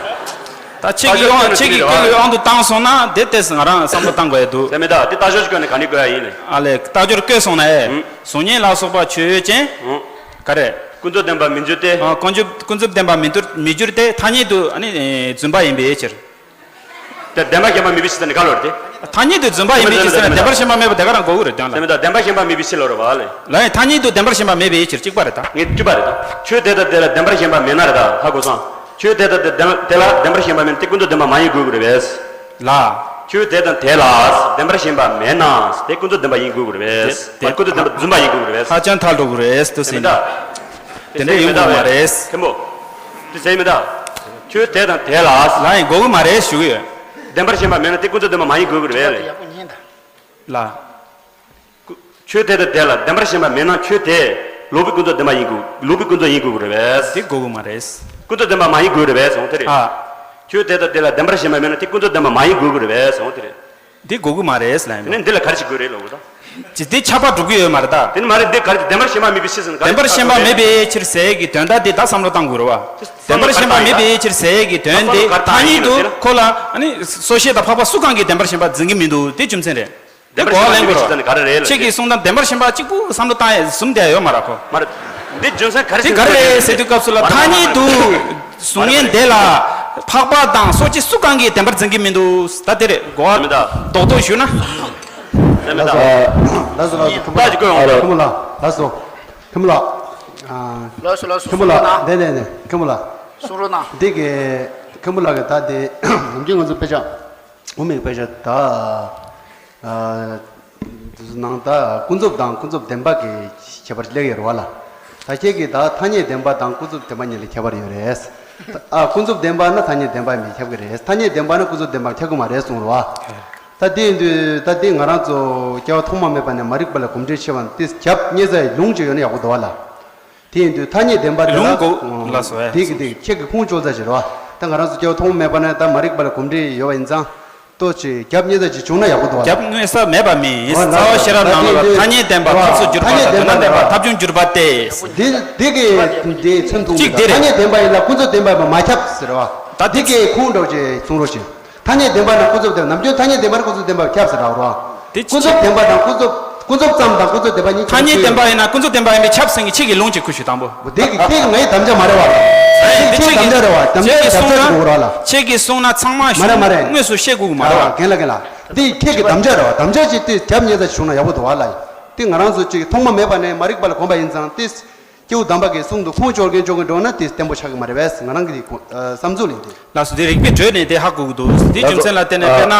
ད་ཁྱེད་ཀྱི་དབང་ཁྱེད་ཀྱི་བཀོད་པའི་དབང་དུ་བཏང་སོང་ན་དེ་ལྟས་ང་རང་བསམ་བློ་བཏང་དགོས་ཡ་འདུག་ཟེར་མེད་ད། དེ་རྟགས་སྦྱོར་བཀོད་ནས་ག་ནས་བཀོད་ཡ་ཡིན་ནས། ཨ་ལས་རྟགས་སྦྱོར་བཀོད་སོང་ན་ཨེ། ཨུ། གཟུགས་བརྙན་ལ་སོགས་པ་ཆོས་ཅན། ཨུ། ག་རེ། ཀུན་རྫོབ་བདེན་པར་མི་འགྱུར་ཏེ། ཨ་ཀུན་རྫོབ་ཀུན་རྫོབ་བདེན་པར་མི་འགྱུར་མི་འགྱུར་ཏེ་ཐ་སྙད་དུ་ཨ་ནི་རྫུན་པ་ཡིན་པའི་ཕྱིར། དེ་བདེན་པ་ཞེན་པ་མེད་པའི་ཕྱིར་ཟེར་ནས་ག་ལོར་ཏེ། ཐ་སྙད་དུ་རྫུན་པ་ཡིན་པའི་ཕྱིར་ཟེར་ན་བདེན་པར་ཞེན་པ་མེད་པ་དེ་ག་རང་གོ་གི་རེད་དོན་ལ། ཟེར་མེད་ད། བདེན་པ་ཞེན་པ་མེད་པའི་ཕྱིར་ལོ་རེད་བ་ལས། ལ་ཡིན་ཐ་སྙད་དུ་བདེན་པར་ཞེན་པ་མེད་པའི་ཕྱིར་གཅིག་པ་རེད་ད། ངས་གཅིག་པ་རེད་ད། ཆོས་དེ་དང་དེ་ལ་བདེན་པར་ཞེན་པ་མེད་ན་རེད་ད་ཧ་གོ་སོང་། ཆོས་དེ་དང་དེ་བདེན་དེ་ལ་བདེན་པར་ཞེན་པ་མེད་ན་དེ་ཀུན་རྫོབ་བདེན་པ་མ་ཡིན་དགོས་ཀྱི་རེད་པས། ལ། ཆོས་དེ་དང་དེ་ལ་བདེན་པར་ཞེན་པ་མེད་ན་དེ་ཀུན་རྫོབ་བདེན་པ་ཡིན་དགོས་ཀྱི་རེད་པས། དེ་ཀུན་རྫོབ་བདེན་པ་རྫུན་པ་ཡིན་དགོས་ཀྱི་རེད་པས། ཧ་ཅང་ཐལ་འགྲོ་གི་རེད་དུ་ཟེར་ཟེར་མེད་ད། དེ་འདྲ་ཡིན་དགོས་མ་རེད། མཁན་པོ། དེ་ཟེར་མེད་ད། ཆོས་དེ་དང་དེ་ལ། ལ་ཡིན་དགོས་ཀྱི་མ་རེད་ཞུ་གི་ཡོད། བདེན་པར་ཞེན་པ་མེད་ན་དེ་ཀུན་རྫོབ་བདེན་པ་མ་ཡིན་དགོས་ཀྱི་རེད་པས་ལས། ལ། ཆོས་དེ་དང་དེ་ལ་བདེན་པར་ཞེན་པ་མེད་ན་ཆོས་དེ་ལོག་པའི་ཀུན་རྫོབ་བདེན་པ་ཡིན་དགོས། ལོག་པའི་ཀུན་རྫོབ་ཡིན་དགོས་ཀྱི་རེད་པས། དེ་དགོས་ཀྱི་མ་རེད། ཀུན་རྫོབ་བདེན་པ་མ་ཡིན་དགོས་རེད་པས་སོང་དེ་རེད། ཨ། ཆོས་དེ་དང་དེ་ལ་བདེན་པར་ཞེན་པ་མེད་ན་དེ་ཀུན་རྫོབ་བདེན་པ་མ་ཡིན་དགོས་ཀྱི་རེད་པས་སོང་དེ་རེད། འདི་དགོས་ཀྱི་མ་རེད་ལབ་ཡིན། དེ་ནས་འདི་ལ་ག་རེ་ཞིག་དགོས་རེད་ལབ་དགོས་ད། ཅི་སྟེ་ཁྱབ་པ་སྒྲུབ་ཀྱི་ཡོད་མ་རེད་ད། དེ་ནི་མ་རེད་འདི་ག་རེ་བདེན་པར་ཞེན་པ་མེད་པའི་ཕྱིར་ཟེར་ན་ག་རེ། བདེན་པར་ཞེན་པ་མེད་པའི་ཕྱིར་ཟེར་ཡས་ཀྱི་དོན་དག་དེ་ད་བསམ་བློ་བཏང་དགོས་རེད་བ། བདེན་པར་ཞེན་པ་མེད་པའི་ཕྱིར་ཟེར་ཡས་ཀྱི་དོན་དེ་ཐ་སྙད་དུ་ཁོ་ལ་ཨ་ནི་སོ་སྐྱེ་དང་འཕགས་པ་སུ་གང་གིས་བདེན་པར་ཞེན་པ་འཛིན་གྱི་མི་འདུག་དེ་རྒྱུ་མཚན་རེད། དེ་གོ་བ་ལེན་དགོས་རེད་བ། ཁྱེད་ཀྱིས་གསུངས་དང་བདེན་པར་ཞེན་པ་གཅིག་པུ་བསམ་བློ་བཏང་ཡས་གསུམ་དེ་ཡོད་མ་རེད་ཁོ། མ་རེད། འདི་རྒྱུ་མཚན་ག་རེ་དེ་ག་རེ་རེད་ཟེར་དུས་སྐབས་སུ་ལ་ཐ་སྙད་དུ་གཟུགས་བརྙན་དེ་ལ་འཕགས་པ་དང་སོ་སྐྱེ་སུ་གང་གིས་བདེན་པར་འཛིན་གྱི་མི་འདུག་ད་དེ་རེད་གོ་བ་མི་ད། རྡོག་རྡོག་ཞུ་ན། ལགས་སོ། ལགས་སོ། ལགས་སོ། ཁྲོམ་ལགས། ཁྲོམ་ལགས། ལགས་སོ། ཁྲོམ་ལགས། ཨ། ལགས་སོ་ལགས་སོ། ཁྲོམ་ལགས། གསུང་རོགས་གནང་། ནས་ནས་ནས་ཁྲོམ་ལགས། གསུང་རོགས་གནང་། འདི་གི་ཁྲོམ་ལགས་ཀྱི་ད་དེ་ནམ་རྒྱུན་ང་ཚོ་དཔེ་ཆ་འོ་མའི་དཔེ་ཆ་ད། ཨ། དེ་ཚོ་ནང་ད་ཀུན་རྫོབ་དང་ཀུན་རྫོབ་བདེན་པ་གི་ཁྱད་པར་སླེབས་ཡོད་རེད་བ་ལ། ད་ཁྱེད་ཀྱིས་ད་ཐ་སྙད་བདེན་པ་དང་ཀུན་རྫོབ་བདེན་པ་གཉིས་ལ་ཁྱད་པར་ཡོད་རེད། ཨ། ཀུན་རྫོབ་བདེན་པ་ན་ཐ་སྙད་བདེན་པ་མི་ཁྱབ་ཀྱི་རེད། ཐ་སྙད་བདེན་པ་ན་ཀུན་རྫོབ་བདེན་པ་ཁྱབ་ཀྱི་མ་རེད་གསུངས་རེད་བ། ད་དེ་ཡིན་དུས་ད་དེ་ང་རང་ཚོ་སྐྱེ་བ་ཐོག་མ་མེད་པ་ནས་མ་རིག་པ་ལ་གོམས་འདྲིས་ཆེ་བ་དེ་རྒྱབ་རྙེད་ས་ཡི་ལུང་ཅིག་ཡོད་ན་ཡག་པོ་འདུག་བ་ལ། དེ་ཡིན་དུས་ཐ་སྙད་བདེན་པ་དེ་ལ་ལུང་གོ་ལ་སོ་ཨེ། དེ་གི་དེ་ཁྱེད་ཀྱི་ཁུངས་བཅོལ་ས་ཞིག་རེད་བ། ད་ང་རང་ཚོ་སྐྱེ་བ་ཐོག་མ་མེད་པ་ནས་ད་མ་རིག་པ་ལ་གོམས་འདྲིས་ཡོད་པ་ཡིན་ཙང་། ལྟོ་ཆེ་རྒྱབ་རྙེད་ས་ཅིག་བྱུང་ན་ཡག་པོ་འདུག་བ། རྒྱབ་རྙེད་ས་མེད་པ་མིན། རྩ་བ་ཤེས་རབ་ནང་ལ་ཐ་སྙད་བདེན་པ་ཐབས་སུ་གྱུར་པ་དང་དོན་དམ་བདེན་པ་ཐབས་བྱུང་གྱུར་པ་སྟེ། འདི་འདི་གི་འདི་མཚོན་ཐུང་གཅིག་འདི་རེད། ཐ་སྙད་བདེན་པ་ཡིན་ལ་ཀུན་རྫོབ་བདེན་པ་མ་ཁྱབ་ཟེར་བ། ད་འདི་གི་ཁུངས་འདྲ་བོ་ཅིག་གསུང་རོགས་ཞེས། ཐ་སྙད་བདེན་པ་དང་ཀུན་རྫོབ་བདེན་པ། ནམ་རྒྱུན་ཐ་སྙད་བདེན་པ་དང་ཀུན་རྫོབ་བདེན་པ་ཁྱབ་ཟེར་ར་བ། དེ་ཀུན་རྫོབ་བདེན་པ་དང་ཀུན་རྫོབ་ཀུན་རྫོབ་ཙམ་དང་ཀུན་རྫོབ་བདེན་པ་གཉིས་ཐ་སྙད་བདེན་པ་ཡིན་ན་ཀུན་རྫོབ་བདེན་པ་ཡིན་པས་ཁྱབ་ཟེར་མཁན་ཁྱེད་ཀྱི་ལུང་གཅིག་ཁུ་ཞུ་དང་པོ། འོ་དེ་གི་ཁྱེད་ཀྱི་ངའི་དམ་བཅའ་མ་རེད་བ། ཁྱེད་ཀྱི་དམ་བཅའ་རེད་བ། དམ་བཅའ་གི་དམ་བཅའ་གཅིག་འོ་ར་ལ། ཁྱེད་ཀྱིས་གསུངས་ན་ཚང་མ་མ་རེད་མ་རེད། དངོས་སུ་བཤད་དགོས་ཀྱི་མ་རེད་བ། རྒན་ལགས་རྒན་ལགས། འདི་ཁྱེད་ཀྱི་དམ་བཅའ་རེད་བ། དམ་བཅའ་ཅིག་དེ་རྒྱབ་རྙེད་ས་ཅིག་བྱུང་ན་ཡག་པོ་འདུག་བ་ལ། དེ་ང་རང་ཚོ་ཅིག་ཐོག་མ་མེད་པ་ནས་མ་རིག་པ་ལ་གོམས་པ་ཡིན་ཙང་དེ། སྐྱེས་བུ་དམ་པ་གི་གསུང་དུ་ཁུངས་བཅོལ་མཁན་བཅོལ་མཁན་འགྲོ་ན་དེ་བརྟན་པོ་ཆགས་ཀྱི་མ་རེད་པས་ང་རང་གི་བསམ་ཚུལ་ཡིན་ཏེ། ལགས་སོ། དེ་རིགས་པས་གྲོས་ནས་དེ་ཧ་གོ་གི་འདུག་དེ་རྒྱུ་མཚན་ལ་བརྟེན་ནས་དཔེར་ན།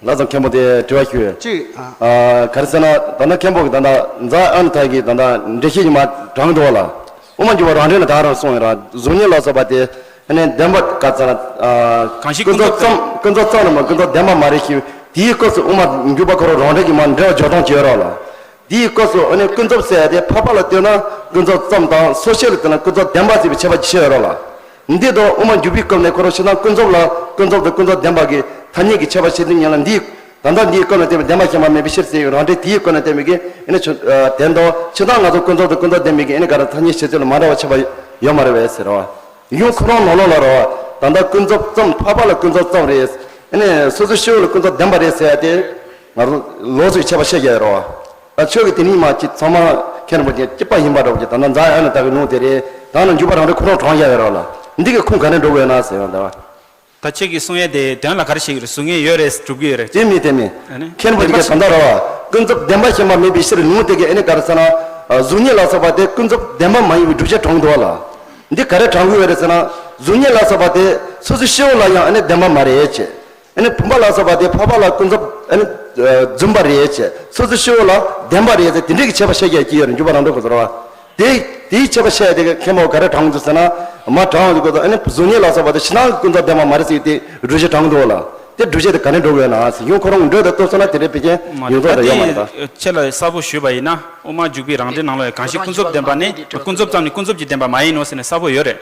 ལགས་སོ། མཁན་པོ་དེ་དྲི་བ་ཞུ། གཅིག་ཨ། ག་རེ་ཟེར་ན་ད་ལྟ་མཁན་པོ་གི་ད་ལྟ་འཛམ་ཨ་ནི་ཐང་གི་ད་ལྟ་འགྲེལ་བཤད་ཀྱི་མ་དྲང་འགྲོ་བ་ལ། དབུ་མ་འཇུག་པ་རང་འགྲེལ་ན་ད་རང་གསུངས་ཡོད་ར། གཟུགས་བརྙན་ལ་སོགས་པ་དེ་ཨ་ནི་བདེན་པ་ག་ཚ་ལ། གང་ཞིག་ཀུན་རྫོབ་ཀུན་རྫོབ་ཙམ་ཀུན་རྫོབ་ཙམ་རེད་མ་ཀུན་རྫོབ་བདེན་པ་མ་རེད་ཞུ། དེའི་སྐབས་སུ་དབུ་མ་འཇུག་པ་ཁོ་རང་རང་འགྲེལ་གྱི་མ་འགྲེལ་བ་འཇོག་སྟངས་བྱེད་ཡོད་ར་ལ། དེའི་སྐབས་སུ་ཨ་ནི་ཀུན་རྫོབ་ཟེར་ཡ་དེ་འཕགས་པ་ལ་ལྟོས་ན་ཀུན་རྫོབ་ཙམ་དང་སོ་སྐྱེ་ལ་ལྟོས་ན་ཀུན་རྫོབ་བདེན་པ་ཟེར་བའི་ཁྱད་པར་ཕྱེ་ཡོད་རོགས་ལ། འདི་དང་དབུ་མ་འཇུག་པའི་སྐབས་ནས་ཁོ་རང་ཕྱི་ནང་ཀུན་རྫོབ་ལ་ཀུན་རྫོབ་དང་ཀུན་རྫོབ་བདེན་པ་གི་ཐ་སྙད་ཀྱི་ཁྱད་པར་ཕྱེ་དུས་ཉིད་ལ་འདིའི་ད་ལྟ་འདིའི་སྐབས་ནས་བསྟན་པའི་བདེན་པ་ཞེན་པ་མེད་པའི་ཕྱིར་ཟེར་བའི་རང་འགྲེལ་དེའི་སྐབས་ནས་བསྟན་པའི་གི་ཨེ་ནི་ཆོས་དོན་དང་ཕྱི་ནང་ང་ཚོ་ཀུན་རྫོབ་དང་ཀུན་རྫོབ་བདེན་པའི་གི་ཨེ་ནི་ག་རེ་ཐ་སྙད་ཕྱེ་ཚུལ་ལ་མ་འདྲ་བ་ཕྱེ་བ་ཡོད་མ་རེད་པས་ཟེར་བ། གཞུང་ཁོ་རང་ནང་ལོགས་ལ་རེད་བ། ད་ལྟ་ཀུན་རྫོབ་ཙམ་འཕགས་པ་ལ་ཀུན་རྫོབ་ཙམ་རེད། ཨེ་ནི་སོ་སོའི་སྤྱི་བོ་ལ་ཀུན་རྫོབ་བདེན་པ་རེད་ཟེར་ཡ་དེ། ང་ཚོ་ལོགས་སུ་ཁྱད་པར་བཤད་ཀྱི་ཡོད་རེད་བ། ད་ཆོས་ཀྱི་དེ་ཉིད་མ་ཅིག་ཚང་མ་མཁྱེན་པོ་ཅིག་གཅིག་པ་ཡིན་པ་འདྲ་བོ་ཅིག་ད་ནང་འཛག་ཡ་ནི་ད་གི་ལུང་དེ་རེད། ད་ནང་འཇུག་པ་རང་རེ་ཁོ་རང་དྲངས་ཡ་ཡོད་རེད་ལ། འདི་གི་ཁུངས་ག་ནས་འགྲོ་དགོས་ན་ཟེར་ཡོང་ད་བ། ད་ཁྱེད་ཀྱིས་གསུང་ཡས་དེ་དོན་ལ་ག་རེ་བཤད་ཀྱི་རེད། གཟུགས་བརྙན་ཡོད་རེད་སྒྲུབ་ཀྱི་ཡོད་རེད། དེ་མིན་དེ་མིན། ཨ་ནི། མཁྱེན་པོ་དེ་གས་ད་ལྟ་ར་བ། ཀུན་རྫོབ་བདེན་པ་ཞེན་པ་མེད་པའི་ཕྱིར་ལུང་དེ་གས་ཨེ་ནི་ག་རེ་ཟེར་ན། གཟུགས་བརྙན་ལ་སོགས་པ་དེ་ཀུན་རྫོབ་བདེན་པ་མ་ཡིན་པའི་བསྒྲུབ་བྱ་དྲངས་འདུག་བ་ལ། འདི་ག་རེ་དྲངས་དགོས་ཡོད་རེད་ཟེར་ན། གཟུགས་བརྙན་ལ་སོགས་པ་དེ་སོ་སོའི་སྤྱི་བོ་ལ་ཡང་ཨེ་ནི་བདེན་པ་མ་རེད་ཅེས། ཨེ་ནི་བུམ་པ་ལ་སོགས་པ་དེ་འཕགས་པ་ལ་ཀུན་རྫོབ་ཨེ་ནི་རྫུན་པ་རེད་ཅེས། སོ་སོའི་སྤྱི་བོ་ལ་བདེན་པ་རེད་ཟེར་དེ་འདྲའི་གི་ཁྱད་པར་བཤད་ཀྱི་ཡོད་རེད། འཇུག་པ་རང་འགྲོ་གི་ཟེར་བ། དེ་དེའི་ཁྱད་པར་བཤད་ཡ་དེ་གི་མཁན་པོ་ག་རེ་དྲངས་འདུག་ཟེར་ན། མ་དྲངས་འདུག་གོ། ཨེ་ནི་གཟུགས་བརྙན་ལ་སོགས་པ་དེ་ཕྱི་ནང་གི་ཀུན་རྫོབ་བདེན་པ་མ་རེད་ཟེར་དེ་བསྒྲུབ་བྱ་དྲངས་འདུག་ལ། དེ་བསྒྲུབ་བྱ་དེ་ག་ནས་འགྲོ་དགོས་ན་ཟེར། གཞུང་ཁོ་རང་འགྲོས་དང་ལྟོས་སོང་ན་དེ་འདྲའི་བེད་ཀན་ཡོང་ཐོག་ད་ཡོད་མ་རེད་ད། ཁྱེད་ལ་གསལ་པོ་ཞུས་པ་ཡིན་ན་དབུ་མ་འཇུག་པའི་རང་འགྲེལ་ནང་ལ་གང་ཞིག་ཀུན་རྫོབ་བདེན་པ་ནི་ཀུན་རྫོབ་ཙམ་ནི་ཀུན་རྫོབ་ཀྱི་བདེན་པ་མ་ཡིན་ནོ་ཟེར་ནས་གསལ་པོ་ཡོད་རེད།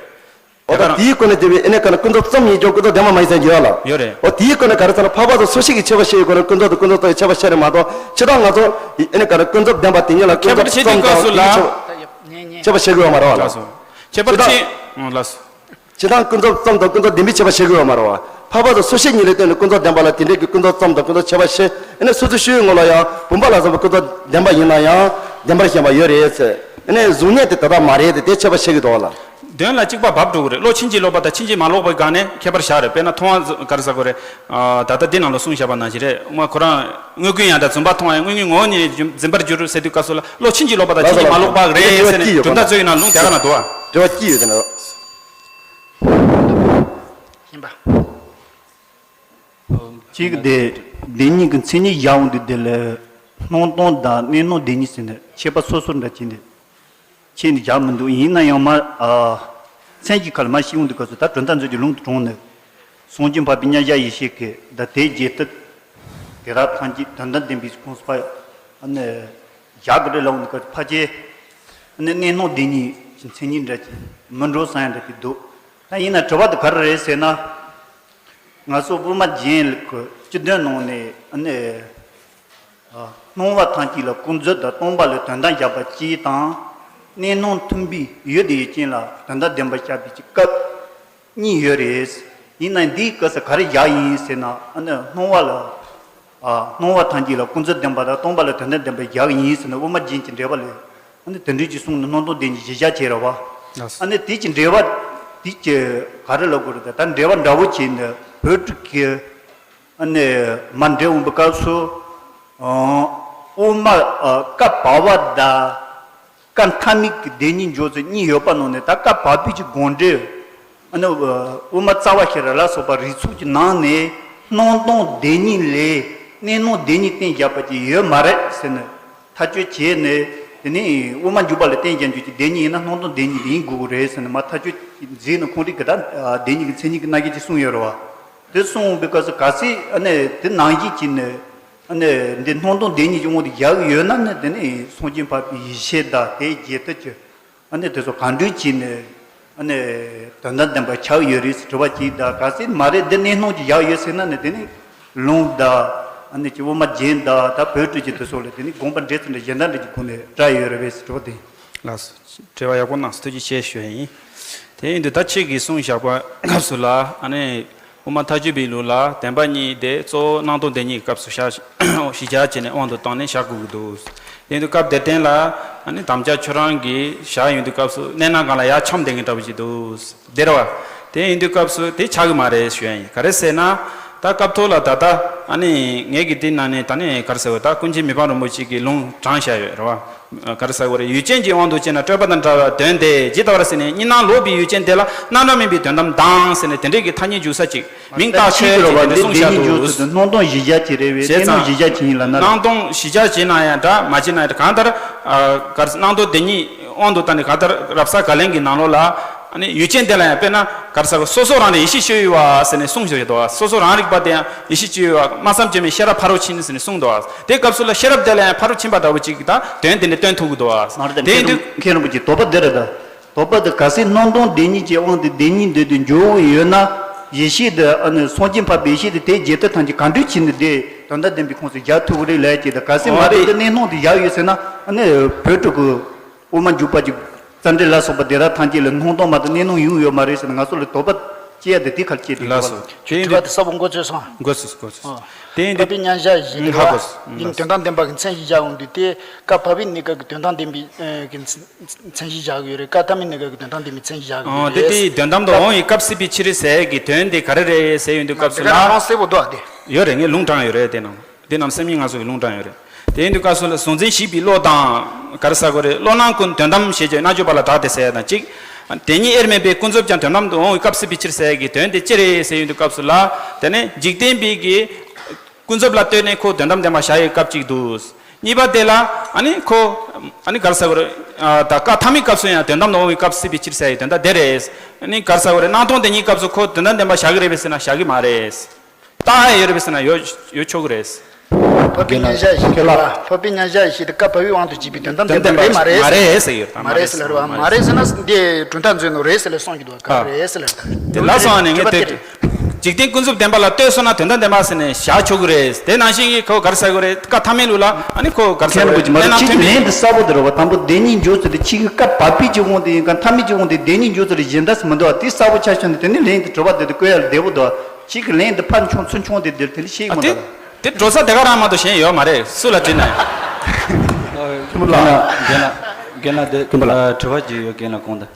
འོ་ད་དེའི་སྐོར་ནས་དེ་བས་ཨེ་ནས་ག་ན་ཀུན་རྫོབ་ཙམ་ཡིན་ཀྱང་ཀུན་རྫོབ་བདེན་པ་མ་ཡིན་ཟེར་གྱི་ཡོད་ལ། ཡོད་རེད། འོ་དེའི་སྐོར་ནས་ག་རེ་ཟེར་ན་འཕགས་པ་དང་སོ་སྐྱེ་གི་ཁྱད་པར་ཕྱེ་ཡི་སྐོར་ནས་ཀུན་རྫོབ་དང་ཀུན་རྫོབ་ཙམ་གྱི་ཁྱད་པར་ཕྱེ་རེད་མ་གཏོགས་ཕྱི་དང་ང་ཚོ་ཨེ་ནས་ག་ན་ཀུན་རྫོབ་བདེན་པ་དེ་ཉིད་ལ་ཀུན་རྫོབ་ཙམ་དང་དེའི་ཁྱད་པར་ཕྱེ་དགོས་པ་མ་རེད་བ་ལ། ལགས་སོ། ཁྱད་པར་ཕྱེ་ལགས་སོ། ཕྱི་དང་ཀུན་རྫོབ་ཙམ་དང་ཀུན་རྫོབ་བདེན་པའི་ཁྱད་པར་ཕྱེ་དགོས་པ་མ་རེད་བ། འཕགས་པ་དང་སོ་སྐྱེ་གཉིས་ལ་བརྟེན་ནས་ཀུན་རྫོབ་བདེན་པ་ལ་དེ་འདྲའི་གི་ཀུན་རྫོབ་ཙམ་དང་ཀུན་རྫོབ་ཁྱད་པར་ཕྱེ། ཨེ་ནས་སོ་སོའི་སྤྱི་བོའི་ངོ་ལ་ཡང་བུམ་པ་ལ་སོགས་པའི་ཀུན་རྫོབ་བདེན་པ་ཡིན་ན་ཡང་བདེན་པར་ཞེན་པ་ཡོད་རེད་ཟེར། ཨེ་ནས་གཟུགས་བརྙན་དེ་ད་ལྟ་མ་རེད་དེ་དེ་ཁྱད་པར་ཕྱེ་གི་འདུག་བ་ལ། དོན་ལ་གཅིག་པ་བབས་འགྲོ་གི་རེད། བློ་ཕྱིན་ཅི་ལོག་པ་དང་ཕྱིན་ཅི་མ་ལོག་པའི་སྒང་ནས་ཁྱད་པར་བཞག་རེད། དཔེར་ན་མཐོང་བ་ག་རེ་ཟེར་དགོས་རེད། ད་ལྟ་འདི་ནང་ལ་གསུངས་བཞག་པ་ནང་བཞིན་རེད། དངོས་ཁོ་རང་དངོས་ཀུན་ཡང་དག་རྫུན་པ་མཐོང་བ་ཡང་དངོས་ཀུན་ངོ་བོ་ཉིད་ནས་འཛིན་པར་འགྱུར་ཟེར་དུས་སྐབས་སུ་ལ་བློ་ཕྱིན་ཅི་ལོག་པ་དང་ཕྱིན་ཅི་མ་ལོག་པ་རེད་ཟེར་ནས་གྲུབ་མཐའ་རྩོད་ཀྱི་ནང་ལུང་དེ་ག་ན་འདུག་བ། འབྲེལ་བ་ཅི་ཡོད་དེ་ན། ཡིན་པ། གཅིག་དེ་བདེན་གཉིས་ཀྱི་མཚན་ཉིད་བཞག་འོང་དུས་དེ་ལ་སྣང་སྟོང་དང་གནས་སྣང་བདེན་གཉིས་ཟེར་ནས་ཁྱད་པར་སོ་སོར་འདྲ་བྱས་ནས་ཁྱེད་ནི་བཞག་མི་འདུག་ཡིན་ན་ཡང་མ་ཨ་མཚན་གྱི་ཁར་མ་ཤེས་འོང་དུས་སྐབས་སུ་ད་གྲུབ་མཐའ་རྩོད་ཀྱི་ལུང་དུ་དྲངས་ནས་སངས་རྒྱས་འཕགས་པའི་མཉམ་གཞག་ཡེ་ཤེས་ཀྱི་ད་དེའི་རྗེས་དེ་དེ་དག་ཐམས་ཅད་དོན་དམ་བདེན་པའི་ཁོངས་སུ་ཕར་ཨ་ནི་བཞག་གི་རེད་ལབ་འོང་དུས་སྐབས་སུ་ཕལ་ཆེར་ཨ་ནི་གནས་སྣང་བདེན་གཉིས་ཀྱི་མཚན་ཉིད་འདྲ་ཅིག་མི་འགྲོ་བསམ་ཡ་འདྲ་ཅིག་འདུག་ད་ཡིན་ན་དྲི་བ་དེ་ག་རེ་རེད་ཟེར་ན། ང་ཚོ་དབུ་མ་རྒྱན་གྱི་སྤྱི་དོན་ནང་ནས་ཨ་ནི་ཨ་སྣང་བ་ཐམས་ཅད་ལ་ཀུན་རྫོབ་དང་སྟོང་པ་ལ་དོན་དམ་བཞག་པ་གཅིག་དང་། གནས་སྣང་མཐུན་པའི་ཡུལ་དེའི་རྐྱེན་ལ་དོན་དམ་བདེན་པར་བཞག་པའི་སྐབས་གཉིས་ཡོད་རེད། ཡིན་ན་འདིའི་སྐབས་སུ་ག་རེ་བཞག་ཡིན་ཟེར་ན། ཨ་ནི་སྣང་བ་ལ་ཨ་སྣང་བ་ཐམས་ཅད་ལ་ཀུན་རྫོབ་བདེན་པ་དང་སྟོང་པ་ལ་དོན་དམ་བདེན་པར་བཞག་ཡིན་ཟེར་ན་དབུ་མ་རྒྱན་གྱི་འགྲེལ་པ་ལས། ཨ་ནི་དེ་འདྲའི་ཅིག་གསུངས་ནས་སྣང་སྟོང་བདེན་གཉིས་གཞི་བཞག་བྱས་རེད་བ། ལགས་སོ། ཨ་ནི་དེ་ཅིག་འགྲེལ་པ་དེ་ཅིག་ག་རེ་ལབ་དགོས་རེད། ད་ད་འགྲེལ་པ་འདྲ་བོ་བྱས་ནས་བོད་ཕྲུག་གིས་ཨ་ནི་མར་འགྲེལ་འོང་པའི་སྐབས་སུ། ཨ་དབུ་མ་ཨ་བཀའ་བབས་པ་དང་བཀའ་མཐའ་མེད་ཀྱི་བདེན་གཉིས་འཇོག་ཚུལ་གཉིས་ཡོད་པ་ནང་ནས། ད་བཀའ་བབས་པའི་ཅིག་དགོངས་འགྲེལ། ཨ་ནི་དབུ་མ་རྩ་བ་ཤེས་རབ་ལ་སོགས་པ་རིགས་ཚོགས་ཀྱི་ནང་ནས་སྣང་སྟོང་བདེན་གཉིས་ལས་གནས་སྣང་བདེན་གཉིས་བསྟན་བཞག་པ་ཅིག་ཡོད་མ་རེད་ཟེར་ནས་ཐག་གཅོད་བྱས་ནས། དེ་ནས་དབུ་མ་འཇུག་པ་ལ་བསྟན་བཞག་རྒྱུ་ཅིག་བདེན་གཉིས་ཡིན་ན་སྣང་སྟོང་བདེན་གཉིས་ཡིན་དགོས་ཀྱི་རེད་ཟེར་ནས་མར་ཐག་གཅོད་མཛད་ནས། ཁོང་རང་གིས་ད་བདེན་གཉིས་ཀྱི་མཚན་ཉིད་ཀྱི་རྣམ་གཞག་ཅིག་གསུངས་ཡོད་རེད་བ། དེ་གསུངས་པའི་སྐབས་སུ་གལ་སྲིད་ཨ་ནི་དེ་ནང་བཞིན་བྱས་ནས། ཨ་ནི་འདི་སྣང་སྟོང་བདེན་གཉིས་ཀྱི་དབང་དུ་བཞག་གི་ཡོད་ན་ནི། དེ་ནི་སངས་རྒྱས་འཕགས་པའི་ཡེ་ཤེས་དང་དེའི་རྗེས་དེ་ཀྱི་ཨ་ནི་དེ་ཚོ་གང་འདྲ་བྱས་ནས་ཨ་ནི་དོན་དམ་བདེན་པར་ཆགས་ཡོད་རེད་ཟེར་དྲི་བ་གཅིག་དང་། གལ་སྲིད་མ་རེད་འདི་གནས་སྣང་གཅིག་བཞག་ཡོད་ཟེར་ན་ནི། དེ་ནི་ལུང་དང་ཨ་ནི་ཀྱི་དབུ་མ་རྒྱན་དང་ད་བོད་ཕྲུག་ཀྱི་དེ་ཚོ་ལ་དེ་ནི་དགོངས་པ་འགྲེལ་ཚུལ་འདྲ་གཞན་དག་འདྲ་གྱི་སྒོ་ནས་བཀྲལ་ཡོད་རེད་པས་ཟེར་དྲི་བ་དེ། ལགས་སོ། དྲི་བ་ཡག་པོ་གནང་སོང་། ཐུགས་རྗེ་ཆེ་ཞུ་ཡ་ཡིན། དེ་ཡིན་དུས་ད་ཁྱེད་ཀྱིས་གསུངས་བཞག་པ་སྐབས་སུ་ལ་ཨ་ནི། དབུ་མ་ཐལ་འགྱུར་བའི་ལུགས་ལ་བདེན་པ་གཉིས་དེ་གཙོ་བོ་སྣང་སྟོང་བདེན་གཉིས་ཀྱི་སྐབས་སུ་བཞག་གཞི་བཞག་བྱས་ནས་དབང་དུ་བཏང་ནས་བཞག་དགོས་ཀྱི་འདུག་དེ་ཡིན་དུས་སྐབས་དེར་བརྟེན་ལ་ཨ་ནི་དམ་བཅའ་ཁྱོད་རང་གིས་བཞག་ཡོང་དུས་སྐབས་སུ་གནས་སྣང་སྒང་ལ་ཡར་འཁྱམས་བསྡད་མཁན་འདྲ་པོ་ཅིག་འདུག་དེ་རེད་བ། དེ་ཡིན་དུས་སྐབས་སུ་དེ་ཆགས་ཀྱི་མ་རེད་ཞུ་ཡ་ཡིན། ག་རེ་ཟེར་ན། ད་སྐབས་ཐོག་ལ་ད་ལྟ་ཨ་ནི་ངེད་ཀྱི་དེ་ནང་ནས་ད་ནི་ག་རེ་ཟེར་བ། ད་ཀུན་མཁྱེན་མི་ཕམ་རིན་པོ་ཆེ་གིས་ལུང་དྲངས་བཞག་ཡོད་རེད་བ། ག་རེ་ཟེར་བ་རེད། ཡུལ་ཅན་གྱི་དབང་དུ་བྱས་ན་སྤྲོས་པ་དང་བྲལ་བའི་དོན་དེ་ཇི་ལྟ་བར་ཟེར་ནས། གཉིས་སྣང་ལོག་པའི་ཡུལ་ཅན་དེ་ལ་རྣམ་གྲངས་མིན་པའི་དོན་དམ་དང་ཟེར་ནས་དེ་འདྲའི་གི་ཐ་སྙད་འཇུག་ས་ཅིག་མིང་བཏགས་ཆོས་ཅེས་དེ་འདྲ་གསུངས་བཞག་འདུག་སྣང་སྟོང་གཞི་བཞག་ཅིག་རེད་པས། བྱས་ཙང་། གནས་སྣང་གཞི་བཞག་ཅིག་ཡིན་ལབ་ན། སྣང་སྟོང་གཞི་བཞག་བྱས་ན་ཡང་འདྲ་མ་བྱས་ན་ཡང་འདྲ། གང་ལྟར་ག་རེ་སྣང་སྟོང་བདེན་གཉིས་དབང་དུ་བཏང་ནས་གང་ལྟར་རབ་གསལ་བཀའ་ལན་གྱི་ནང་ལོགས་ལ། ཨ་ནི་ཡུལ་ཅན་དེ་ལ་ཡང་དཔེར་ན་ག་རེ་ཟེར་བ། སོ་སོ་རང་ལ་ཡེ་ཤེས་སྤྱོད་ཡུལ་བ་ཟེར་ནས་གསུངས་བཞག་ཡོད་དོ། སོ་སོ་རང་རིག་པ་དེ་ཡང་ཡེ་ཤེས་སྤྱོད་ཡུལ་བ། སྨྲ་བསམ་བརྗོད་མེད་ཤེས་རབ་ཕ་རོལ་ཕྱིན་ཟེར་ནས་གསུངས་འདུག་དེ་སྐབས་སུ་ལ་ཤེས་རབ་དེ་ལ་ཡང་ཕ་རོལ་ཕྱིན་པ་འདྲ་བོ་ཅིག་གིས་ད་དོན་དེ་འདྲ་སྟོན་ཐུབ་ཀྱི་འདུག་མ་རེད། ད་དེ་ཡིན་དུས། མཁན་རིན་པོ་ཆེ་དོགས་པ་འདི་རེད་ད། དོགས་པ་དེ་གལ་སྲིད་སྣང་སྟོང་བདེན་གཉིས་ཀྱི་དབང་དུ་བདེན་གཉིས་འདོད་དུ་འཇོག་གི་ཡོད་ན། ཡེ་ཤེས་དེ་ཨ་ནི་སངས་རྒྱས་འཕགས་པའི་ཡེ་ཤེས་དེ་དེའི་རྗེས་མཐུན་ཐམས་ཅད་གང་འདྲ་བྱས་ནས་དེ་དོན་དམ་བདེན་པའི་ཁོངས་སུ་བཞག་ཐུབ་ཀྱི་རེད་ལབ་ཀྱི། དེ་གལ་སྲིད་མ་རེད་དེ་གནས་སྣང་དུ་བཞག་ཡོད་ཟེར་ན། ཨ་ནི་བོད་ཕྲུག་གི་དབུ་མ་འཇུག་པ་གྱི་རྩ་འགྲེལ་ལ་སོགས་པ་དེ་དག་ཐམས་ཅད་ལ་སྣང་སྟོང་མ་གཏོགས་གནས་སྣང་ཡོང་ཡོད་མ་རེད་ཟེར་ན། ང་ཚོ་ལ་དོགས་པ་སྐྱེ་ཡ་དེ་དེ་ཁར་སྐྱེས་ཏེ། ལགས་སོ། དེ་ཡིན་དུས་དྲི་བ་དེ་གསལ་པོ་མགོ་ཚོས་སོང་། མགོ་ཚོས་མགོ་ཚོས། ཨོ། དེ་ཡིན་དུས། འཕགས་པའི་མཉམ་གཞག་ཡེ་ཤེས་ཨང་། དེ་ཧ་གོ་སོང་། ཡིན་དོན་དམ་བདེན་པ་གི་མཚན་གཞི་བཞག་འོང་དུས་དེ་སྐབས་འཕགས་པའི་གནས་སྐབས་ཀྱི་དོན་དམ་བདེན་པའི་ཨེ་གི་མཚན་གཞི་བཞག་གི་ཡོད་རེད། སྐབས་ཐ་མའི་གནས་སྐབས་ཀྱི་དོན་དམ་བདེན་པའི་མཚན་གཞི་བཞག་གི་ཨང་། ཡོད་དེ་རེད། དེ་ཡི་དོན་དམ་དུ་འོང་བའི་སྐབས་སྲིད་པའི་ཕྱིར་ཟེར་གྱི་དོན་དེ་ག་རེ་རེད་ཟེར་ཡོང་དུས་སྐབས་སུ་ལ། དེ་ག་རང་གསལ་པོ་འདུག་ཨ་དེ། ཡོད་རེད། ངས་ལུང་དྲངས་ཡོད་རེད་དེ་ནང་། དེ་རྣམས་སེམས་ཉིད་སྔགས་སོགས་ཀྱི་ལུང་དྲངས་ཡོད་རེད། དེ་ཡིན་དུས་སྐབས་སུ་ལ་གཟུང་འཛིན་ཞིག་པའི་བློ་དང་ག་རེ་ཟེར་དགོས་རེད། བློ་སྣང་ཀུན་དོན་དམ་ཞེས་བྱ་བའི་རྣལ་འབྱོར་པ་ལ་གྲགས་ཏེ་ཟེར་ཡ་དང་གཅིག་དེ་ཉིད་དབྱེར་མེད་པས་ཀུན་རྫོབ་ཀྱང་དོན་དམ་དུ་འོང་བའི་སྐབས་སྲིད་པའི་ཕྱིར་ཟེར་ཡ་གི་དོན་དེ་ཅི་རེད་ཟེར་ཡོང་དུས་སྐབས་སུ་ལ། དེ་ནས་འཇིག་རྟེན་པའི་གི་ཀུན་རྫོབ་ལ་ལྟོས་ནས་ཁོ་དོན་དམ་བདེན་པ་བཞག་ཡའི་སྐབས་གཅིག་འདུག་གཉིས་པ་དེ་ལ་ཨ་ནི་ཁོ་ཨ་ནི་ག་རེ་ཟེར་དགོས་རེད། ད་སྐབས་ཐ་མའི་སྐབས་སུ་ཡང་དོན་དམ་དུ་འོང་བའི་སྐབས་སྲིད་པའི་ཕྱིར་ཟེར་ཡའི་དོན་དག་དེ་རེད། ཨ་ནི་ག་རེ་ཟེར་དགོས་རེད། སྣང་སྟོང་དེ་ཉིད་སྐབས་སུ་ཁོ་དོན་དམ་བདེན་པ་བཞག་གི་རེད་པས་ཟེར་ན་བཞག་གི་མ་རེད། རྟགས་ཡོད་རེད་པས་ཟེར་ན་ཡོད་ཡོད་ཆོག་གི་རེད། འཕགས་པའི་མཉམ་གཞག་ཡེ་ཤེས་དེ་ལ། འཕགས་པའི་མཉམ་གཞག་ཡེ་ཤེས་དེ་སྐབས་འཕགས་པའི་དབང་དུ་བྱས་པའི་དོན་དམ་བདེན་པ་རེད་མ་རེད། མ་རེད་ཟེར་ཡོད་ད། མ་རེད་ཟེར་ལབ་རེད་བ། མ་རེད་ཟེར་ན་འདི་གྲུབ་མཐའ་མཛོད་ནང་རེད་ཟེར་ལབ་གསུང་གི་འདུག་བ། ག་རེ་རེད་ཟེར་ལབ་ད། དེ་ལ་སོང་ནས་ངས་དྲི་བ་དེ་དེ་རེད། འཇིག་རྟེན་ཀུན་རྫོབ་བདེན་པ་ལ་ལྟོས་སོང་ན་དོན་དམ་བདེན་པ་ཟེར་ནས་བཞག་ཆོག་གི་རེད། དེ་ནང་བཞིན་གྱི་ཁོ་ག་རེ་ཟེར་དགོས་རེད། སྐབས་ཐ་མའི་ལུགས་ལ་ཨ་ནི་ཁོ་ག་རེ་ཟེར་དགོས་རེད། མཁན་པོ་ཅིག་མ་རེད། ཁྱེད་ཀྱི་ལན་དེ་གསལ་པོ་དེ་རེད་བ། དང་པོ་བདེན་གཉིས་འཇོག་ཚུལ་དེ་ཁྱེད་ཀྱི་སྐབས་འཕགས་པའི་གི་དབང་དེ་ཡིན་ག་ཐ་མའི་གི་དབང་དེ་བདེན་གཉིས་འཇོག་ཚུལ་གཞན་དག་སུ་མི་འདུག་བ། དེ་གསལ་པོ་ཆ་བཞག་ནས་དེ་ནས་ལན་དེ་དྲི་བ་དེ་དེ་བཀོད་ཡ་ལ་བདེ་པོ་འདུག་བ། ཁྱེད་ཀྱི་ལན་དེ་ཕར་མཆོང་ཚུར་མཆོང་དེ་དེ་དེ་ལ་ཤེས་ཀྱི་མ་དེ་རེད་བ། དེ་འགྲོ་ས་དེ་ག་རང་མ་གཏོགས་གཞན་ཡོད་མ་རེད། སུ་ལ་དྲིས་ན་ཡང་། ཁྱིམ་པ་ལགས། རྒན་ལགས། རྒན་ལགས་དེ་ཁྱིམ་པ་ལགས། ཨ་དྲི་བ་ཅིག་ཡོད་རྒན་ལགས་གོང་དུ།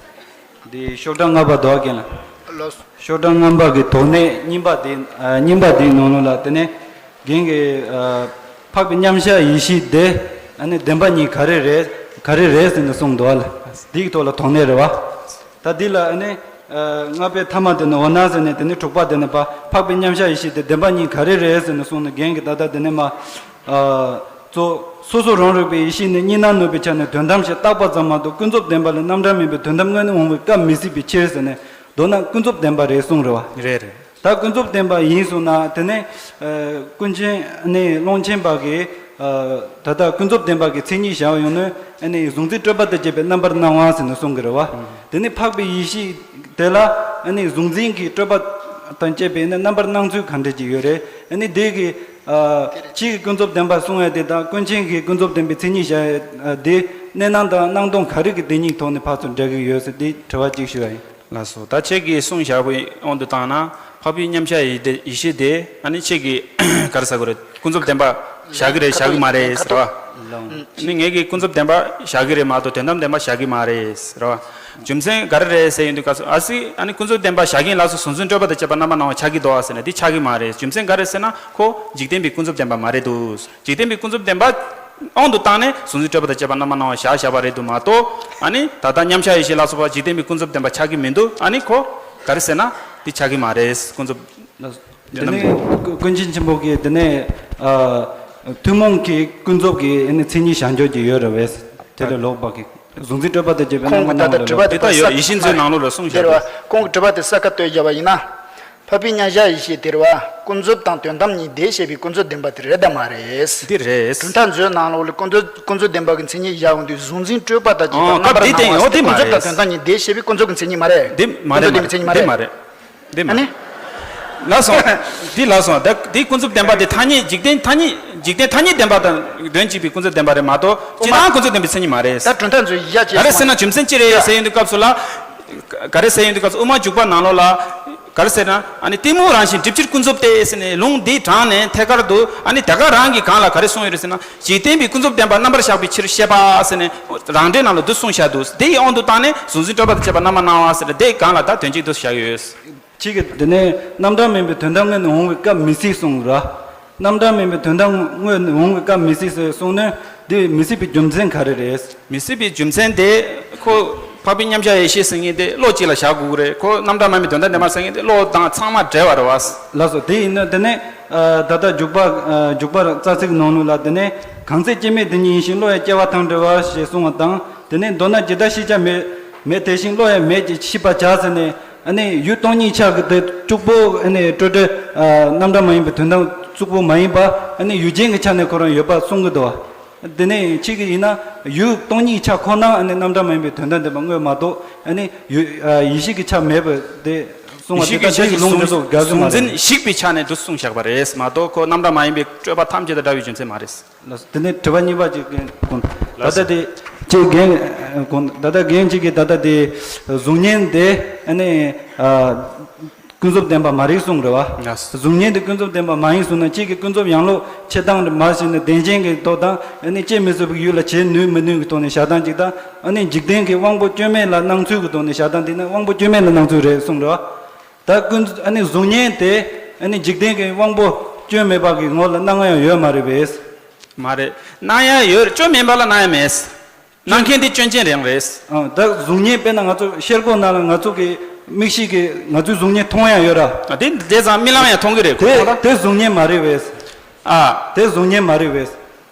འདི་ཤོག་གྲངས་ལྔ་པ་འདུག་རྒན་ལགས། ལགས་སོ། ཤོག་གྲངས་ལྔ་པ་གི་དོགས་གནད་གཉིས་པ་དེ། ཨ་གཉིས་པ་དེའི་ནང་ལོགས་ལ་དེ་ནས་རྒན་གྱིས་ཨ་འཕགས་པའི་མཉམ་གཞག་ཡེ་ཤེས་དེ་ཨ་ནི་བདེན་པ་གཉིས་ག་རེ་རེད། ག་རེ་རེད་ཟེར་ནས་གསུངས་འདུག་ལ། འདི་གི་ཐོག་ལ་དོགས་གནད་རེད་བ། ད་འདི་ལ་ཨ་ནི་ཨ་ལྔ་པའི་ཐ་མ་དེ་ནི་འོ་ན་ཟེར་ནས། དེ་ནི་དྲུག་པ་དེ་ནི་པ་འཕགས་པའི་མཉམ་གཞག་ཡེ་ཤེས་དེ་བདེན་པ་གཉིས་ག་རེ་རེད་ཟེར་ནས་གསུངས་ནས། རྒན་གྱིས་ད་ལྟ་དེ་ནི་མ་ཨ་གཙོ། སོ་སོ་རང་རིག་པའི་ཡེ་ཤེས་ནི་གཉིས་སྣང་ནུབ་པའི་ཆ་ནས་དོན་དམ་ཞེས་བརྟག་པ་ཙམ་མ་གཏོགས་ཀུན་རྫོབ་བདེན་པ་ལས་རྣམ་གྲངས་མིན་པའི་དོན་དམ་དངོས་ནི་འོང་བའི་སྐབས་མི་སྲིད་པའི་ཕྱིར་ཟེར་ནས། མདོར་ན་ཀུན་རྫོབ་བདེན་པ་རེད་གསུངས་རེད་བ། རེད་རེད། ད་ཀུན་རྫོབ་བདེན་པ་ཡིན་གསུངས་ན། དེ་ནས་ཨ་ཀུན་མཁྱེན་ནི་ཀློང་ཆེན་པ་གིས་ཨ་ད་ལྟ་ཀུན་རྫོབ་བདེན་པ་གི་མཚན་ཉིད་བཞག་ཡོང་ནས། ཨ་ནི་གཟུང་འཛིན་སྤྲོས་པ་དང་བཅས་པའི་རྣམ་པར་སྣང་བ་ཟེར་ནས་གསུང་གི་རེད་བ། དེ་ནས་འཕགས་པའི་ཡེ་ཤེས་དེ་ལ་ཨ་ནི་གཟུང་འཛིན་གྱི་སྤྲོས་པ་དང་བཅས་པའི་ནི་རྣམ་པར་སྣང་ཚུལ་ག་འདྲ་ཅིག་ཡོད་རེད། ཨ་ནི་དེ་གི་ཨ་ཁྱེད་ཀྱིས་ཀུན་རྫོབ་བདེན་པ་གསུང་ཡ་དེ་དང་ཀུན་མཁྱེན་གྱིས་ཀུན་རྫོབ་བདེན་པའི་མཚན་ཉིད་བཞག་ཡ་དེ་གནས་སྣང་དང་སྣང་སྟོང་ག་རེ་གི་བདེན་གཉིས་ཐོག་ནས་ཕར་ཚུར་འགྲིག་གི་ཡོད་ཟེར། དེ་དྲི་བ་གཅིག་ཞུ་ཡ་ཡིན། ལགས་སོ། ད་ཁྱེད་ཀྱིས་གསུངས་བཞག་པའི་དབང་དུ་བཏང་ན། འཕགས་པའི་མཉམ་གཞག་ཡེ་ཡེ་ཤེས་དེ་ཨ་ནི་ཁྱེད་ཀྱིས་ག་རེ་ཟེར་དགོས་རེད། ཀུན་རྫོབ་བདེན་པ་བཞག་གི་རེད་བཞག་གི་མ་རེད་ཟེར་བ། ཨ་ནི་ངེད་ཀྱིས་ཀུན་རྫོབ་བདེན་པ་བཞག་གི་རེད་མ་གཏོགས་དོན་དམ་བདེན་པ་བཞག་གི་མ་རེད་ཟེར་བ། རྒྱུ་མཚན་ག་རེ་རེད་ཟེར་ཡོང་དུས་སྐབས་སུ། ཨ་སི་ཨ་ནི་ཀུན་རྫོབ་བདེན་པ་བཞག་གིན་ལགས་སོ། གཟུང་འཛིན་སྤྲོས་པ་དང་བཅས་པ་རྣམ་པར་སྣང་བ་ཆགས་ཀྱི་འདུག་ཨ་ཟེར་ན་འདི་ཆགས་ཀྱི་མ་རེད། རྒྱུ་མཚན་ག་རེ་ཟེར་ན་ཁོ་འཇིག་རྟེན་པའི་ཀུན་རྫོབ་བདེན་པ་མ་རེད་འདུག་འཇིག་རྟེན་པའི་ཀུན་རྫོབ་བདེན་པ་དབང་དུ་བཏང་ནས་གཟུང་འཛིན་སྤྲོས་པ་དང་བཅས་པ་རྣམ་པར་སྣང་བ་བཞག་བཞག་པ་རེད་འདུག་མ་གཏོགས། ཨ་ནི་ད་ལྟ་མཉམ་གཞག་ཡེ་ཤེས་ལ་སོགས་པ་འཇིག་རྟེན་པའི་ཀུན་རྫོབ་བདེན་པ་ཆགས་ཀྱི་མི་འདུག་ཨ་ནི་ཁོ་ག་རེ་ཟེར་ན་འདི་ཆགས་ཀྱི་མ་རེད། ཀུན་རྫོབ་དེ་ནས་ཀུན་མཁྱེན་ཆེན་པོ་གིས་དེ་ནས་ཨ་ཐུན་མོང་གི་ཀུན་རྫོབ་ཀྱི་ཨ་ནི་མཚན་ཉིད་བཞག་འཇོག་གི་ཡོད་རེད་བས། དེ་ལས་ལོག་པ་གི་གཟུང་འཛིན་སྤྲོས་པ་དང་བཅས་པའི་རྣམ་པར་སྣང་བ་ལ་ལོག་དེ་ལྟ་ཡོད། ཡིད་བཞིན་མཛོད་ནང་ལོགས་ལ་གསུངས་བཞག་རེད་བ། ཁོང་གི་དྲི་བ་དེ་ས་ཁ་བཏོད་བཞག་པ་ཡིན་ན། འཕགས་པའི་མཉམ་གཞག་ཡེ་ཤེས་དེ་རེད་བ། ཀུན་རྫོབ་དང་དོན་དམ་གཉིས་བདེ་ཞེས་པའི་ཀུན་རྫོབ་བདེན་པ་དེ་རེད་དམ་མ་རེད། འདི་རེད། གྲུབ་མཐའ་མཛོད་ནང་ལོགས་ལ་ཀུན་རྫོབ་ཀུན་རྫོབ་བདེན་པ་གི་མཚན་ཉིད་བཞག་འོང་དུས་གཟུང་འཛིན་སྤྲོས་པ་དང་བཅས་པ་ཨོ་རྣམ་པར་སྐབས་འདི་སྣང་བ་དེ་ཡང་ཟེར་ཏེ་འོ་དེ་མ་ཀུན་རྫོབ་དང་རེད། དོན་དམ་གཉིས་བདེ་ཞེས་པའི་ཀུན་རྫོབ་ཀྱི་མཚན་ཉིད་མ་རེད། འདི་མ་རེད། ཀུན་རྫོབ་མ་དེ་རེད། མཚན་ཉིད་མ་འདི་རེད། མ་རེད། འདི་མ་ཨ་ནི། རེད། ལགས་སོ། འདི་ལགས་སོ། ད་འདི་ཀུན་རྫོབ་བདེན་པ་དེ་ཐ་སྙད་འཇིག་རྟེན་ཐ་སྙད་འཇིག་རྟེན་ཐ་སྙད་བདེན་པ་དང་དོན་གཅིག་པའི་ཀུན་རྫོབ་བདེན་པ་རེད་མ་གཏོགས་སྤྱིར་བཏང་ཀུན་རྫོབ་བདེན་པའི་མཚན་ཉིད་མ་རེད། ད་གྲུབ་མཐའ་མཛོད་ཡ་ཅེས་ག་རེ་ཟེར་ན་རྒྱུ་མཚན་ཅི་རེད་ཟེར་ཡོང་དུས་སྐབས་སུ་ལ། ག་རེ་ཟེར་ཡོང་དུས་སྐབས་སུ་དབུ་མ་འཇུག་པ་ནང་ལོགས་ལ། ག་རེ་ཟེར་ན་ཨ་ནི་གཏི་མུག་རང་བཞིན་སྒྲིབ་བྱེད་ཀུན་རྫོབ་སྟེ་ཟེར་ནས་ལུང་འདི་དྲངས་ནས་ཐད་ཀར་དུ་ཨ་ནི་དེ་ག་རང་གི་སྒང་ལ་ག་རེ་གསུངས་ཡོད་རེད་ཟེར་ན། འཇིག་རྟེན་པའི་ཀུན་རྫོབ་བདེན་པ་རྣམ་པར་གཞག་པའི་ཕྱིར་བཤད་པ་ཟེར་ནས་རང་འགྲེལ་ནང་ལ་འདི་གསུངས་བཞག་འདུག་དེ་ཡི་དབང་དུ་བཏང་ནས་གཟུང་འཛིན་སྤྲོས་པ་དང་བཅས་པ་རྣམ་པར་སྣང་བ་ཟེར་ཏེ་དེའི་སྒང་ལ་ད་དོན་གཅིག་ཏུ་བཞག་ཡོད། གཅིག་གིས་དེ་ནས་རྣམ་གྲངས་མིན་པའི་དོན་དམ་དངོས་ནས་འོང་བའི་སྐབས་མི་སྲིད་གསུངས་ར། རྣམ་གྲངས་མིན་པའི་དོན་དམ་དངོས་ནས་འོང་བའི་སྐབས་མི་སྲིད་ཟེར་གསུངས་ནས་དེ་མི་སྲིད་པའི་རྒྱུ་མཚན་ག་རེ་རེད། མི་སྲིད་པའི་རྒྱུ་མཚན་དེ་ཁོ་འཕགས་པའི་མཉམ་གཞག་ཡེ་ཤེས་ཟེར་མཁན་དེ་བློ་གཅིག་ལ་བཞག་དགོས་ཀྱི་རེད། ཁོ་རྣམ་གྲངས་མ་མིན་དོན་དམ་བདེན་པ་ཟེར་མཁན་དེ་བློ་དང་ཚང་མ་འབྲེལ་བ་རེད་བ། ལགས་སོ། དེ་ཡིན་ན་དེ་ནས་ཨ་ད་ལྟ་འཇུག་པ་ཨ་འཇུག་པ་རྩ་ཚིག་ནང་ལོགས་ལ་དེ་ནས་གང་ཚེ་སྐྱེ་མེད་དེ་ཉིད་ཡིན་ཞིང་བློ་ཡང་སྐྱེ་བ་དང་བྲལ་བ་ཞེས་གསུངས་པ་དང་། དེ་ནས་མདོར་ན་ཇི་ལྟར་ཤེས་བྱ་མེད་མེད་དེ་བཞིན་བློ་ཡང་མེད་ཅེས་ཤེས་པར་བྱ་ཟེར་ནས། ཨ་ནི་ཡུལ་སྟོང་ཉིད་ཆ་གི་དེ་གཅིག་པོ་ཨ་ནི་སྤྲོས་བྲལ་ཨ་རྣམ་གྲངས་མ་ཡིན་པའི་དོན་དམ་གཅིག་པོ་མ་ཡིན་པ་ཨ་ནི་ཡུལ་ཅན་གྱི་ཆ་ནས་ཁོ་རང་ཡོད་པ་གསུང་གི་འདུག་བ། དེ་ནས་ཁྱེད་ཀྱིས་ཡིན་ན་ཡུལ་སྟོང་ཉིད་ཆ་ཁོ་ན་ཨ་ནི་རྣམ་གྲངས་མ་ཡིན་པའི་དོན་དམ་བདེན་པ་དངོས་མ་གཏོགས་ཨ་ནི་ཡུལ་ཡེ་ཤེས་ཀྱི་ཆ་མེད་པ་དེ་གསུང་བ་ཡེ་ཤེས་དེ་ཀྱི་ལྟར་ཆ་དེ་ཡི་ལུང་དེ་ཚོ་དགག་གི་མ་གཟུང་རེད། འཛིན་ཞིག་པའི་ཆ་ནས་འདུ་གསུངས་བཞག་པ་རེད་མ་གཏོགས་ཁོ་རྣམ་གྲངས་མ་ཡིན་པའི་སྤྲོས་པ་ཐམས་ཅད་དང་འདྲ་བའི་རྒྱུ་མཚན་མ་རེད། ལགས་སོ། དེ་ནས་དྲི་བ་གཉིས་པ་ཅིག་གོང་ད་ལྟ་དེ་ཅིག་རྒན་གོང་ད་ལྟ་རྒན་ཅིག་གིས་ད་ལྟ་དེ་གཟུགས་བརྙན་དེ་ཨ་ནི་ཨ། ཀུན་རྫོབ་བདེན་པ་མ་རེད་གསུངས་རེད་བ། ལགས་སོ། གཟུགས་བརྙན་དེ་ཀུན་རྫོབ་བདེན་པ་མ་ཡིན་གསུངས་ན་ཁྱེད་ཀྱིས་ཀུན་རྫོབ་ཡང་ལོག་ཆེད་དང་མ་བྱས་ནས་བདེན་ཅན་གྱི་ཐོག་དང་ཨ་ནི་དཔྱད་མི་ཚུགས་པའི་ཡུལ་ལ་བྱེད་ནུས་མི་ནུས་ཀྱི་ཐོག་ནས་བཞག་སྟངས་ཅིག་དང་ཨ་ནི་འཇིག་རྟེན་གྱི་དབང་པོ་སྐྱོན་མེད་ལ་སྣང་ཚུལ་གྱི་ཐོག་ནས་བཞག་སྟངས་དེ་ནི་དབང་པོ་སྐྱོན་མེད་ལ་སྣང་ཚུལ་རེད་གསུངས་རེད་བ། ད་ཀུན་ཨ་ནི་གཟུགས་བརྙན་དེ་ཨ་ནི་འཇིག་རྟེན་གྱི་དབང་པོ་སྐྱོན་མེད་པ་གི་ངོ་ལ་སྣང་ཡང་ཡོད་མ་རེད་པས། མ་རེད། སྣང་ཡང་ཡོད། སྐྱོན་མེད་པ་ལ་སྣང་ཡང་མེད། སྣང་མཁན་དེ་སྐྱོན་ཅན་རང་རེད། ཨ། ད་གཟུགས་བརྙན་དཔེར་ན་ང་ཚོ་ཤེལ་སྒོ་ནང་ལ་ང་ཚོ་གི་མིག་ཤེས་ཀྱིས་ང་ཚོའི་གཟུགས་བརྙན་མཐོང་ཡ་ཡོད་ར། ཨ། དེ་བསྡད་ཙང་རྨི་ལམ་ཡང་མཐོང་གི་རེད་དེ། ཁོ་ད་དེ་གཟུགས་བརྙན་མ་རེད་པས། ཨ། དེ་གཟུགས་བརྙན་མ་རེད་པས།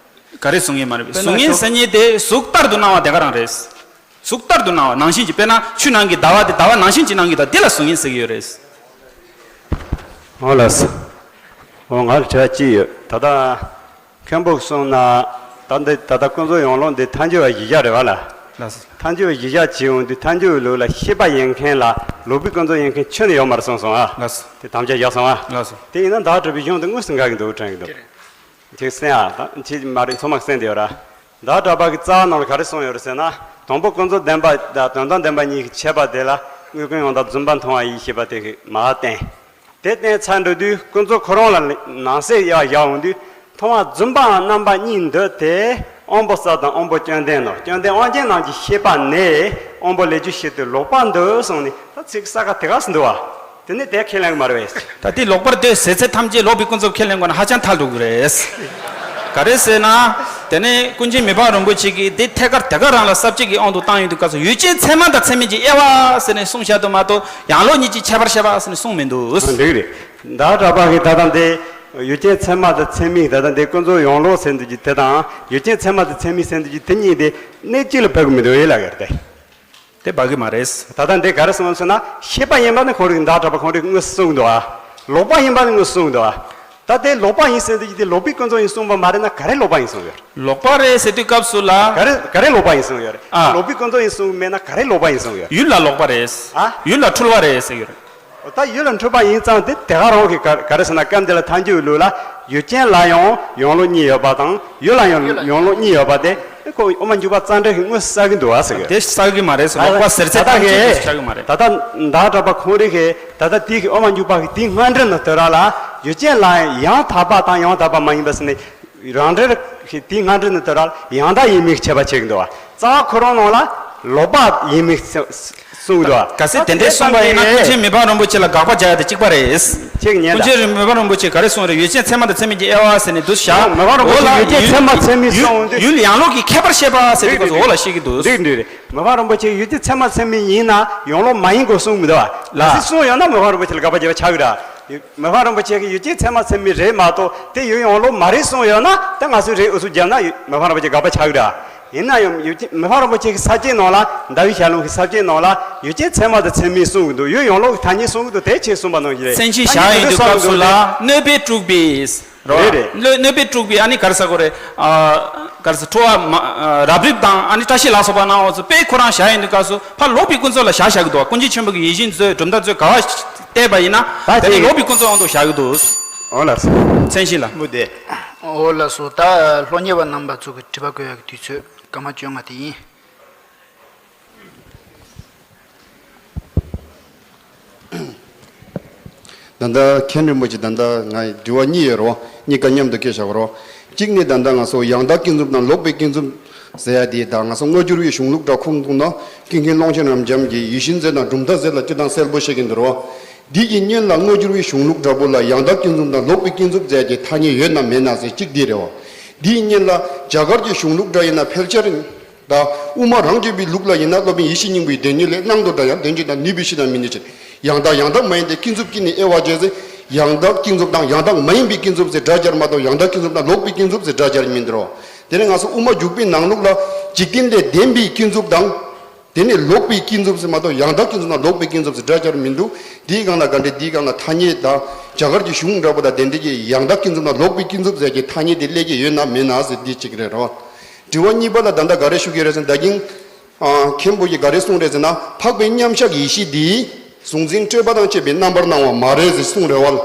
ག་རེ་གཟུགས་བརྙན་མ་རེད་པས། དཔེར་ན་གཟུགས་བརྙན་ཞོག་ཟེར་མཁན་དེ་གཟུགས་ལྟར་དུ་སྣང་བ་དེ་ག་རང་རེད། གཟུགས་ལྟར་དུ་སྣང་བ་ནང་བཞིན་གྱི་དཔེར་ན་ཆུ་ནང་གི་ཟླ་བ་དེ་ཟླ་བ་ནང་བཞིན་གྱི་སྣང་གི་འདུག་དེ་ལ་གཟུགས་བརྙན་ཟེར་གྱི་ཡོད་རེད། འོ་ལགས་སོ། འོ་ང་ལ་དྲི་བ་གཅིག་ཡོད། ད་ལྟ་མཁན་པོ་གསུངས་ན་ད་འདི་ད་ལྟ་ཀུན་རྫོབ་ཡང་ལོག་འདི་ཐལ་འགྱུར་བ་གཞི་བཞག་རེད་བ་ལ། ལགས་སོ། ཐལ་འགྱུར་བ་གཞི་བཞག་བྱེད་འོང་དུས་ཐལ་འགྱུར་བའི་ལུགས་ལ་ཤེས་པ་ཡིན་མཁན་ལ་ལོག་པའི་ཀུན་རྫོབ་ཡིན་མཁན་ཁྱོན་ནས་ཡོད་མ་རེད་གསུངས་སོང་ཨ། ལགས་སོ། དེ་དམ་བཅའ་བཞག་སོང་ཨ། ལགས་སོ། དེ་ཡིན་ན་བདག་སྒྲུབ་པའི་གཞུང་དེ་དངོས་སུ་འགལ་གྱི་འདུག་དྲན་གྱི་འདུག་ཁྱེད་གསན་ཨ། ད་ཁྱེད་མ་རེད་ཚང་མ་གསན་བསྡད་ཡོད་ར། བདག་སྒྲ་པ་གི་རྩ་བ་ནང་ལ་ག་རེ་གསུངས་ཡོད་རེད་ཟེར་ན། དང་པོ་ཀུན་རྫོབ་བདེན་པ་དང་དོན་དམ་བདེན་པ་གཉིས་ཀྱི་ཁྱད་པར་དེ་ལ་དངོས་ཀུན་ཡང་དག་རྫུན་པ་མཐོང་བ་ཡིས་ཞེས་པ་དེ་གིས་མ་བསྟན། དེ་བསྟན་ཚར་འགྲོ་དུས་ཀུན་རྫོབ་ཁོ་རང་ལ་ནང་གསེས་ཡར་བཞག་འོང་དུས་མཐོང་བ་རྫུན་པའམ་རྣམ་པ་གཉིས་འདུས་ཏེ་དབང་པོ་རྩ་དང་དབང་པོ་སྐྱོན་ལྡན་ནོ། སྐྱོན་ལྡན་དབང་རྐྱེན་རྣམས་ཀྱི་ཤེས་པ་ནི་དབང་པོ་ལས་རྒྱུ་ཞིག་ཏུ་ལོག་པར་འདོད་གསུངས་ནས་ད་ཚིག་གསལ་ཁ་དེ་ག་སུ་འདུག་བ། དེ་ནི་དེ་ཁས་ལེན་གྱི་མ་རེད་པས། ད་དེ་ལོག་པར་འདོད་ཟེར་ཚད་ཐམས་ཅད་ལོག་པའི་ཀུན་རྫོབ་ཁས་ལེན་དགོས་ན་ཧ་ཅང་ཐལ་འགྲོ་གི་རེད། ག་རེ་ཟེར་ན། དེ་ནས་ཀུན་མཁྱེན་མི་ཕམ་རིན་པོ་ཆེ་གིས་དེ་ཐད་ཀར་དེ་ག་རང་ལ་ས་བཅད་ཀྱི་དབང་དུ་བཏང་ཡོང་དུས་སྐབས་སུ་ཡུལ་ཅན་ཚད་མ་དང་ཚད་མིན་གྱི་དབྱེ་བ་ཟེར་ནས་གསུངས་བཞག་འདུག་མ་གཏོགས་ཡང་ལོག་གཉིས་ཀྱི་ཁྱད་པར་བཤད་པ་ཟེར་ནས་གསུངས་མི་འདུག་འདུག་རེད། བདག་སྒྲ་པ་གིས་ད་ལྟ་འདི་ཡུལ་ཅན་ཚད་མ་དང་ཚད་མིན་ད་ལྟ་འདི་ཀུན་རྫོབ་ཡང་ལོག་ཟེར་འདུག་གི་དེ་དང་ཡུལ་ཅན་ཚད་མ་དང་ཚད་མིན་ཟེར་འདུག་གི་དེ་གཉིས་དེ་གནད་གཅིག་ལ་འབབ་གི་མི་འདུག་ཨེ་ལབ་ཡོད་རེད་དེ། དེ་འབབ་གི་མ་རེད། ད་ལྟ་འདི་ག་རེ་གསུངས་ཟེར་ན་ཤེས་པ་ཡིན་པ་ནི་ཁོང་རིག་བདག་སྒྲ་པ་ཁོང་རིག་དངོས་སུ་གསུངས་འདུག་ཨ། ལོག་པ་ཡིན་པ་ནི་དངོས་སུ་གསུངས་འདུག་ཨ། ད་དེ་ལོག་པ་ཡིན་ཟེར་འདུག་གི་དེ་ལོག་པའི་ཀུན་རྫོབ་ཡིན་གསུངས་པ་མ་རེད་ན་ག་རེ་ལོག་པ་ཡིན་གསུངས་ཡོད། ལོག་པ་རེད་ཟེར་དུས་སྐབས་སུ་ལ། ག་རེ་ག་རེ་ལོག་པ་ཡིན་གསུངས་ཡོད་རེད། ཨ། ལོག་པའི་ཀུན་རྫོབ་ཡིན་གསུངས་མེད་ན་ག་རེ་ལོག་པ་ཡིན་གསུངས་ཡོད། ཡུལ་ལ་ལོག་པ་རེད། ཨ། ཡུལ་ལ་འཁྲུལ་བ་རེད་ཟེར་གྱི་རེད། ད་ཡུལ་ལ་འཁྲུལ་པ་ཡིན་ཙང་དེ་དེ་ག་རང་གི་ག་ག་རེ་ཟེར་ན་སྐབས་འདི་ལ་ཐལ་འགྱུར་བའི་ལུགས་ལ་ཡུལ་ཅན་ལ་ཡང་ཡང་ལོག་གཉིས་ཡོད་པ་དང་ཡུལ་ལ་ཡང་ཡང་ལོག་གཉིས་ཡོད་པ་དེ་ཁོ་དབུ་མ་འཇུག་པ་རྩ་འགྲེལ་གྱི་དངོས་སུ་གསལ་གྱི་འདུག་བ་ཟེར་གི། དེ་གསལ་གི་མ་རེད་ཟེར། ལོག་པ་ཟེར་ཚད་ཐམས་ཅད་དངོས་སུ་གསལ་གི་མ་རེད། ད་ལྟ་བདག་སྒྲ་པ་ཁོང་རིག་གི་ད་ལྟ་དེའི་གི་དབུ་མ་འཇུག་པ་གི་དེའི་སྔ་འགྲེལ་ནང་དུ་ར་ལ་ཡུལ་ཅན་ལ་ཡང་དག་པ་དང་ཡང་དག་པ་མ་ཡིན་པ་ཟེར་ནས། རང་འགྲེལ་གྱི་དེའི་སྔ་འགྲེལ་ནང་དུ་ར་ཡང་དག་ཡིན་མིན་ཁྱད་པར་ཕྱེ་གི་འདུག་བ། རྩ་བ་ཁོ་རང་ནང་ལ་ལོག་པ་ཡིན་མིན་གསུངས་འདུག་བ། གལ་སྲིད་དེ་འདྲའི་གསུངས་པ་ཡིན་ན་ཀུན་མཁྱེན་མི་ཕམ་རིན་པོ་ཆེ་ལ་དགག་པ་རྒྱག་ཡ་དེ་གཅིག་པ་རེད། ཁྱེད་ཀྱི་ཉན་ད། ཀུན་མཁྱེན་མི་ཕམ་རིན་པོ་ཆེ་ག་རེ་གསུངས་རེད། ཡུལ་ཅན་ཚད་མ་དང་ཚད་མིན་གྱི་དབྱེ་བ་ཟེར་ནས་འདུག་བཞག་མི་ཕམ་རིན་པོ་ཆེ་ཡུལ་ཅན་ཚད་མ་ཚད་མིན་གསུངས་འདུག་ཡུལ་ཡང་ལོག་གི་ཁྱད་པར་བཤད་པ་ཟེར་དུས་སྐབས་སུ་འོ་ལ་བཤད་ཀྱི་འདུག་འདུག་འདུག་རེད། མི་ཕམ་རིན་པོ་ཆེ་ཡུལ་ཅན་ཚད་མ་ཚད་མིན་ཡིན་ན་ཡང་ལོག་མ་ཡིན་དགོས་གསུངས་མི་འདུག་བ། ལ། གལ་སྲིད་གསུངས་ཡོད་ན་མི་ཕམ་རིན་པོ་ཆེ་ལ་དགག་པ་རྒྱག་པ་ཆགས་ཀྱི་རེད། མི་ཕམ་རིན་པོ་ཆེ་གིས་ཡུལ་ཅན་ཚད་མ་ཚད་མིན་རེད་མ་གཏོགས་དེ་ཡུལ་ཡང་ལོག་མ་རེད་གསུངས་ཡོད་ན་ད་ང་ཚོས་རེད་ཨུ་ཚུགས་བརྒྱབ་ན་མི་ཕམ་རིན་པོ་ཆེ་དགག་པ་ཆགས་ཀྱི་རེད། ཡིན་ན་ཡང་ཡུལ་ཅན་མི་ཕམ་རིན་པོ་ཆེ་གི་ས་བཅད་ནང་ལ་ཟླ་བའི་ཞལ་ལུང་གི་ས་བཅད་ནང་ལ་ཡུལ་ཅན་ཚད་མ་དང་ཚད་མིན་གསུངས་ཀྱི་འདུག་ཡུལ་ཡང་ལོག་གི་ཐ་སྙད་གསུངས་ཀྱི་འདུག་དེ་ཆེད་གསུངས་པ་ནང་བཞིན་རེད། མཚན་གཞི་བཞག་ཡོང་དུས་སྐབས་སུ་ལ་གནོད་པས་དཀྲུགས་པའི། རེད་རེད། གནོད་གནོད་པས་དཀྲུགས་པའི་ཨ་ནི་ག་རེ་ཟེར་དགོས་རེད། ཨ། ག་རེ་ཟེར་ཁྲོ་བ་མ་ཨ། རབ་རིབ་དང་ཨ་ནི་བཀྲ་ཤིས་ལ་སོགས་པ་སྣང་བ་ཚོ་དཔེ་ཁོ་རང་བཞག་ཡོང་དུས་སྐབས་སུ་ཕར་ལོག་པའི་ཀུན་རྫོབ་ལ་བཞག་བཞག་གི་འདུག་ཀུན་མཁྱེན་ཆེན་པོ་གི་ཡིད་བཞིན་མཛོད་གྲུབ་མཐའ་མཛོད་ག་བ་བལྟས་པ་ཡིན་ན་ད་དེ་ནི་ལོག་པའི་ཀུན་རྫོབ་དབང་དུ་བཞག་གི་འདུག་འོ་ལགས་སོ། མཚན་གཞི་ལ། མུ་དེ། འོ་ལགས་སོ། ད་སློབ་གཉེར་བ་རྣམ་པ་ཚོ་གི་དྲི་བ་བཀོད་ཡག་གི་དུས་ཚོད་སྐར་མ་བཅོ་ལྔ་དེ་ཡིན། ད་ལྟ་མཁན་རིན་པོ་ཆེ་ད་ལྟ་ང་དྲི་བ་གཉིས་ཡོད་རོ། གཉིས་ཀ་མཉམ་དུ་སྐད་བཞག་རོ། གཅིག་ནི་ད་ལྟ་ང་ཚོ་ཡང་དག་ཀུན་རྫོབ་དང་ལོག་པའི་ཀུན་རྫོབ་ཟེར་ཡ་དེ་དང་ང་ཚོ་དངོས་འགྱུར་བའི་གཞུང་ལུགས་འདྲ་ཁུངས་གཏུགས་ན་ཀུན་མཁྱེན་ཀློང་ཆེན་རབ་འབྱམས་ཀྱིས་ཡིད་བཞིན་མཛོད་དང་གྲུབ་མཐའ་མཛོད་ལ་སྤྱིར་བཏང་གསལ་པོ་བཤད་ཀྱིན་འདུག་རོ། འདི་ཡི་སྔོན་ལ་དངོས་འགྱུར་བའི་གཞུང་ལུགས་འདྲ་པོ་ལ་ཡང་དག་ཀུན་རྫོབ་དང་ལོག་པའི་ཀུན་རྫོབ་ཟེར་གྱི་ཐ་སྙད་ཡོད་ན་མེད་ན་ཟེར་གཅིག་འདི་རེད་བ། འདི་ཡི་སྔོན་ལ་རྒྱ་གར་གྱི་གཞུང་ལུགས་འདྲ་ཡིན་ན་ཕལ་ཆེར་ད་དབུ་མ་རང་རྒྱུད་པའི་ལུགས་ལ་ཡིན་ན་སློབ་དཔོན་ཡེ་ཤེས་སྙིང་པོའི་སྡེ་སྣོད་ལས་སྣང་དོན་འདྲ་ཡང་དོན་གཅིག་དང་ནུས་པའི་གཞི་དང་མི་གནས་ཕྱིར། ཡང་དག་ཡང་དག་མ་ཡིན་ཏེ་ཀུན་རྫོབ་ཀྱི་ནི་དབྱེ་བ་བྱས་ཚེ་ཡང་དག་ཀུན་རྫོབ་དང་ཡང་དག་མ་ཡིན་པའི་ཀུན་རྫོབ་ཟེར་སྒྲ་སྦྱར་མ་གཏོགས་ཡང་དག་ཀུན་རྫོབ་དང་ལོག་པའི་ཀུན་རྫོབ་ཟེར་སྒྲ་སྦྱར་མིན་འདུག་རོ། དེ་ནས་ང་ཚོ་དབུ་མ་འཇུག་པའི་ནང་ལུགས་ལ་འཇིག་རྟེན་ལས་བདེན་པའི་ཀུན་རྫོབ་དང་། དེ་ནས་ལོག་པའི་ཀུན་རྫོབ་ཟེར་མ་གཏོགས་ཡང་དག་ཀུན་རྫོབ་དང་ལོག་པའི་ཀུན་རྫོབ་ཟེར་སྒྲ་སྦྱར་མི་འདུག་འདིའི་སྒང་ལ་ག་འདྲས་འདིའི་སྒང་ལ་ཐ་སྙད་དང་རྒྱ་གར་གྱི་གཞུང་འདྲ་པོ་དང་དེ་འདྲས་ཀྱི་ཡང་དག་ཀུན་རྫོབ་དང་ལོག་པའི་ཀུན་རྫོབ་ཟེར་གྱི་ཐ་སྙད་དེ་སླེབས་ཀྱི་ཡོད་ན་མེད་ན་ཟེར་འདི་གཅིག་རེད་རོ། དྲི་བ་གཉིས་པ་ལ་ད་ལྟ་ག་རེ་ཞུ་གི་རེད་ཟེར་ན། ད་གིན་ཨ་མཁན་པོ་གིས་ག་རེ་གསུངས་རེད་ཟེར་ན། འཕགས་པའི་མཉམ་གཞག་ཡེ་ཤེས་འདི་གཟུང་འཛིན་སྤྲོས་པ་དང་བཅས་པའི་རྣམ་པར་སྣང་བ་མ་རེད་ཟེར་གསུངས་རེད་བ།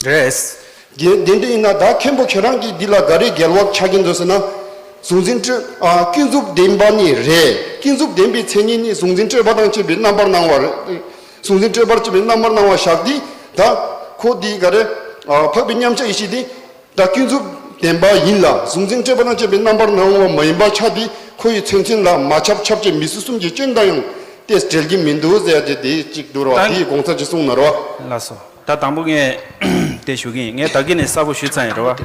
རེད། དེ་དེ་འདྲ་ཡིན་ན་ད་མཁན་པོ་ཁྱེད་རང་གིས་འདི་ལ་ག་རེ་འགལ་བ་ཆགས་ཀྱི་འདུག་ཟེར་ན། གཟུང་འཛིན་སྤྲོས་ཨ་ཀུན་རྫོབ་བདེན་པ་ནི་རེད། ཀུན་རྫོབ་བདེན་པའི་མཚན་ཉིད་ནི་གཟུང་འཛིན་སྤྲོས་པ་དང་བཅས་པའི་རྣམ་པར་སྣང་བ་རེད། གཟུང་འཛིན་སྤྲོས་པར་བཅས་པའི་རྣམ་པར་སྣང་བ་བཞག་སྟེ། ད་ཁོ་འདི་ག་རེ་ཨ་འཕགས་པའི་མཉམ་གཞག་ཡེ་ཤེས་འདི། ད་ཀུན་རྫོབ་བདེན་པ་ཡིན་ལ། གཟུང་འཛིན་སྤྲོས་པ་དང་བཅས་པའི་རྣམ་པར་སྣང་བ་མ་ཡིན་པ་ཆ་དེ་ཁོ་ཡི་མཚན་མཚོན་ལ་མ་ཁྱབ། ཁྱབ་བྱེད་མི་སྲིད་གསུམ་གྱི་སྐྱོན་དང་ཡང་ཏོག་ཙམ་འབྲེལ་གྱི་མི་འདུག་ཟེར་ཏེ་དེ་གཅིག་འདུག་ར་བ། ད་དེའི་དགོངས་ཚུལ་ཅིག་གསུངས་ན་ར་བ། ལགས་སོ། ད་དང་པོ་ངས་དེ་ཞུ་གི་ཡིན། ངས་ད་གིན་ནས་གསལ་པོ་ཞུས་ཚར་ཡིན་ར་བ།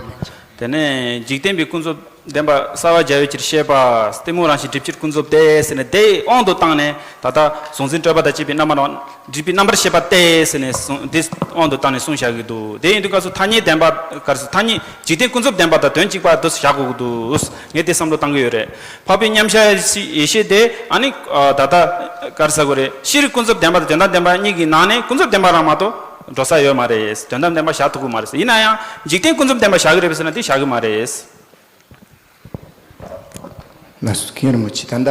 དེ་ནས་འཇིག་རྟེན་པའི་ཀུན་རྫོབ་བདེན་པ་གསལ་བར་བྱ་བའི་ཕྱིར་བཤད་པ། གཏི་མུག་རང་བཞིན་སྒྲིབ་ཕྱིར་ཀུན་རྫོབ་སྟེ་ཟེར་ནས་དེ་དབང་དུ་བཏང་ནས། ད་ལྟ་གཟུང་འཛིན་སྤྲོས་པ་དང་བཅས་པའི་རྣམ་པར་སྒྲིབ་པའི་རྣམ་པར་ཤེས་པ་སྟེ་ཟེར་ནས་གསུངས། འདི་དབང་དུ་བཏང་ནས་གསུངས་བཞག་གི་འདུག་དེ་ཡིན་དུས་སྐབས་སུ་ཐ་སྙད་བདེན་པ་ག་རེ་ཟེར། ཐ་སྙད་འཇིག་རྟེན་ཀུན་རྫོབ་བདེན་པ་དང་དོན་གཅིག་པ་དུ་བཞག་དགོས་ཀྱི་འདུག་ངས་དེ་བསམ་བློ་བཏང་གི་ཡོད་རེད། འཕགས་པའི་མཉམ་གཞག་ཡེ་ཤེས་དེ་ཨ་ནི་ད་ལྟ་ག་རེ་ཟེར་དགོས་རེད། སྤྱིར་ཀུན་རྫོབ་བདེན་པ་དང་དོན་དམ་བདེན་པ་གཉིས་ཀྱི་ནང་ནས་ཀུན་རྫོབ་བདེན་པ་རང་མ་གཏོགས་འགྲོ་ས་ཡོད་མ་རེད། དོན་དམ་བདེན་པ་བཞག་ཐུབ་ཀྱི་མ་རེད། ཡིན་ན་ཡང་འཇིག་རྟེན་ཀུན་རྫོབ་བདེན་པ་བཞག་གི་རེད་པས་ཟེར་ན་དེ་བཞག་གི་མ་རེད། ལགས་སོ། མཁན་རིན་པོ་ཆེ། ད་ལྟ་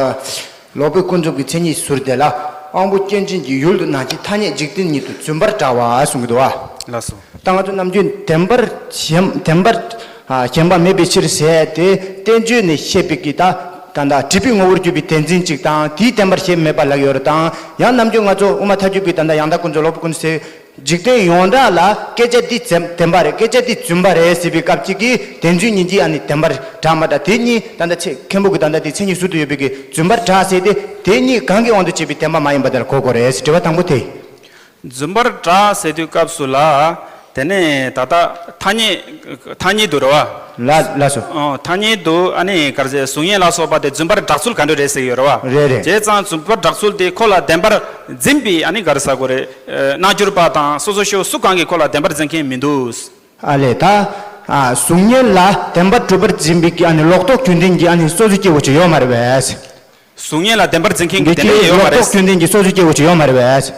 ལོག་པའི་ཀུན་རྫོབ་ཀྱི་མཚན་ཉིད་ཟུར་དེ་ལ་དབང་པོ་སྐྱོན་ཅན་གྱི་ཡུལ་དུ་སྣང་མཁན་ཐ་སྙད་འཇིག་རྟེན་ཉིད་དུ་རྫུན་པར་བསྒྲགས་པ་གསུང་གི་འདུག་བ། ལགས་སོ། ད་ང་ཚོ་ནམ་རྒྱུན་བདེན་པར་ཞེན་བདེན་པར་ཨ་ཞེན་པ་མེད་པའི་ཕྱིར་ཟེར་དེ་བསྟན་བཅོས་ནས་བཤད་པའི་གི་ད་ད་ལྟ་སྒྲིབ་པའི་ངོ་བོར་གྱུར་པའི་བདེན་འཛིན་གཅིག་དང་། དེའི་བདེན་པར་ཞེན་མེད་པ་ལབ་ཡོད་རེད། དང་ཡང་ནམ་རྒྱུན་ང་ཚོ་དབུ་མ་ཐལ་འགྱུར་གྱི་ད་ལྟ་ཡང་དག་ཀུན་རྫོབ་ལོག་པའི་ཀུན་རྫོབ་ཟེར། འཇིག་རྟེན་ཡོངས་གྲགས་ལ་སྐད་ཆ་འདི་བདེན་པ་རེད། སྐད་ཆ་འདི་རྫུན་པ་རེད་ཟེར་བའི་སྐབས་གཅིག་གི་བདེན་རྫུན་གཉིས་ཀྱི་ཨ་ནི་བདེན་པར་བསྒྲགས་མ་བསྒྲགས། དེ་གཉིས་ད་ལྟ་ཚེ་མཁན་པོ་གི་ད་ལྟ་དེ་མཚན་ཉིད་ཟུར་དུ་ཡོད་པའི་གི་རྫུན་པར་བསྒྲགས་ཟེར་ཏེ། དེ་གཉིས་གང་གི་དབང་དུ་བྱས་པའི་བདེན་པ་མ་ཡིན་པ་དེ་ལ་གོ་དགོས་རེད་ཟེར། དྲི་བ་དང་པོ་དེ། རྫུན་པར་བསྒྲགས་ཟེར་དུས་སྐབས་སུ་ལ། དེ་ནས་ད་ལྟ་ཐ་སྙད་ཐ་སྙད་དུ་རེད་བ། ལ་ལ་སོ། ཨོ། ཐ་སྙད་དུ་ཨ་ནི་ག་རེ་ཟེར། གཟུགས་བརྙན་ལ་སོགས་པ་དེ་རྫུན་པར་བསྒྲགས་ཚུལ་ག་འདྲ་རེད་ཟེར་གྱི་ཡོད་རེད་བ། རེད་རེད། བྱས་ཙང་རྫུན་པར་བསྒྲགས་ཚུལ་དེ་ཁོ་ལ་བདེན་པར་འཛིན་པའི་ཨ་ནི་ག་རེ་ཟེར་དགོས་རེད། ཨ་རྣལ་འབྱོར་པ་དང་སོ་སོ་སྐྱེ་བོ་སུ་གང་གིས་ཁོ་ལ་བདེན་པར་འཛིན་མཁན་མི་འདུག་ཨ་ལས་ད། ཨ་གཟུགས་བརྙན་ལ་བདེན་པར་གྲུབ་པར་འཛིན་པའི་གི་ཨ་ནི་ལོག་རྟོག་རྒྱུན་ལྡན་གྱི་ཨ་ནི་སོ་སོ་སྐྱེ་བོ་ཅིག་ཡོད་མ་རེད་པས། གཟུགས་བརྙན་ལ་བདེན་པར་འཛིན་མཁན་གྱི་འདི་དེ་འདྲ་གི་ཡོད་ལོག་མ་རེད། རྟོག་རྒྱུན་ལྡན་གྱི་སོ་སོ་སྐྱེ་བོ་ཅིག་ཡོད་མ་རེད་པས།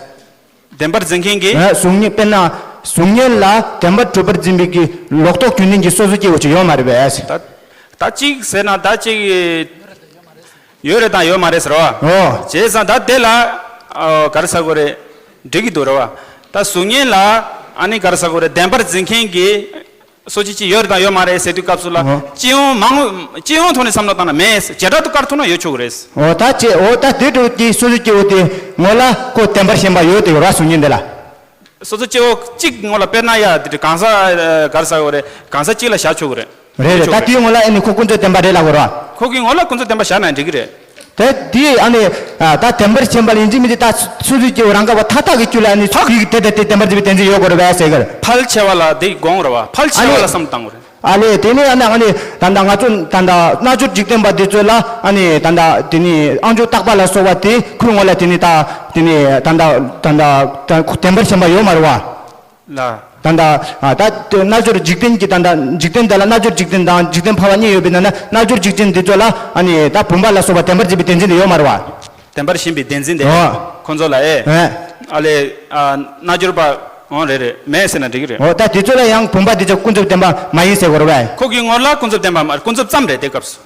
བདེན་པར་འཛིན་མཁན་གྱི། ཨ་གཟུགས་བརྙན་དཔེར་ན། གཟུགས་བརྙན་ལ་བདེན་པར་གྲུབ་པར་འཛིན་པའི་གི་ལོག་རྟོག་རྒྱུན་ལྡན་གྱི་སོ་སོ་སྐྱེ་བོ་ཅིག་ཡོད་མ་རེད་པས། ད་ད་གཅིག་ཟེར་ན་ད་གཅིག་ཡོད་རེད་དང་ཡོད་མ་རེད་ཟེར་བ། ཨོ། བྱས་ཙང་ད་དེ་ལ་ཨ་ག་རེ་ཟེར་དགོས་རེད། འགྲིག་གི་འདུག་རེད་བ། ད་གཟུགས་བརྙན་ལ་ཨ་ནི་ག་རེ་ཟེར་དགོས་རེད། བདེན་པར་འཛིན་མཁན་གྱི་སོ་སྐྱེ་གཅིག་ཡོད་རེད་དང་ཡོད་མ་རེད་ཟེར་དུས་སྐབས་སུ་ལ། ཨོ། སྤྱི་ཡོངས་མང་། སྤྱི་ཡོངས་ཐོག་ནས་བསམ་བློ་བཏང་ན་མེད། བྱེ་བྲག་ཏུ་བཀར་ཐུབ་ན་ཡོད་ཆོག་གི་རེད། ཨོ། ད་བྱེ། ཨོ། ད་དེ་འདྲ་བོ་དེ་སོ་སོ་སྐྱེ་བོ་དེ་ངོ་ལ་ཁོ་བདེན་པར་ཞེན་པ་ཡོད་དེ་ཡོད་ར། གཟུགས་བརྙན་དེ་ལ། སོ་སོ་སྐྱེ་བོ་གཅིག་ངོ་ལ་དཔེར་ན་ཡ་དེ་གང་ཟག་ག་རེ་ཟེར་དགོས་རེད། གང་ཟག་གཅིག་ལ་བཞག་ཆོག་གི་རེད། རེད་རེད། ད་དེའི་ངོ་ལ་ཨེ་ནི་ཁོ་ཀུན་རྫོབ་བདེན་པ་རེད་ལབ་དགོས་ར། ཁོ་གི་ངོ་ལ་ཀུན་རྫོབ་བདེན་པ་བཞག་ན་འགྲིག་གི་རེད། དེ་དེ་ཨ་ནི་ད་བདེན་པར་ཞེན་པ་ལ་ཡིན་གཅིག་མིན་གཅིག་ད་སོ་སོའི་སྐྱེ་བོ་རང་ག་བ་མཐའ་དག་གི་རྒྱུད་ལ་ཨ་ནི་ཚུགས་ཀྱི་དེ་དེ་དེ་བདེན་པར་འཛིན་པའི་བདེན་འཛིན་ཡོད་དགོས་རེད་པས་ཟེར་གི་རེད། ཕལ་ཆེ་བ་ལ་དེ་དགོངས་རེད་བ། ཕལ་ཆེ་བ་ལ་བསམ་བཏང་དགོས་རེད། ཨ་ལས། དེ་ནས་ཨ་ནི་ཨ་ནི་ད་ལྟ་ང་ཚོ་ད་ལྟ་རྣལ་འབྱོར་འཇིག་རྟེན་པ་འདི་ཚོ་ལ་ཨ་ནི་ད་ལྟ་དེ་ནི་དབང་ཕྱུག་རྟག་པ་ལ་སོགས་པ་དེ་ཁོའི་ངོ་ལ་དེ་ནི་ད་དེ་ནི་ད་ལྟ་ད་ལྟ་ད་བདེན་པར་ཞེན་པ་ཡོད་མ་རེད་བ། ལ། ད་ལྟ་ཨ་ད་རྣལ་འབྱོར་འཇིག་རྟེན་གྱི་ད་ལྟ་འཇིག་རྟེན་དེ་ལ་རྣལ་འབྱོར་འཇིག་རྟེན་དང་འཇིག་རྟེན་འཕགས་པ་གཉིས་ཡོད་པའི་ནང་ན་རྣལ་འབྱོར་འཇིག་རྟེན་འདི་ཚོ་ལ་ཨ་ནི་ད་བུམ་པ་ལ་སོགས་པ་བདེན་པར་འཛིན་པའི་བདེན་འཛིན་དེ་ཡོད་མ་རེད་བ། བདེན་པར་ཞེན་པའི་བདེན་འཛིན་དེ། ཨོ། ཁོ་ཚོ་ལ་ཨེ། ཨེ། ཨ་ལས། ཨ་རྣལ་འབྱོར་པ། ཨོ་རེད་རེད། མེད་ཟེར་ན་འགྲིག་གི་རེད། ཨོ་ད་དེ་ཚོ་ལ་ཡང་བུམ་པ་དེ་ཚོ་ཀུན་རྫོབ་བདེན་པ་མ་ཡིན་ཟེར་དགོས་རེད་བས། ཁོ་གི་ངོ་ལ་ཀུན་རྫོབ་བདེན་པ་མ་རེད། ཀུན་རྫོབ་ཙམ་རེད་དེ་སྐབས་སུ།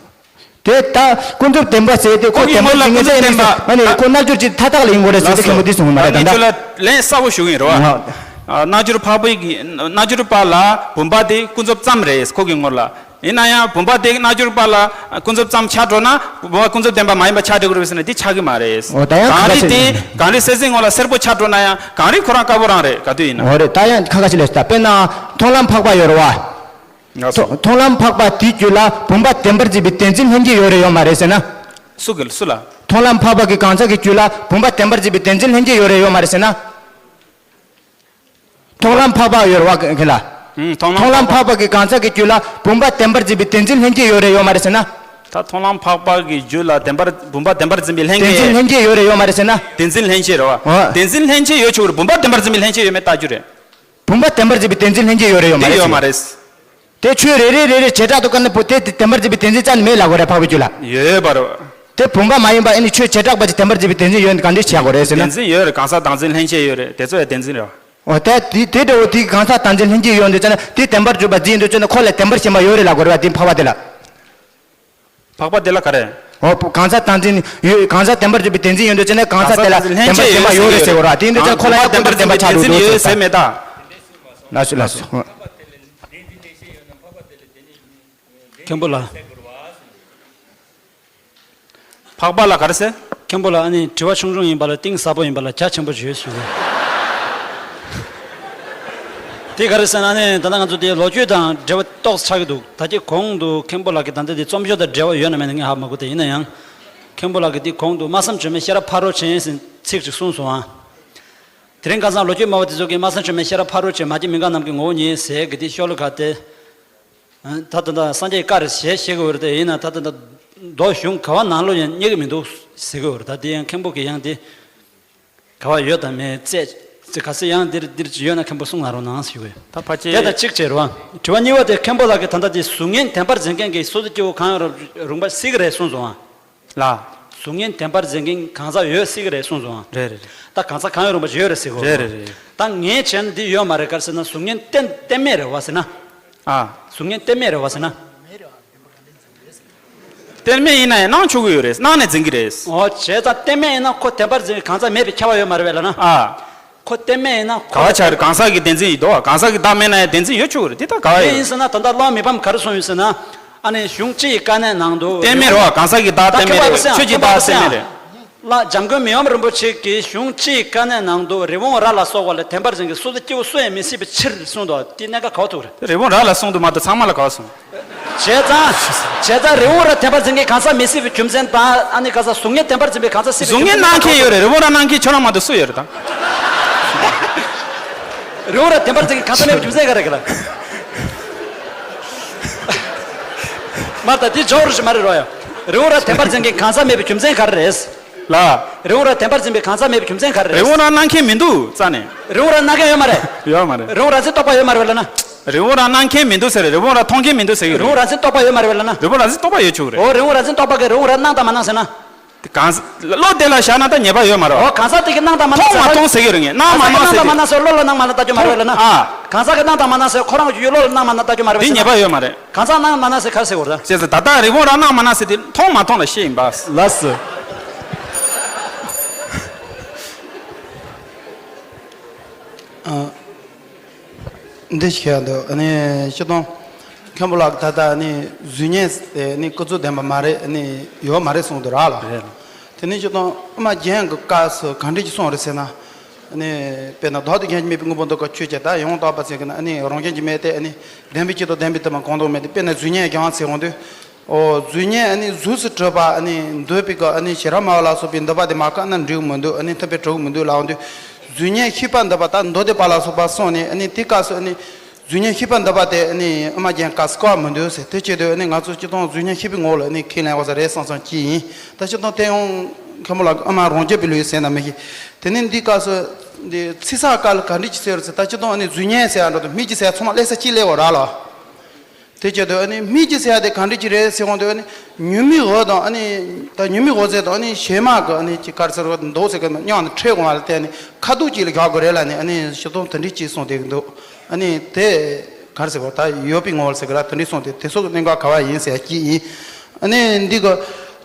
དེ་ད་ཀུན་རྫོབ་བདེན་པ་ཟེར་དེ་ཁོ་ཁོ་གི་ངོ་ལ་ཀུན་རྫོབ་བདེན་པ། ཨ་ནི་ཨ་ཁོ་རྣལ་འབྱོར་གྱི་མཐའ་དག་ལ་ཡིན་དགོས་རེད་ཟེར་ཏེ་མཁན་པོ་འདི་གསུངས་མ་རེད་ད་ལྟ། ཁྱོད་ལ་ལན་གསལ་པོ་ཞུ་གི་ཡིན་རེད་བ། ཨ་རྣལ་འབྱོར་འཕགས་པའི་གི་རྣལ་འབྱོར་པ་ལ་བུམ་པ་དེ་ཀུན་རྫོབ་ཙམ་རེད་ཁོ་གི་ངོ་ལ། ཡིན་ན་ཡང་བུམ་པ་དེ་རྣལ་འབྱོར་པ་ལ་ཀུན་རྫོབ་ཙམ་ཆགས་འགྲོ་ན་བུམ་པ་ཀུན་རྫོབ་བདེན་པ་མ་ཡིན་པ་ཆགས་འགྲོ་གི་རེད་ཟེར་ན་དེ་ཆགས་ཀྱི་མ་རེད། འོ་ད་ཡང་གངས་ཁ་རི་ཁ་དེ་ཆེ། གངས་རི་སེར་སེར་ངོ་ལ་སེར་པོ་ཆགས་འགྲོ་ན་ཡང་གངས་རི་ཁོ་རང་དཀར་པོ་རང་རེད་ག་དུས་ཡིན་ན། འོ་རེད་ད་ཡང་ཁ་ཁ་ཆེ་ལས་ད་དཔེར་ན་མཐོང་ལམ་འཕགས་པ་ཡོད་རེད་བ། ང་སོ། མཐོང་ལམ་འཕགས་པ་དེའི་རྒྱུད་ལ་བུམ་པ་བདེན་པར་འཛིན་པའི་བདེན་འཛིན་ལྷན་སྐྱེས་ཡོད་རེད་ཡོད་མ་རེད་ཟེར་ན། སུ་གི་སུ་ལ། མཐོང་ལམ་འཕགས་པ་གི་གང་ཟག་གི་རྒྱུད་ལ་བུམ་པ་བདེན་པར་འཛིན་པའི་བདེན་འཛིན་ལྷན་སྐྱེས་ཡོད་རེད་ཡོད་མ་རེད་ཟེར་ན། མཐོང་ལམ་འཕགས་པ་ཡོད་རེད་བ་གི་ལ། ཨུམ། མཐོང་ལམ་མཐོང་ལམ་འཕགས་པ། འཕགས་པ་གི་གང་ཟག་གི་རྒྱུད་ལ་བུམ་པ་བདེན་པར་འཛིན་པའི་བདེན་འཛིན་ལྷན་སྐྱེས་ཡོད་རེད་ཡོད་མ་རེད་ཟེར་ན། ད་མཐོང་ལམ་འཕགས་པ་གི་རྒྱུད་ལ་བདེན་པར་བུམ་པ་བདེན་པར་འཛིན་པའི་ལྷན་བདེན་འཛིན་སྐྱེས། ལྷན་སྐྱེས་ཡོད་རེད་ཡོད་མ་རེད་ཟེར་ན། བདེན་འཛིན་ལྷན་སྐྱེས་རེད་བ། ཨོ། བདེན་འཛིན་ལྷན་སྐྱེས་ཡོད་ཆོག་རེད། བུམ་པ་བདེན་པར་འཛིན་པའི་ལྷན་སྐྱེས་ཡོད་མེད་བལྟ་རྒྱུ་རེད། བུམ་པ་བདེན་པར་འཛིན་པའི་བདེན་འཛིན་ལྷན་སྐྱེས་ཡོད་རེད་ཡོད་མ་དེ་རེད་ཡོད་ཟེར་མ་ན། རེད། དེ་ཆོས་རེ་རེ་རེ་རེ་བྱེ་བྲག་ཏུ་བཀར་ན་བུ་དེ་བདེན་པར་འཛིན་པའི་བདེན་འཛིན་རྩ་ནས་མེད་ལབ་དགོས་རེད་འཕགས་པའི་རྒྱུད་ལ། ཡོད་པ་རེད། དེ་བུམ་པ་མ་ཡིན་པ་ཨེ་ནི་ཆོས་བྱེ་བྲག་པ་ཅིག་བདེན་པར་འཛིན་པའི་བདེན་འཛིན་ཡོད་ན་གང་འདྲ་བྱ་དགོས་རེད་ཟེར་ན། བདེན་འཛིན་ཡོད་རེད། གང་ཟག་བདག་འཛིན་ལྷན་སྐྱེས་ཡོད་རེད། དེ་ཚོ་ཡང་བདེན་འཛིན་རེད་བ། འོ་དེ་དེ་དེ་འདྲ་བོ་དེ་གང་ཟག་བདག་འཛིན་ལྷན་སྐྱེས་ཡོད་འདུག་ཟེར་ན་དེ་བདེན་པར་གྲུབ་པ་འཛིན་འདུག་ཟེར་ན་ཁོ་ལ་བདེན་པར་ཞེན་པ་ཡོད་རེད་ལབ་དགོས་རེད་བ་དེ་འཕགས་པ་དེ་ལ། འཕགས་པ་དེ་ལ་ག་རེ། འོ། གང་ཟག་བསྟན་འཛིན་ཡོད། གང་ཟག་བདེན་པར་འཛིན་པའི་བདེན་འཛིན་ཡོད་འདོད་བྱས་ན་གང་ཟག་དེ་ལ་བདེན་པར་བདེན་པ་ཡོད་རེད་ཟེར་བ་ར། དེ་འདོད་བྱས་ན་ཁོ་ལ་ཡང་ཁོ་ཚོ་བདེན་པ་ཆགས་འགྲོ་འདོད་ཟེར་མེད་ད། ལགས་སོ་ལགས་སོ། མཁན་པོ་ལགས། འཕགས་པ་ལ་ག་རེ་ཟེར། མཁན་པོ་ལགས། ཨ་ནི་དྲི་བ་ཆུང་ཆུང་ཡིན་པ་ལ་གཏིང་ཟབ་པོ་ཡིན་པ་ལ་རྒྱ་ཆེན་པོ་ཡོད་ཞུ་གི། དེ་ག་རེ་ཟེར་ན་ཨ་ནི་ད་ལྟ་ང་ཚོ་དེ་ལོ་རྒྱུས་དང་འབྲེལ་བ་ཏོག་ཙམ་ཆགས་ཀྱི་འདུག་ད་ཀྱི་གོང་དུ་མཁན་པོ་ལགས་ཀྱིས་ད་ལྟ་དེ་རྩོམ་ཤོག་དང་འབྲེལ་བ་ཡོད་ན་མེད་ན་ངས་ཧ་མ་གོ། དེ་ཡིན་ན་ཡང་མཁན་པོ་ལགས་ཀྱིས་དེ་གོང་དུ་སྨྲ་བསམ་བརྗོད་མེད་ཤེས་རབ་ཕ་རོལ་ཕྱིན་ཟེར་ཚིག་ཅིག་གསུངས་སོང་ཨ། དེ་རིང་ཁ་སང་ལོ་རྒྱུས་སྨྲ་བ་དེ་ཚོ་གིས་སྨྲ་བསམ་བརྗོད་མེད་ཤེས་རབ་ཕ་རོལ་ཕྱིན་མ་སྐྱེས་མི་འགག་ནམ་མཁའི་ངོ་བོ་ཉིད་ཟེར་གི་དེ་ཤོ་ལོ་ཀ་དེ། ད་ད་ལྟ་སངས་རྒྱས་བཀའ་རེད་ཞེས་བཤད་ཀྱི་ཡོད་རེད། དེ་ཡིན་ན་ད་ལྟ་མདོ་གཞུང་ག་བ་ནང་ལོགས་ཡང་རྙེད་ཀྱི་མི་འདུག་ཟེར་གྱི་ཡོད་རེད། ད་དེ་ཡང་མཁན་པོ་གིས་ཡང་དེ་ག་བ་ཡོད་དམ་མེད་རྩད་ཅིག་ག་ཚོད་ཡང་འདིར་འདིར་ཅིག་ཡོད་ན་མཁན་པོ་གསུང་གནང་རོགས་གནང་ཞུ་གི་ཡོད། ད་ཕལ་ཆེར། དེ་དང་གཅིག་བྱས་རེད་བ། དྲི་བ་གཉིས་པ་དེ་མཁན་པོ་ལགས་ཀྱིས་ད་ལྟ་དེ་གཟུགས་བརྙན་བདེན་པར་འཛིན་མཁན་གྱི་སོ་སོ་སྐྱེ་བོ་གང་ཡང་རུང་བ་སྲིད་ཀྱི་རེད་གསུངས་སོང་ཨ། ལ། གཟུགས་བརྙན་བདེན་པར་འཛིན་མཁན་གང་ཟག་ཡོད་སྲིད་ཀྱི་རེད་གསུངས་སོང་ཨ། རེད་རེད་རེད། ད་གང་ཟག་གང་ཡང་རུང་བ་ཞིག་ཡོད་རེད་ཟེར་གོ། རེད་རེད་རེད། ད་ངས་བྱས་ན་འདི་ཡོད་མ་རེད། ག་རེ་ཟེར་ན་གཟུགས་བརྙན་གཏན་གཏན་མེད་རེད་བ་ཟེར་ན། ཨ། གཟུགས་བརྙན་གཏན་མེད་རེད་བ་ཟེར་ན། གཏན་མེད་ཡིན་ན་ཡང་སྣང་ཆོག་གི་ཡོད་རེད། སྣང་ནས་འཛིན་གྱི་རེད། འོ་བྱས་ཙང་གཏན་མེད་ཡིན་ན་ཁོ་བདེན་པར་འཛིན་པའི་གང་ཟག་མེད་པའི་ཁྱབ་པ་ཡོད་མ་རེད་བས་ལ་ན། ཨ། ཁོ་གཏན་མེད་ཡིན་ན་ཁོ། ག་བ་ཆགས་རེད། གང་ཟག་གི་བདེན་འཛིན་ཡིན་དོ། གང་ཟག་གི་བདག་མེད་ན་ཡང་བདེན་འཛིན་ཡོད་ཆོག་གི་རེད། དེ་ད་ག་བ་དེ་ཡོད་ཡིན་རེད། ཟེར་ན་ད་ལྟ་སློབ་མ་མི་ཕམ་ག་རེ་གསུངས་ཡོད་ཟེར་ན། ཨ་ནི་གཞུང་སྤྱི་ཡི་དཀའ་གནད་ནང་དུ། གཏན་མེད་རེད་བ། གང་ཟག་གི་བདག་གཏན་མེད་རེད། ཆོས་ཀྱི་བདག་གཏན་མེད་རེད། ལ་འཇམ་མགོན་མི་ཕམ་རིན་པོ་ཆེ་གིས་གཞུང་སྤྱི་ཡི་དཀའ་གནད་ནང་དུ་རི་བོང་རྭ་ལ་སོགས་པ་ལ་བདེན་པར་འཛིན་མཁན་སོ་སོ་སྐྱེ་བོ་སུ་ཡང་མི་སྲིད་པའི་ཕྱིར་གསུངས་འདུག་དེ་གནད་འགག་ག་བ་ཐུག་རེད། རི་བོང་རྭ་ལ་གསུངས་འདུག་མ་གཏོགས་ཚང་མ་ལ་ག་བ་གསུངས། བྱས་ཙང་། བྱས་ཙང་རི་བོང་རྭ་བདེན་པར་འཛིན་མཁན་གང་ཟག་མི་སྲིད་པའི་རྒྱུ་མཚན་དང་ཨ་ནི་ག་ས་གཟུགས་བརྙན་བདེན་པར་འཛིན་པའི་གང་ཟག་སྲིད་པའི་རྒྱུ་མཚན་གང་ག་ཐུག་རེད། གཟུགས་བརྙན་སྣང་མཁན་ཡོད་རེད། རི་བོང་རྭ་སྣང་མཁན་ཁྱོད་རང་མ་གཏོགས་སུ་ཡོད་རེད་ད། རི་བོང་རྭ་བདེན་པར་འཛིན་མཁན་གང་ཟག་མེད་པའི་རྒྱུ་མཚན་ག་རེ་ག་ལ། མ་ད་དེ་ཇོག་རུ་ཞིག་མ་རེད་རོ་ཡ། རི་བོང་རྭ་བདེན་པར་འཛིན་མཁན་གང་ཟག་མེད་པའི་རྒྱུ་མཚན་ག་རེ་རེད། ལ། རི་བོང་རྭ་བདེན་པར་འཛིན་པའི་གང་ཟག་མེད་པའི་རྒྱུ་མཚན་ག་རེ་རེད། རི་བོང་རྭ་སྣང་མཁན་མི་འདུག་རྩ་ནས། རི་བོང་རྭ་སྣང་མཁན་ཡོད་མ་རེད། ཡོད་མ་རེད། རི་བོང་རྭ་འཛིན་རྟོག་པ་ཡོད་མ་རེད་བས་ལ་ན། རི་བོང་རྭ་སྣང་མཁན་མི་འདུག་ཟེར་རེད། རི་བོང་རྭ་མཐོང་མཁན་མི་འདུག་ཟེར་གི་རེད། རི་བོང་རྭ་འཛིན་རྟོག་པ་ཡོད་མ་རེད་བས་ལ་ན། རི་བོང་རྭ་འཛིན་རྟོག་པ་ཡོད་ཆོག་གི་རེད། འོ་རི་བོང་རྭ་འཛིན་རྟོག་པ་གིས་རི་བོང་རྭ་སྣང་དང་མ་སྣང་ཟེར་ན། གང་། བློ་དེ་ལ་བཞག་ན་ད་ཉེས་པ་ཡོད་མ་རེད། འོ་གང་ཟག་དེ་གིས་སྣང་དང་མ་སྣང་ཟེར། མཐོང་མ་མཐོང་ཟེར་གི་རེད། ངས་སྣང་མ་སྣང་ཟེར་དེ། གང་ཟག་གིས་སྣང་དང་མ་སྣང་ཟེར་བློ་ལ་སྣང་མ་སྣང་ལྟ་རྒྱུ་མ་རེད་བས་ལ་ན། ཨ། གང་ཟག་གིས་སྣང་དང་མ་སྣང་ཟེར་ཁོ་རང་གི་བློ་ལ་སྣང་མ་སྣང་ལྟ་རྒྱུ་མ་རེད་བས་ཟེར་ན། དེ་ཉེས་པ་ཡོད་མ་རེད། གང་ཟག་སྣང་མ་སྣང་ཟེར་ག་རེ་ཟེར་དགོས་རེད་ད། བྱས་ཙང་ད་ལྟ་རི་བོང་རྭ་སྣང་མ་སྣང་ཟེར་དེ་མཐོང་མ་མཐོང་ལ་བཤད་ཡིན་པ། ལགས་སོ། ཨ། འདི་ཞིག་ཡང་འདུག་ཨ་ནི་སྤྱིར་བཏང་མཁན་པོ་ལགས་ད་ལྟ་ཨ་ནི་གཟུགས་བརྙན་དེ་ནི་ཀུན་རྫོབ་བདེན་པ་མ་རེད། ཨ་ནི་ཡོད་མ་རེད་གསུངས་འདུག་ར་ལ། རེད། དེ་ནི་སྤྱིར་བཏང་ཨ་མ་རྒྱན་གྱི་སྐབས་སུ་ག་འདྲ་ཅིག་གསུངས་རེད་ཟེར་ན། ཨ་ནི་དཔེར་ན་བདག་ཏུ་རྒྱན་གྱི་མེད་པའི་དངོས་པོ་འདི་ཀ་ཆོས་ཅན། ད་ཡང་དག་པ་ཟེར་གི་ན་ཨ་ནི་རང་རྒྱན་གྱི་མེད་དེ། ཨ་ནི་བདེན་པའི་སྤྱི་དང་བདེན་པའི་དབྱེ་བ་གང་དུ་མེད་དེ། དཔེར་ན་གཟུགས་བརྙན་རྒྱན་ཟེར་འོང་དུས། ཨོ་གཟུགས་བརྙན་ཨ་ནི་གཟུགས་སུ་གྲུབ་པ་ཨ་ནི་འདོད་པའི་སྐབས་ཨ་ནི་ཤེས་རབ་སྨྲ་བ་ལ་སོགས་པས་འདོད་པ་དེ་མ་བཀག་ན་འགྲིག་མི་འདུག་ཨ་ནི་མཐུན་དཔེ་གྲུབ་མི་འདུག་ལབ་འོང་དུས། གཟུགས་བརྙན་ཤེས་པ་འདོད་པ་དང་འདོད་དོད་པ་ལ་སོགས་པ་གསུངས་ནས། ཨ་ནི་དེ་སྐབས་སུ་ཨ་ནི་གཟུགས་བརྙན་ཤེས་པ་འདོད་པ་དེ་ཨ་ནི་ཨ་མ་རྒྱན་སྐབས་སུ་བཀག་མི་འདུག་ཟེར། དེ་བྱེད་དུས་ཨ་ནི་ང་ཚོ་སྤྱིར་བཏང་གཟུགས་བརྙན་ཤེས་པའི་ངོ་ལ་ཨ་ནི་ཁས་ལེན་དགོས་ས་རེད་བསམ་བསམ་གྱི་ཡིན། ད་སྤྱིར་བཏང་དེ་ཡང་མཁན་པོ་ལགས་ཨ་མ་རང་རྒྱུད་པའི་ལུགས་ཡིན་ཟེར་ན་མི་ཤེས། དེ་ནི་འདི་སྐབས་སུ་འདི་ཚིག་གསར་སྐབས་ལ་ག་འདྲ་ཅིག་ཟེར་རེད་ཟེར། ད་སྤྱིར་བཏང་ཨ་ནི་གཟུགས་བརྙན་ཟེར་ཡ་འགྲོ་དུས་མིག་གིས་ཟེར་ཡ་ཚང་མ་ཀླད་ས་གཅིག་ཀླད་པ་ར་ལ། དེ་བྱེད་དུས་ཨ་ནི་མིག་གིས་ཟེར་ཡ་དེ་ག་འདྲ་ཅིག་རེད་ཟེར་འོང་དུས། ཨ་ནི་མྱུར་མིག་འོད་དང་། ཨ་ནི་ད་མྱུར་མིག་འོད་ཟེར་དང་། ཨ་ནི་ཞལ་མ་གི་ཨ་ནི་ཅིག་ག་རེ་ཟེར་དགོས། མདོག་ཟེར་གི་མྱང་ནས་འཕྲོས་འོང་བ་ལ་བརྟེན་ནས་ཁ་དོག་ཅིག་ལ་བཞག་དགོས་རེད་ལབ་ནས། ཨ་ནི་སྤྱིར་བཏང་དེ་འདྲ་ཅིག་གསུངས་བསྡད་ཀྱི་འདུག་ཨ་ནི་དེ་ག་རེ་ཟེར་དགོས། ད་ཡོད་པའི་ངོ་བོ་ཟེར་གི་ར། དེ་འདྲ་གསུངས་ཏེ་དེ་སོགས་ཀྱི་གནད་འགག་ག་བ་ཡིན་ཟེར་ཡ་གཅིག་ཡིན། ཨ་ནི་འདི་གི་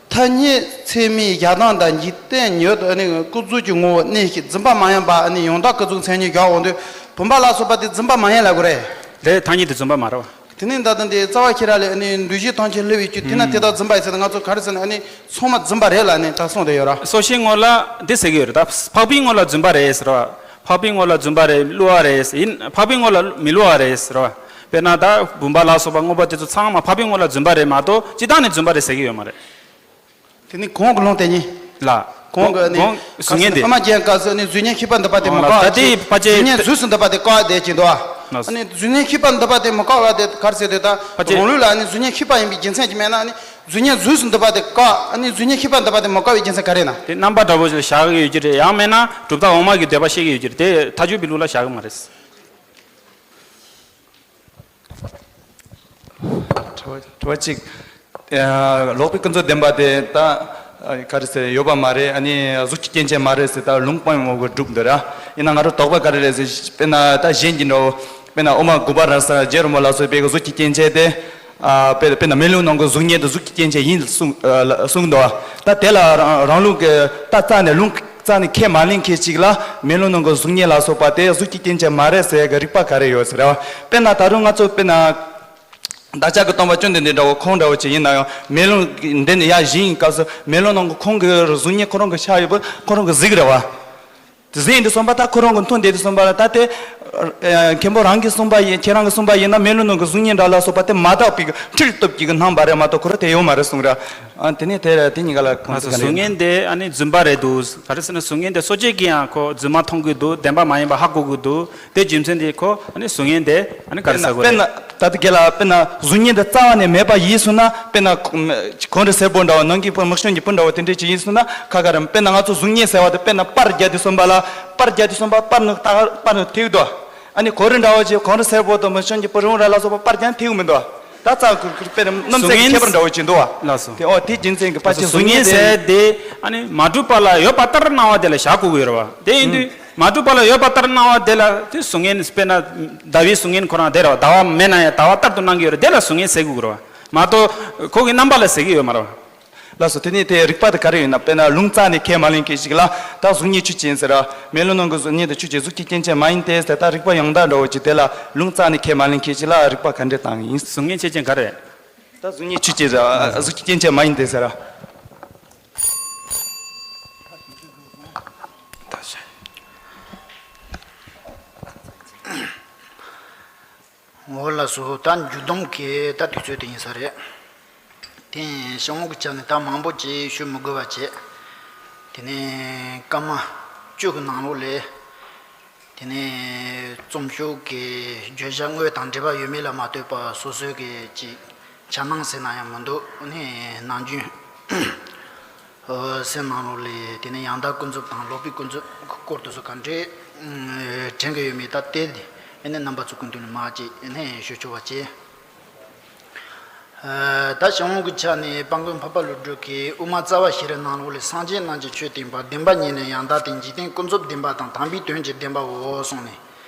ཐ་སྙད་ཚད་མའི་བཞག་སྟངས་དང་འཇིག་རྟེན་ཉིད་དུ་ཨ་ནི་ཀུན་རྫོབ་ཀྱི་ངོ་བོ་གནས་ཤིང་བརྫུན་པ་མ་ཡིན་པ། ཨ་ནི་ཡང་དག་ཀུན་རྫོབ་མཚན་ཉིད་བཞག་འོང་དུས་བུམ་པ་ལ་སོགས་པ་དེ་བརྫུན་པ་མ་ཡིན་ལབ་དགོས་རེད། རེད། ཐ་སྙད་དེ་བརྫུན་པ་མ་རེད་བ། དེ་ནས་ད་ལྟ་འདི་རྩ་བ་ཤེས་རབ་ལས་ཨ་ནི་འདུ་བྱེད་ཐམས་ཅད་བསླུ་བའི་ཕྱིར། དེས་ན་དེ་དག་བརྫུན་པ་ཡིན་ཟེར་ན། ང་ཚོ་ག་རེ་ཟེར་ན་ཨ་ནི་ཚང་མ་བརྫུན་པ་རེད་ལབ་ནས་ད་གསུངས་བསྡད་ཡོད་ར། སོ་སྐྱེའི་ངོ་ལ་འདི་ཟེར་གྱི་ཡོད་རེད། ད་འཕགས་པའི་ངོ་ལ་བརྫུན་པ་རེད་ཟེར་བ། འཕགས་པའི་ངོ་ལ་བརྫུན་པ་རེད། བསླུ་བ་རེད་ཟེར། ཡིན། འཕགས་པའི་ངོ་ལ་མི་བསླུ་བ་རེད་ཟེར་བ། དཔེར་ན་ད་བུམ་པ་ལ་སོགས་པ་དངོས་པོ་དེ་ཚོ་ཚང་མ་འཕགས་པའི་ངོ་ལ་བརྫུན་པ་རེད་མ་གཏོགས་སྤྱིར་བཏང་ནས་བརྫུན་པ་རེད་ཟེར་གྱི་ཡོད་མ་རེད། དེ་ནི་གོང་གི་ལུང་དེ་ཉིད། ལ། གོང་གི་ཨ་ནི་གོང་གཟུགས་བརྙན་དེ། ཨ་མ་རྒྱན་སྐབས་སུ་ཨ་ནི་གཟུགས་བརྙན་ཤེས་པ་འདོད་པ་དེ་མི་ཨོ་ལ། བཀག་ད་དེ་ཅིང་། ཕལ་ཆེར་གཟུགས་བརྙན་གཟུགས་སུ་འདོད་པ་དེ་བཀག་བསྡད་ཀྱི་འདུག་ཨ་ལགས་སོ། ནི་གཟུགས་བརྙན་ཤེས་པ་འདོད་པ་དེ་མི་བཀག་པ་དེ་ག་རེ་ཟེར་དུས། ད་ཕལ་ཆེར་རང་ལུགས་ལ་ཨ་ནི་གཟུགས་བརྙན་ཤེས་པ་ཡིན་པའི་རྒྱུ་མཚན་གྱིས་མེད་ན། ཨ་ནི་གཟུགས་བརྙན་གཟུགས་སུ་འདོད་པ་དེ་བཀག་ཨ་ནི་གཟུགས་བརྙན་ཤེས་པ་འདོད་པ་དེ་མི་བཀག་པའི་རྒྱུ་མཚན་ག་རེ་ཡིན་ན། དེ་རྣམ་པ་འདྲ་པོ་ཞིག་ལ་བཞག་གི་ཡོད་ཀྱི་རེད། ཡང་མིན་ན་གྲུབ་མཐའ་འོག་མ་གི་འདོད་པ་བཤད་ཀྱི་ཡོད་ཀྱི་རེད། དེ་མཐའ་འཁྱོངས་པའི་ལུགས་ལ་བཞག་གི་མ་རེད། དྲི་བ་དྲི་བ་གཅིག་ཨ། ལོག་པའི་ཀུན་རྫོབ་བདེན་པ་དེ་ད་ཨ། ག་རེ་ཟེར་ཡོད་པ་མ་རེད། ཨ་ནི་གཟུགས་ཀྱི་སྐྱེ་མཆེད་མ་རེད་ཟེར། ད་ལུང་སྤང་བའི་ངོ་བོ་སྒྲུབ་འདོད་ར། ཡིན་ན་ང་རང་དོགས་པ་ག་རེ་རེད་ཟེར། དཔེར་ན་ད་གཞན་གྱི་འདྲ་བོ། དཔེར་ན་ཨོ་མ་དགུ་པ་ར་ས་རྗེ་རིན་པོ་ལ་སོགས་པའི་གཟུགས་ཀྱི་སྐྱེ་མཆེད་དེ། ཨ་དཔེར་དཔེར་ན་མེ་ལོང་ནང་གི་གཟུགས་བརྙན་དེ་གཟུགས་ཀྱི་སྐྱེ་མཆེད་ཡིན་གསུངས་ཨ་ལ་གསུངས་འདུག་ད་དེ་ལ་རང་རང་ལུགས་ཀྱི་ད་རྩ་ནས་ལུང་རྩ་ནས་ཁས་མ་ལེན་མཁན་ཅིག་ལ་མེ་ལོང་ནང་གི་གཟུགས་བརྙན་ལ་སོགས་པ་དེ་གཟུགས་ཀྱི་སྐྱེ་མཆེད་མ་རེད་ཟེར་གི་རིགས་པ་ག་རེ་ཡོད་ཟེར་བ། དཔེར་ན་ད་རུང་ང་ཚོ་དཔེར་ན་བདག་ཅག་གི་སྟོན་པ་བཅོམ་ལྡན་འདས་འདྲ་བོ་ཁོང་འདྲ་བོ་ཅིག་ཡིན་ན་ཡང་མེ་ལོང་འདི་ནས་ཡར་བཞེངས་སྐབས་སུ་མེ་ལོང་ནང་གི་ཁོང་གི་གཟུགས་བརྙན་ཁོ་རང་གི་ཤར་ཡོད་པ་ཁོ་རང་གི་གཟིགས་རེད་བ། དེ་ཟིན་དུས་ཙམ་པ་ད་ཁོ་རང་གི་མཐོང་བསྡད་དུས་ཙམ་པ་ལ་ད་དེ་ཨ་མཁན་པོ་རང་གིས་གསུངས་པ་ཡིན་ཁྱེད་རང་གིས་གསུངས་པ་ཡིན་ན་མེ་ལོང་ནང་གི་གཟུགས་བརྙན་འདྲ་ལ་སོགས་པ་དེ་མ་དག་པའི་གི་འཁྲུལ་གཏུབ་ཀྱི་གི་སྣང་བ་རེད་མ་གཏོགས་ཁོ་རང་དེ་ཡོད་མ་རེད་གསུངས་ར། ཨ་དེ་ནས་དེ་དེ་གཉིས་ཀ་ལ་ཁོང་ང་ཚོ་ཚོ་ག་རེ་གཟུགས་ཡིན་ན། བརྙན་དེ་ཨ་ནི་རྫུན་པ་རེད་འདུག་ག་རེ་ཟེར་ན་གཟུགས་བརྙན་དེ་སོ་སྐྱེ་གིས་ཡང་ཁོ་རྫུན་མ་མཐོང་གི་འདུག་བདེན་པ་མ་ཡིན་པ་ཧ་གོ་གི་འདུག་དེ་རྒྱུ་མཚན་དེ་ཁོ་ཨ་ནི་གཟུགས་བརྙན་དེ་ཨ་ནི་ག་རེ་ཟེར་དགོས་དཔེར་ན་རེད། ད་ལྟ་རྒན་ལགས་དཔེར་ན་གཟུགས་བརྙན་དེ་རྩ་བ་ནས་མེད་པ་ཡིན་སོང་ན་དཔེར་ན་གོང་རིམ་སེར་པོ་འདྲ་བོ་ནང་གི་བུ་མིག་ཤོང་གི་བུ་འདྲ་བོ་དེ་འདྲས་ཅིག་ཡིན་སོང་ན་ཁ་ཁ་རེད། དཔེར་ན་ང་ཚོ་གཟུགས་བརྙན་ཟེར་བ་དེ་དཔེར་ན་པར་རྒྱག་དུས་ཙམ་པ་ལ་པར་རྒྱག་དུས་ཙམ་པ་པར་ནི་ཏག་པར་ནི་ཐིག་འདུག་ཨ་ནི་གོང་རིམ་འདྲ་བོ་ཅིག་གོང་རིམ་སེར་པོ་དང་མིག་ཤོང་གི་བུ་རུང་ར་ལ་སོགས་པ་པར་རྒྱག་ཐིག་མི་འདུག་ད་རྩ་ཁུར་ཁུར་དཔེར་ན་རྣམ་གཟུགས་བརྙན་ཁྱད་པར་འདྲ་བོ་ཅིག་འདུག་བ། ལགས་སོ། དེ་ཨོ་དེ་རྒྱུ་མཚན་གྱི་ཕལ་ཆེར་གཟུགས་བརྙན་ཟེར་དེ་ཨ་ནི་མ་གྲུབ་པ་ལ་ཡོད་པ་ལྟར་སྣང་བ་དེ་ལ་བཞག་དགོས་ཀྱི་ཡོད་རེད་བ། དེ་ཡིན་དུས་མ་གྲུབ་པ་ལ་ཡོད་པ་ལྟར་སྣང་བ་དེ་ལ་དེ་གཟུགས་བརྙན་དཔེར་ན་ཟླ་བའི་གཟུགས་བརྙན་ཁོ་རང་དེ་རེད་བ། ཟླ་བ་མེད་ན་ཡང་ཟླ་བ་ལྟར་དུ་སྣང་གི་ཡོད་རེད། དེ་ལ་གཟུགས་བརྙན་ཟེར་དགོས་ཀྱི་རེད་བ། མ་གཏོགས་ཁོ་གི་རྣམ་པ་ལ་ཟེར་གྱི་ཡོད་མ་རེད་བ། ལགས་སོ། དེ་ནས་དེ་རིགས་པ་དེ་ག་རེ་ཡིན་ན་དཔེར་ན་ལུང་རྩ་ནས་ཁས་མ་ལེན་མཁན་ཞིག་ལ་ད་གཟུགས་བརྙན་ཆོས་ཅན་ཟེར་ར། མེ་ལོང་ནང་གི་གཟུགས་བརྙན་དེ་ཆོས་ཅན་གཟུགས་ཀྱི་སྐྱེ་མཆེད་མ་ཡིན་ཏེ་ཟེར། ད་རིགས་པ་ཡང་དག་འདྲ་བོ་ཅིག་དེ་ལ་ལུང་རྩ་ནས་ཁས་མ་ལེན་མཁན་ཞིག་ལ་རིགས་པ་ག་འདྲས་བཏང་ཡིན། གཟུགས་བརྙན་ཆོས་ཅན་ག་རེ་རེད། ད་གཟུགས་བརྙན་ཆོས་ཅན་ཟེར་ར། གཟུགས་ཀྱི་སྐྱེ་མཆེད་མ་ཡིན་ཏེ་ཟེར་ར། འོ་ལགས་སོ། ད་འཇུག་སྡོམ་གྱི་ད་དུས་ཚོད་དེ་ཡིན་ས་རེད། དེ་ཡིན་ཕྱི་དབང་གི་ཆ་ནས་ད་མང་པོ་ཅིག་ཞུ་མི་དགོས་པ་བྱས། དེ་ནས་སྐར་མ་བཅུ་གི་ནང་ལོགས་ལ་དེ་ནས་རྩོམ་ཤོག་གི་བརྗོད་བྱ་དངོས་དང་འབྲེལ་བ་ཡོད་མེད་ལ་མ་ལྟོས་པར་སོ་སོའི་གི་ཅིག་འཆར་སྣང་ཟེར་ན་ཡང་མི་འདུག་ཨ་ནི་ནམ་རྒྱུན་སེམས་ནང་ལོགས་ལ་དེ་ནས་ཡང་དག་ཀུན་རྫོབ་དང་ལོག་པའི་ཀུན་རྫོབ་སྐོར་དུ་སོ་ག་འདྲས་དྲན་གྱི་ཡོད་མེད་ད་དེ་ཨ་ནི་རྣམ་པ་ཚོ་ཀུན་ཏུ་ནས་མ་ཅིག་ཨ་ནི་ཞུ་ཆོག་པ་བྱས། ད་ཕྱི་དབང་གི་ཆ་ནས་དཔལ་མགོན་འཕགས་པ་ཀླུ་སྒྲུབ་ཀྱིས་དབུ་མ་རྩ་བ་ཤེས་རབ་ནང་ལོགས་ལས་སངས་རྒྱས་རྣམས་ཀྱི་ཆོས་བསྟན་པ་བདེན་པ་གཉིས་ལས་ཡང་དག་སྟེ་འཇིག་རྟེན་ཀུན་རྫོབ་བདེན་པ་དང་དམ་པའི་དོན་གྱི་བདེན་པའོ་གསུངས་ནས།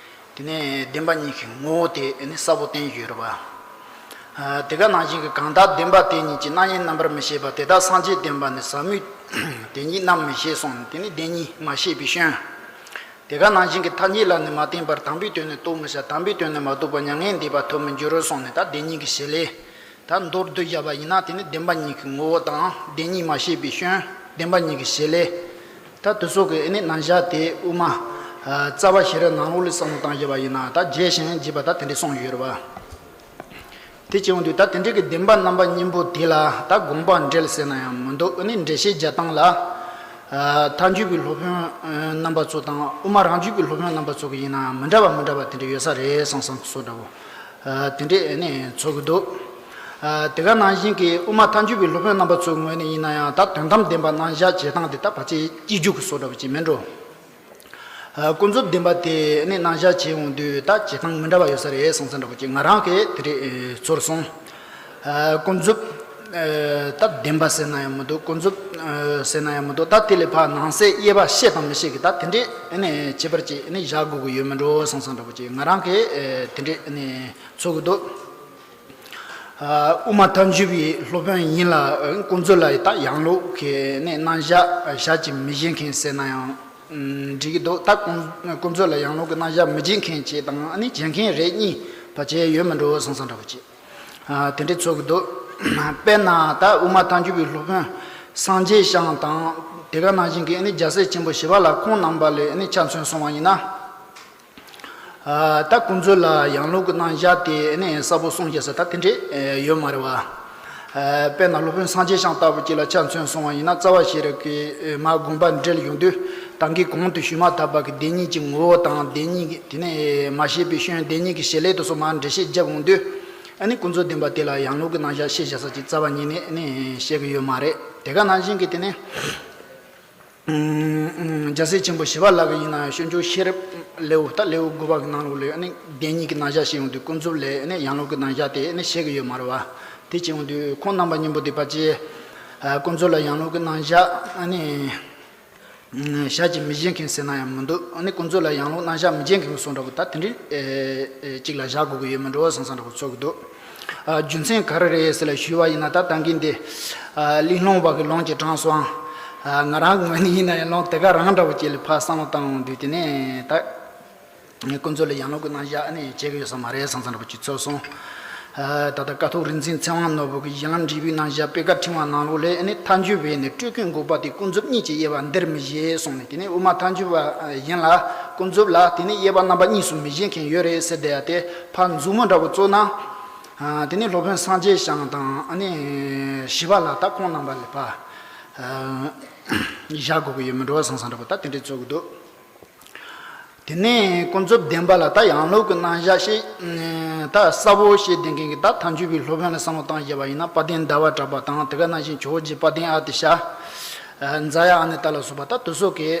དེ་ནས་བདེན་པ་གཉིས་ཀྱི་ངོ་བོ་དེ་ནི་གསལ་པོ་བསྟན་ཡོད་རེད་བ། དེ་ག་ནང་བཞིན་གྱི་གང་དག་བདེན་པ་དེ་ཉིད་ཀྱི་རྣམ་དབྱེ་རྣམ་པར་མི་ཤེས་པ་དེ་དག་སངས་རྒྱས་བསྟན་པ་ནི་ཟབ་མོའི་དེ་ཉིད་རྣམ་མི་ཤེས་གསུངས་ནས་དེ་ནི་བདེན་གཉིས་མ་ཤེས་པའི་སྐྱོན། དེ་ག་ནང་བཞིན་གྱི་ཐ་སྙད་ལ་ནི་མ་བརྟེན་པར་དམ་པའི་དོན་ནི་རྟོགས་མི་བྱ། དམ་པའི་དོན་ནི་མ་རྟོགས་པར་མྱ་ངན་འདས་པ་ཐོབ་མི་འགྱུར་རོ་གསུངས་ནས་ད་བདེན་གཉིས་ཀྱི་བྱེད་ལས། ད་མདོར་བསྡུས་བཞག་པ་ཡིན་ན་དེ་ནི་བདེན་པ་གཉིས་ཀྱི་ངོ་བོ་དང་བདེན་གཉིས་མ་ཤེས་པའི་སྐྱོན། བདེན་པ་གཉིས་ཀྱི་བྱེད་ལས། ད་དེ་ཚོ་གི་ཨ་ནི་རྣམ་གཞག་དེ་དབུ་མ་རྩ་བ་ཤེས་རབ་ནང་ལོགས་ལ་བསམ་བློ་བཏང་བཞག་པ་ཡིན་ན་ད་རྒྱས་ཤིང་རྒྱས་པ་ད་དེ་འདྲས་གསུངས་ཡོད་རེད་བ། དེ་བྱས་ཡོང་དུས་ད་དེ་འདྲས་ཀྱི་བདེན་པ་རྣམ་པ་གཉིས་པོ་དེ་ལ་ད་དགོངས་པ་འགྲེལ་ཟེར་ན་ཡང་མི་འདུག་ཨ་ནི་འགྲེལ་བཤད་རྒྱག་སྟངས་ལ་མཐའ་འཇུག་པའི་སློབ་དཔོན་རྣམ་པ་ཚོ་དང་དབུ་མ་རང་རྒྱུད་པའི་སློབ་དཔོན་རྣམ་པ་ཚོ་གི་ཡིན་ན་ཡང་མི་འདྲ་བ་མི་འདྲ་བ་དེ་འདྲས་ཡོད་ས་རེད་བསམ་བསམ་བཟོ་འདྲ་བོ། དེ་འདྲས་ནས་ཚོར་གི་འདུག་དེ་ག་ནང་བཞིན་གྱི་དབུ་མ་ཐལ་འགྱུར་བའི་སློབ་དཔོན་རྣམ་པ་ཚོའི་ངོས་ནས་ཡིན་ན་ཡང་ད་དོན་དམ་བདེན་པ་རྣམ་གཞག་བྱེད་སྟངས་དེ་ད་ཕལ་ཆེར་གཅིག་གྱུར་གྱི་བཟོ་འདྲ་བོ་ཅིག་མིན་འགྲོ། ཀུན་རྫོབ་བདེན་པ་དེ་ནི་རྣམ་གཞག་བྱེད་ཡོང་དུས་ད་བྱེད་སྟངས་མི་འདྲ་བ་ཡོད་ས་རེད་བསམ་ས་འདྲ་བོ་ཅིག་ང་རང་གིས་དེ་རེད་ཚོར་སོང་། ཀུན་རྫོབ་ད་བདེན་པ་ཟེར་ན་ཡང་མི་འདུག་ཀུན་རྫོབ་ཟེར་ན་ཡང་མི་འདུག་ད་དེ་ལས་ཕར་ནང་གསེས་དབྱེ་བ་ཤེས་དང་མི་ཤེས་ཀྱི་ད་དེ་འདྲས་ནི་ཁྱད་པར་ཅིག་ནི་བཞག་དགོས་ཀྱི་ཡོད་མིན་འགྲོ་བསམ་ས་འདྲ་བོ་ཅིག་ང་རང་གིས་དེ་འདྲས་ནི་ཚོར་གི་འདུག་དབུ་མ་ཐལ་འགྱུར་བའི་སློབ་དཔོན་ཡིན་ལ་ཀུན་རྫོབ་ལ་ད་ཡང་ལོག་གི་ནི་རྣམ་གཞག་བྱ་བྱེད་མི་བྱེད་མཁན་ཟེར་ན་ཡང་འགྲིག་གི་འདུག་ད་ཀུན་ཀུན་རྫོབ་ལ་ཡང་ལོག་གི་རྣམ་གཞག་མི་བྱེད་མཁན་ཅིག་དང་ནི་བྱེད་མཁན་རེ་གཉིས་ཕལ་ཆེར་ཡོད་མི་འགྲོ་བསམ་བསམ་འདྲ་བོ་ཅིག་དེ་འདྲའི་ཚོར་གི་འདུག་དཔེར་ན་ད་དབུ་མ་ཐལ་འགྱུར་བའི་སློབ་དཔོན་སངས་རྒྱས་ཤཱཀྱ་དང་དེ་ག་ནང་བཞིན་གྱི་ནི་རྒྱལ་སྲས་ཆེན་པོ་ཞི་བ་ལྷ་ཁོང་རྣམ་པ་ལས་ནི་ཆ་མཚོན་སོང་བ་ཡིན་ན། ད་ཀུན་རྫོབ་ལ་ཡང་ལོག་གི་རྣམ་གཞག་དེ་ནི་གསལ་པོ་གསུངས་བཞག་ས་ད་དེ་འདྲས་ཡོད་མ་རེད་བ། དཔེར་ན་སློབ་དཔོན་སངས་རྒྱས་ཤཱཀྱ་ལྟ་བུ་ཅིག་ལ་ཆ་མཚོན་སོང་བ་ཡིན་ན་རྩ་བ་ཤེས་རབ་ཀྱི་མར་དགོངས་པ་འགྲེལ་ཡོང་དུས་ད་གིན་གོང་དུ་ཞུས་མ་ཐག་པ་གི་བདེན་གཉིས་ཀྱི་ངོ་བོ་དང་བདེན་གཉིས་ཀྱི་དེ་ནས་མ་ཤེས་པའི་སྐྱོན་བདེན་གཉིས་ཀྱི་བྱེད་ལས་དེ་ཚོ་མར་འགྲེལ་བཤད་བརྒྱབ་ཡོང་དུས་ཨ་ནི་ཀུན་རྫོབ་བདེན་པ་དེ་ལ་ཡང་ལོག་གི་རྣམ་གཞག་ཤེས་བཞག་ས་ཅིག་རྩ་བ་ཉིད་ནས་ནི་བཤད་གི་ཡོད་མ་རེད། དེ་ག་ནང་བཞིན་གྱི་དེ་ནས། རྒྱལ་སྲས་ཆེན་པོ་ཞི་བ་ལྷ་གི་ཡིན་ན་ཡང་སྤྱོད་འཇུག་ཤེས་རབ་ལེའུ་ད་ལེའུ་དགུ་པ་གི་ནང་ལོགས་ལ་ནི་བདེན་གཉིས་ཀྱི་རྣམ་གཞག་བཤད་ཡོང་དུས་ཀུན་རྫོབ་ལ་ནི་ཡང་ལོག་གི་རྣམ་གཞག་དེ་ནི་བཤད་གི་ཡོད་མ་རེད་བ། དེ་བྱས་ཡོང་དུས་ཁོང་རྣམ་པ་གཉིས་པོ་དེ་ཕལ་ཆེར་ཀུན་རྫོབ་ལ་ཡང་ལོག་གི་རྣམ་གཞག་ནི་བྱ་བྱེད་མི་བྱེད་མཁན་ཟེར་ན་ཡང་མི་འདུག་ནི་ཀུན་རྫོབ་ལ་ཡང་ལོག་རྣམ་གཞག་མི་བྱེད་མཁན་གྱི་བཟོ་འདྲ་པོ་ད་དེ་འདྲའི་གཅིག་ལ་བཞག་དགོས་ཀྱི་ཡོད་མི་འགྲོ་བསམ་བསམ་འདྲ་པོ་ཚོར་གི་འདུག་ཨ། རྒྱུ་མཚན་ག་རེ་རེད་ཟེར་ལ་ཞུས་པ་ཡིན་ན། ད་ད་གིན་དེ་ཨ་གླེང་སློང་བ་གི་ལུང་ཅིག་དྲངས་སོང་། ཨ། ང་རང་གི་ངོས་ནས་ཡིན་ན་ཡང་ལུང་དེ་ག་རང་འདྲ་བོ་ཅིག་ལ་ཕར་བསམ་བློ་བཏང་ཡོང་དུས། དེ་ནས་ད་ཀུན་རྫོབ་ལ་ཡང་ལུགས་ཀྱི་རྣམ་གཞག་ཨ་ནི་བྱེད་ཀྱི་ཡོད་ས་མ་རེད་བསམ་བསམ་འདྲ་བོ་ཅིག་ཚོར་སོང་། ཨ། ད་ལྟ་ཀཿཐོག་རིག་འཛིན་ཚེ་དབང་ནོར་བུ་གི་གཞི་ལམ་འབྲས་བུའི་རྣམ་གཞག་པད་དཀར་ཕྲེང་བ་ནང་ལོགས་ལ་ཨ་ནི་ཐལ་འགྱུར་བས་ནི་སྤྲོས་ཀུན་འགོག་པ་སྟེ། ཀུན་རྫོབ་གཉིས་ཀྱི་དབྱེ་བ་འདིར་མི་བཞེད་གསུངས་ནས། དེ་ནས་དབུ་མ་ཐལ་འགྱུར་བ་ཡིན་ལ་ཀུན་རྫོབ་ལ་དེ་ནི་དབྱེ་བ་རྣམ་པ་གཉིས་སུ་མི་བཞེད་མཁན་ཡོད་རེད་ཟེར་བསྡད་ཡ་དེ་ཕར་མཛུབ་མོ་འདྲ་བོ་བཙུགས་ན། ཨ། དེ་ནི་སློབ་དཔོན་སངས་རྒྱས་བྱང་དང་ཨ་ནི་ཞི་བ་ལྷ། ད་ཁོང་རྣམ་པ་ལ་ཕར་ཨ་བཞག་དགོས་ཀྱི་ཡོད་མི་འགྲོ་བསམ་བསམ་འདྲ་བོ་ད་དེ་འདྲས་ཚོར་གྱི་འདུག། དེ་ནས་ཀུན་རྫོབ་བདེན་པ་ལ་ད་ཡང་ལུགས་ཀྱི་རྣམ་གཞག་ཞིག་ད་གསལ་པོ་བཤད་བསྡད་མཁན་གྱི་ད་ཐལ་འགྱུར་བའི་སློབ་དཔོན་ལ་བསམ་བློ་བཏང་བཞག་པ་ཡིན་ན། དཔལ་ལྡན་ཟླ་བ་གྲགས་པ་དང་། དེ་ག་ནང་བཞིན་ཇོ་བོ་རྗེ་དཔལ་ལྡན་ཨ་ཏི་ཤ། རྫ་ཡ་ཨ་ནེ་ཏ་ལ་སོགས་པ་ད་དེ་ཚོ་གིས་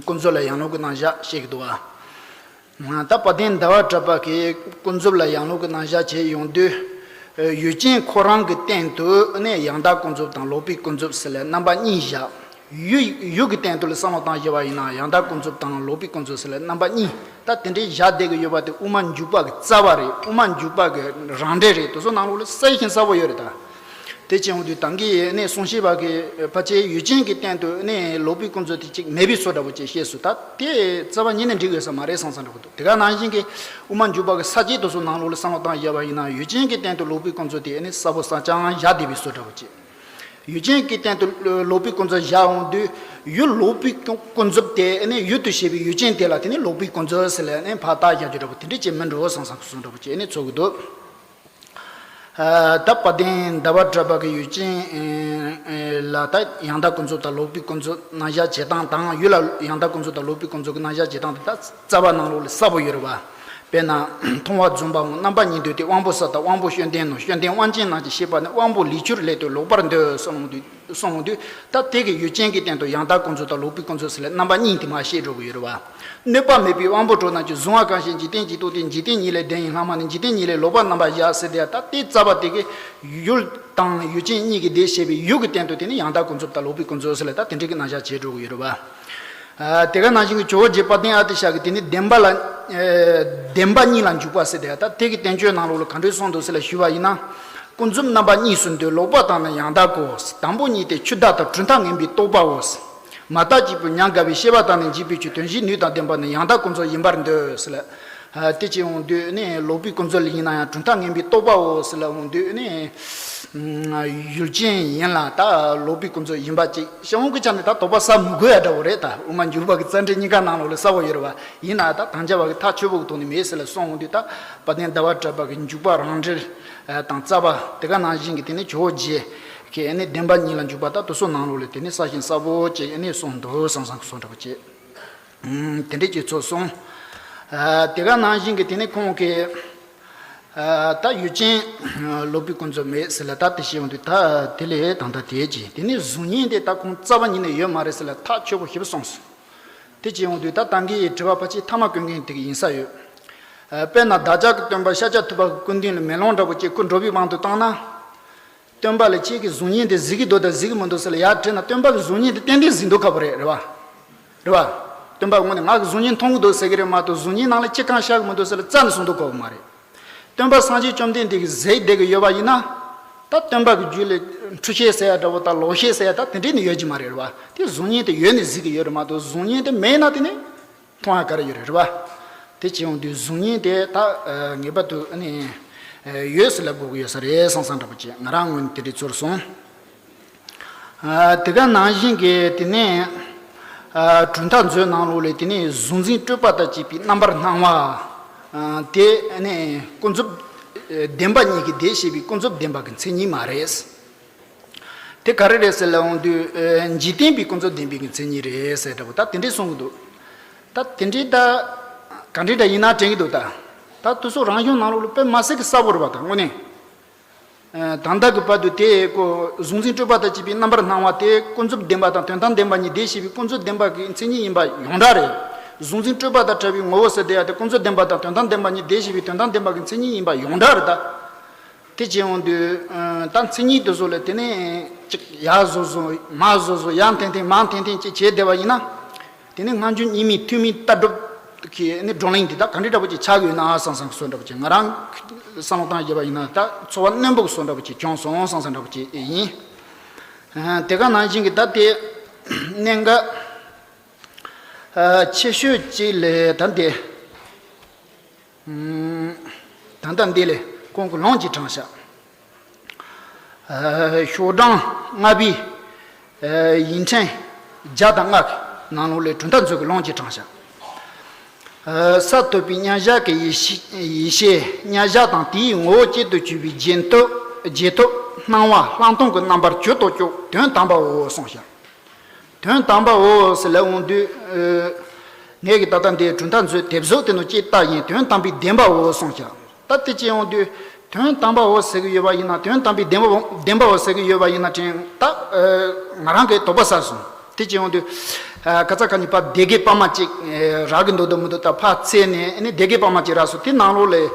ཀུན་རྫོབ་ལ་ཡང་ལུགས་ཀྱི་རྣམ་གཞག་བཤད་ཀྱི་འདུག་བ། ད་དཔལ་ལྡན་ཟླ་བ་གྲགས་པ་གིས་ཀུན་རྫོབ་ལ་ཡང་ལུགས་ཀྱི་རྣམ་གཞག་བྱས་ཡོང་དུས། ཡུལ་ཅན་ཁོ་རང་གི་སྟེང་དུ་ནི་ཡང་དག་ཀུན་རྫོབ་དང་ལོག་པའི་ཀུན་རྫོབ་ཟེར་ལ་རྣམ་པ་གཉིས་བཞག། ཡུལ་ཡུལ་གྱི་སྟེང་དུ་ལ་བསམ་བློ་བཏང་བཞག་པ་ཡིན་ན། ཡང་དག་ཀུན་རྫོབ་དང་ལོག་པའི་ཀུན་རྫོབ་ཟེར་ལ་རྣམ་པ་གཉིས། ད་དེ་འདྲའི་བཞག་བསྡད་ཀྱི་ཡོད་པ་དེ་དབུ་མ་འཇུག་པ་གི་རྩ་བ་རེད། དབུ་མ་འཇུག་པ་གི་རང་འགྲེལ་རེད། དེ་ཚོ་ནང་ལོགས་ལ་གསལ་ཞིང་གསལ་པོ་ཡོད་རེད་ད། དེ་བྱས་ཡོང་དུས་ད་གིན་ནས་གསུང་བཤད་པ་གི་ཕལ་ཆེར་ཡུལ་ཅན་གྱི་སྟེང་དུ་ནས་ལོག་པའི་ཀུན་རྫོབ་དེ་གཅིག་མེད་པའི་བཟོ་འདྲ་པོ་ཅིག་བཤད་སོང་། ད་དེ་རྩ་བ་ཉིད་ནས་འགྲིག་ཡོད་ས་མ་རེད་བསམ་བསམ་འདྲ་པོ་འདུག། དེ་ག་ནང་བཞིན་གྱི་དབུ་མ་འཇུག་པ་གི་ས་བཅད་དེ་ཚོ་ནང་ལོགས་ལ་བསམ་བློ་བཏང་བཞག་པ་ཡིན་ན། ཡུལ་ཅན་གྱི་སྟེང་དུ་ལོག་པའི་ཀུན་རྫོབ་དེ་ནི་གསལ་པོ་གསལ་རྐྱང་བཞག་བསྡད་པའི་བཟོ་འདྲ་པོ་ཅིག། ཡུལ་ཅན་གྱི་སྟེང་དུ་ལོག་པའི་ཀུན་རྫོབ་བཞག་འོང་དུས། ཡུལ་ལོག་པའི་ཀུན་རྫོབ་དེ་ནི་ཡུལ་དུ་བྱས་པའི་ཡུལ་ཅན་དེ་ལ་དེ་ནི་ལོག་པའི་ཀུན་རྫོབ་ཟེར་ལ་ནི་ཕར་བཏགས་བཞག་རྒྱུ་འདྲ་པོ་དེ་འདྲ་ཅིག་མིན་འགྲོ་བསམ་བསམ་གསུང་འདྲ་པོ་ཅིག་ནི་ཚོར་གི་འདུག། ད་དཔལ་ལྡན་ཟླ་བ་གྲགས་པ་གི་ཡུལ་ཅན་ལ་ད་ཡང་དག་ཀུན་རྫོབ་དང་ལོག་པའི་ཀུན་རྫོབ་རྣམ་གཞག་བྱེད་སྟངས་དང་། ཡུལ་ལ་ཡང་དག་ཀུན་རྫོབ་དང་ལོག་པའི་ཀུན་རྫོབ་ཀྱི་རྣམ་གཞག་བྱེད་སྟངས་དེ་ད་རྩ་བ་ནང་ལོགས་ལ་གསལ་པོ་ཡོད་རེད་བ། དཔེར་ན། མཐོང་བ་རྫུན་པའམ་རྣམ་པ་གཉིས་འདོད་དེ། དབང་པོ་ས་དང་དབང་པོ་བཅོམ་ལྡན་ནོ། བཅོམ་ལྡན་དབང་ཅན་རྣམས་ཀྱི་ཤེས་པ་ནི། དབང་པོ་ལས་ཆོས་ལས་དེ་ལོག་པར་འདོད་གསུངས་འོང་དུས། གསུངས་འོང་དུས། ད་དེ་གི་ཡུལ་ཅན་གྱི་སྟེང་དུ་ཡང་དག་ཀུན་རྫོབ་དང་ལོག་པའི་ཀུན་རྫོབ་ཟེར་ལ་རྣམ་པ་གཉིས་དེ་མར་བཤད་འགྲོ་གི་ཡོད་རེད་བ། གནོད་པ་མེད་པའི་དབང་པོ་གྲོགས་རྣམས་ཀྱིས། གཟུང་བ་གང་ཞིག་འཇིག་རྟེན་གྱི་སྟོབས་དེས། འཇིག་རྟེན་ཉིད་ལས་འདས་ཡིན་ལྷག་མ་ནི། འཇིག་རྟེན་ཉིད་ལས་ལོག་པར་རྣམ་པར་གཞག་ཟེར་དེ། ད་དེ་རྩ་བ་དེ་གི་ཡུལ་དང་ཡུལ་ཅན་གཉིས་ཀྱི་དེ་བྱས་པའི་ཡུལ་གྱི་སྟེང་དུ་དེ་ནི་ཡང་དག་ཀུན་རྫོབ་དང་ལོག་པའི་ཀུན་རྫོབ་ཟེར་ལ་ད་དེ་འདྲའི་གི་རྣམ་གཞག་བྱེད་འགྲོ་གི་ཡོད་རེད་བ། ཨ། དེ་ག་ནང་བཞིན་གྱི་ཇོ་བོ་རྗེ་དཔལ་ལྡན་ཨ་ཏི་ཤ་གིས་དེ་ནི་བདེན་པ་ལ། ཨེ། བདེན་པ་གཉིས་ལ་འཇུག་པ་ཟེར་དེ། ད་དེ་གི་བསྟན་བཅོས་ནང་ལོགས་ལ་ག་འདྲས་གསུངས་འདུག་ཟེར་ལ་ཞུས་པ་ཡིན་ན། ཀུན་རྫོབ་རྣམ་པ་གཉིས་སུ་འདོད། ལོག་པ་དང་ནི་ཡང་དག་གོ། དང་པོ་གཉིས་ཏེ་ཆོས་བདག་དང་གྲུབ་མཐས་ངེས་པའི་རྟོག་པའོ། མ་བརྟགས་གཅིག་པུས་ཉམས་དགའ་བའི། ཤེས་པ་དང་ནི་འཇིག་པའི་ཆོས། དོན་བཞིའི་ནུས་དང་ལྡན་པ་ནི། ཡང་དག་ཀུན་རྫོབ་ཡིན་པར་འདོད་ཟེར་ལ། ཨ། དེ་བྱས་འོང་དུས་ནི་ལོག་པའི་ཀུན་རྫོབ་ལ་ཡིན་ན་ཡང་གྲུབ་མཐས་ངེས་པའི་རྟོག་པའོ་ཟེར་ལ་འོང་དུས་ནི། ཡུལ་ཅན་ཡིན་ལ་ད་ལོག་པའི་ཀུན་རྫོབ་ཡིན་པ་ཅིག་བྱ་འོང་གི་ཆ་ནས་ད་དོགས་པ་ཟ་མི་དགོས་ཡ་འདྲ་བོ་རེད། ད་དབུ་མ་འཇུག་པ་གི་རྩ་འགྲེལ་གཉིས་ཀ་ནང་ལོགས་ལ་གསལ་པོ་ཡོད་རེད་བ། ཡིན་ན་ད་དམ་བཅའ་བ་གི་ཐག་ཆོད་པོ་གི་ཐོག་ནས་མེད་ཟེར་ལ་གསུངས་འོང་དུས། ད་དཔལ་ལྡན་ཟླ་བ་གྲགས་པ་གི་འཇུག་པ་རང་འགྲེལ་དང་རྩ་བ། དེ་ག་ནང་བཞིན་གྱི་དེ་ནི་ཇོ་བོ་རྗེ་གི་ཨ་ནི་བདེན་པ་གཉིས་ལ་འཇུག་པ། ད་དེ་ཚོ་ནང་ལོགས་ལ་དེ་ནི་གསལ་ཞིང་གསལ་པོ་ཅིག་ཨ་ནི་གསུངས་འདུག་བསམ་བསམ་གི་གསུང་འདྲ་བོ་ཅིག། ཨུམ། དེ་འདྲས་ཀྱི་ཚོར་སོང་། ཨ། དེ་ག་ནང་བཞིན་གྱི་དེ་ནི་ཁོང་གིས། ཨ། ད་ཡུལ་ཅན་ལོག་པའི་ཀུན་རྫོབ་མེད་ཟེར་ལ་ད་དེ་བཤད་ཡོང་དུས། ད་དེ་ལས་ད་ལྟ་དེ་ཅི། དེ་ནི་གཟུགས་བརྙན་དེ་ད་ཁོང་རྩ་བ་ཉིད་ནས་ཡོད་མ་རེད་ཟེར་ལ་ཐག་ཆོད་པོ་ཞིབ་གསུངས་སོང་། དེ་བྱས་ཡོང་དུས་ད་ད་གིན་དྲི་བ་ཕལ་ཆེར་ཐ་མ་བཀོད་མཁན་དེ་གི་ཡིན་ས་ཡོད། ཨ། དཔེར་ན་བདག་ཅག་གི་སྟོན་པ་ཤཱཀྱ་ཐུབ་པ་གི་སྐུ་མདུན་ལ་མེ་ལོང་འདྲ་པོ་ཅིག་ཁོ་འགྲོ་བའི་དབང་དུ་བཏང་ན། སྟོན་པ་ལ་ཁྱེད་ཀྱིས་གཟུགས་བརྙན་དེ་གཟིགས་ཀྱི་འདུག་དང་གཟིགས་ཀྱི་མི་འདུག་ཟེར་ལ་ཡར་དྲིས་ན། སྟོན་པ་གི་གཟུགས་བརྙན་དེ་ཏན་ཏན་གཟིགས་འདུག་ཁ་པོ་རེད། རེད་བ། རེད་བ། སྟོན་པ་ངོས་ནས་ང་གི་གཟུགས་བརྙན་མཐོང་གི་འདུག་ཟེར་གི་རེད་མ་གཏོགས། གཟུགས་བརྙན་ནང་ལ་ཅི་གང་ཤར་གི་མི་འདུག་ཟེར་ལ་རྩ་ནས་གསུང་འདུག་ཁ་པོ་མ་རེད། སྟོན་པ་སངས་རྒྱས་བཅོམ་ལྡན་འདས་ཀྱིས་གཟིགས་བསྡད་ཀྱི་ཡོད་པ་ཡིན་ན། ད་སྟོན་པ་གི་རྒྱུད་ལ་འཁྲུལ་ཤེས་ཟེར་ཡ་འདྲ་བོ་དང་ལོག་ཤེས་ཟེར་ཡ་ད་དེ་འདྲས་ནི་ཡོད་ཀྱི་མ་རེད། རེད་བ། དེ་གཟུགས་བརྙན་དེ་ཡོད་ནས་གཟིགས་ཀྱི་ཡོད་རེད་མ་གཏོགས། གཟུགས་བརྙན་དེ་མེད་ན་དེ་ནི། མཐོང་ཡ་ག་རེ་ཡོད་རེད། རེད་བ། དེ་བྱས་ཡོང་དུས་གཟུགས་བརྙན་དེ་ད་ངེས་པར་དུ་ཨ་ནི་ཡོད་ཟེར་ལབ་དགོས་ཀྱི་ཡོད་ས་རེད་བསམ་བསམ་འདྲ་པོ་ཅིག་ང་རང་ངོས་ནས་དེ་འདྲས་ཚོར་སོང་། ཨ། དེ་ག་ནང་བཞིན་གྱི་དེ་ནས་ཨ་གྲུབ་མཐའ་མཛོད་ནང་ལོགས་ལ་དེ་ནས་གཟུགས་འཛིན་སྤྲོས་པ་དང་བཅས་པའི་རྣམ་པར་སྣང་བ། ཨ། དེ་ཨ་ནི་ཀུན་རྫོབ་ཨ་བདེན་པ་གཉིས་ཀྱི་དེ་བྱས་པའི་ཀུན་རྫོབ་བདེན་པ་གི་མཚན་ཉིད་མ་རེད། དེ་ག་རེ་རེད་ཟེར་ལབ་འོང་དུས། ཨེ། འཇིག་རྟེན་པའི་ཀུན་རྫོབ་བདེན་པའི་གི་མཚན་ཉིད་རེད་ཟེར་འདྲ་པོ་ད་དེ་འདྲས་གསུང་གི་འདུག། ད་དེ་འདྲས་ད་ག་འདྲས་འདྲ་ཡིན་ན་དྲན་གི་འདུག་ད། ད་དེ་ཚོ་རང་གཞུང་ནང་ལོགས་ལ་དཔེ་མ་སྲིད་ཀྱི་གསལ་པོ་རེད་པ། ད་དངོས་གནས། ཨེ། ད་ལྟ་གི་བར་དུ་དེ་ཀོ་གཟུགས་འཛིན་སྤྲོས་པ་དང་བཅས་པའི་རྣམ་པར་སྣང་བ་དེ་ཀུན་རྫོབ་བདེན་པ་དང་དོན་དམ་བདེན་པ་གཉིས་དེ་བྱས་པའི་ཀུན་རྫོབ་བདེན་པ་གི་མཚན་ཉིད་ཡིན་པ་ཡོངས་གྲགས་རེད། གཟུགས་འཛིན་སྤྲོས་པ་དང་བྲལ་བའི་ངོ་བོ་ཟེར་དེ་ཡ་དེ་ཀུན་རྫོབ་བདེན་པ་དང་དོན་དམ་བདེན་པ་གཉིས་དེ་བྱས་པའི་དོན་དམ་བདེན་པ་གི་མཚན་ཉིད་ཡིན་པ་ཡོངས་གྲགས་རེད་ད། དེ་བྱས་ཡོང་དུས། ཨ། ད་མཚན་ཉིད་དེ་ཚོ་ལ་དེ་ནས་ཅིག་ཡར་བཟོ་བཟོ་མར་བཟོ་བཟོ་ཡར་འཐེན་འཐེན་མར་འཐེན་འཐེན་ཅིག་བྱས་བསྡད་པ་ཡིན་ན། དེ་ནས་སྔ་འགྱུར་རྙིང་མའི་ཐོན་མིའི་ལྟ་གྲུབ་ གི་ནི་བགྲོ་གླེང་འདི་དག་ག་འདྲ་འདྲ་པོ་ཅིག་ཆགས་ཡོད་ན་བསམ་བསམ་བཟོ་འདྲ་པོ་ཅིག་ང་རང་བསམ་བློ་བཏང་བྱས་པ་ཡིན་ན་ད་ཚོར་བ་རྣོན་པོ་བཟོ་འདྲ་པོ་ཅིག་བྱུང་སོང་བསམ་བསམ་འདྲ་པོ་ཅིག་ཡིན། དེ་ག་ནང་བཞིན་གྱི་ད་དེ་གནད་འགག་ཆེ་ཤོས་ཅིག་ལས་ད་འདི། ད་ལྟ་འདི་ལས་ཁོང་གི་ལུང་གཅིག་དྲངས་ཤག་ཤོག་གྲངས་ལྔ་པའི་ཡིག་ཕྲེང་བརྒྱ་དང་ལྔ་གི་ནང་ལོགས་ལས་གྲུབ་མཐའ་མཛོད་ཀྱི་ལུང་གཅིག་དྲངས་ཤག་ས་ཐོབ་པའི་མཉམ་གཞག་གི་ཡེ་ཤེས་ཡེ་ཤེས་མཉམ་གཞག་དང་དེའི་ངོ་བོ་གཅིག་ཏུ་གྱུར་པའི་རྗེས་ཐོབ་རྗེས་ཐོབ་སྣང་བ་ལྷག་མཐོང་གི་རྣམ་པར་གྱུར་ཏོ་ཅོག་དོན་དམ་པའོ་གསུངས་ཤག་དོན་དམ་པའོ་ཟེར་ལབ་འོང་དུས། ངས་ཀྱི་ད་ལྟ་འདིའི་གྲུབ་མཐའ་མཛོད་དེབ་གཟུགས་དེ་ནང་ཅིག་ལྟ་ཡིན། དོན་དམ་པའི་བདེན་པའོ་གསུངས་ཤག་ད་དེ་ཅི་འོང་དུས། དོན་དམ་པའོ་ཟེར་གྱི་ཡོད་པ་ཡིན་ན་དོན་དམ་པའི་བདེན་པའོ་བདེན་པའོ་ཟེར་གྱི་ཡོད་པ་ཡིན་ན་དྲན་ད། ང་རང་གི་དོགས་པ་ཟ་སོང་། དེ་ཅི་འོང་དུས། ཁ་ཚ་ཁ་ཉིན་པ་སྡེ་དགེ་པར་མ་ཅིག་རག་གི་འདུག་འདུག་མི་འདུག་ད་ཕར་བཙལ་ནས་ཨ་ནི་སྡེ་དགེ་པར་མ་ཅིག་རག་སོང་། དེ་ནང་ལོགས་ལས་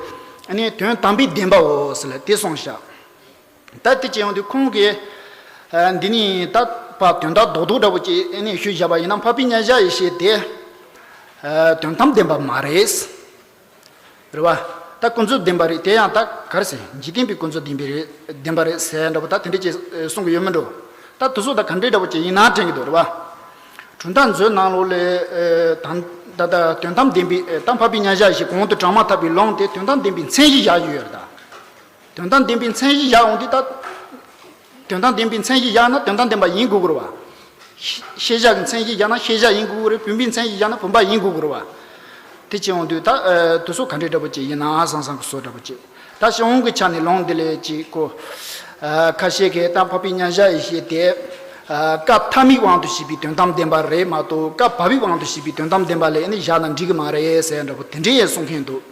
ཨ་ནི་དོན་དམ་པའི་བདེན་པའོ་ཟེར་ལབ་དེ་གསུངས་ཤག་ད་དེ་ཅི་ཡོང་དུས་ཁོང་གིས་འདི་ནི་ད་ཕར་དོན་དག་རྡོག་རྡོག་འདྲ་པོ་ཅིག་ཨ་ནི་ཞུས་བཞག་པ་ཡིན་ན་འཕགས་པའི་མཉམ་གཞག་ཡེ་ཤེས་དེ་དོན་དམ་བདེན་པ་མ་རེད། རེད་བ། ད་ཀུན་རྫོབ་བདེན་པ་རེད། དེ་ཡང་ད་ག་རེ་ཟེར་འཇིག་རྟེན་པའི་ཀུན་རྫོབ་བདེན་པའི་རེད་བདེན་པ་རེད་ཟེར་འདྲ་པོ་ད་དེ་འདྲ་ཅིག་གསུང་གི་ཡོད་མིན་འགྲོ། ད་དེ་ཚོ་ད་ག་འདྲའི་འདྲ་པོ་ཅིག་ཡིན་ན་དྲན་གྱི་འདུག་རེད་བ། གྲུབ་མཐའ་མཛོད་ནང་ལོགས་ལས་ད་ད་ལྟ་དོན་དམ་བདེན་པའི་ད་འཕགས་པའི་མཉམ་གཞག་ཡེ་ཤེས་གོང་དུ་དྲངས་མ་ཐག་པའི་ལུང་དེ་དོན་དམ་བདེན་པའི་མཚན་གཞི་བཞག་ཡོད་རེད་ད། དོན་དམ་བདེན་པའི་མཚན་གཞི་བཞག་འོང་དུས་ད། དོན་དམ་བདེན་པའི་མཚན་གཞི་བཞག་ན་དོན་དམ་བདེན་པ་ཡིན་དགོས་ཀྱི་རེད་བ། ཤེས་བྱ་གི་མཚན་གཞི་བཞག་ན་ཤེས་བྱ་ཡིན་དགོས་ཀྱི་རེད། བུམ་པའི་མཚན་གཞི་བཞག་ན་བུམ་པ་ཡིན་དགོས་ཀྱི་རེད་བ། དེ་བྱས་འོང་དུས་ད་དེ་ཚོ་ག་འདྲའི་འདྲ་པོ་ཅིག་ཡིན་ན་བསམ་བསམ་གྱི་བཟོ་འདྲ་པོ་ཅིག་ད་ཤེས་ཡོན་གྱི་ཆ་ནས་ལུང་འདི་ལས་ཅིག་གོ། ཁ་ཤས་ཀྱིས་ད་འཕགས་པའི་མཉམ་གཞག་ཡེ་ཤེས་དེ། བཀའ་ཐ་མའི་དབང་དུ་བྱས་པའི་དོན་དམ་བདེན་པ་རེད་མ་གཏོགས་བཀའ་བབས་པའི་དབང་དུ་བྱས་པའི་དོན་དམ་བདེན་པ་ལས་ནི་བཞག་ན་འགྲིག་གི་མ་རེད་ཟེར་འདྲ་པོ་དེ་འདྲའི་ཡང་གསུང་མཁན་འདུག་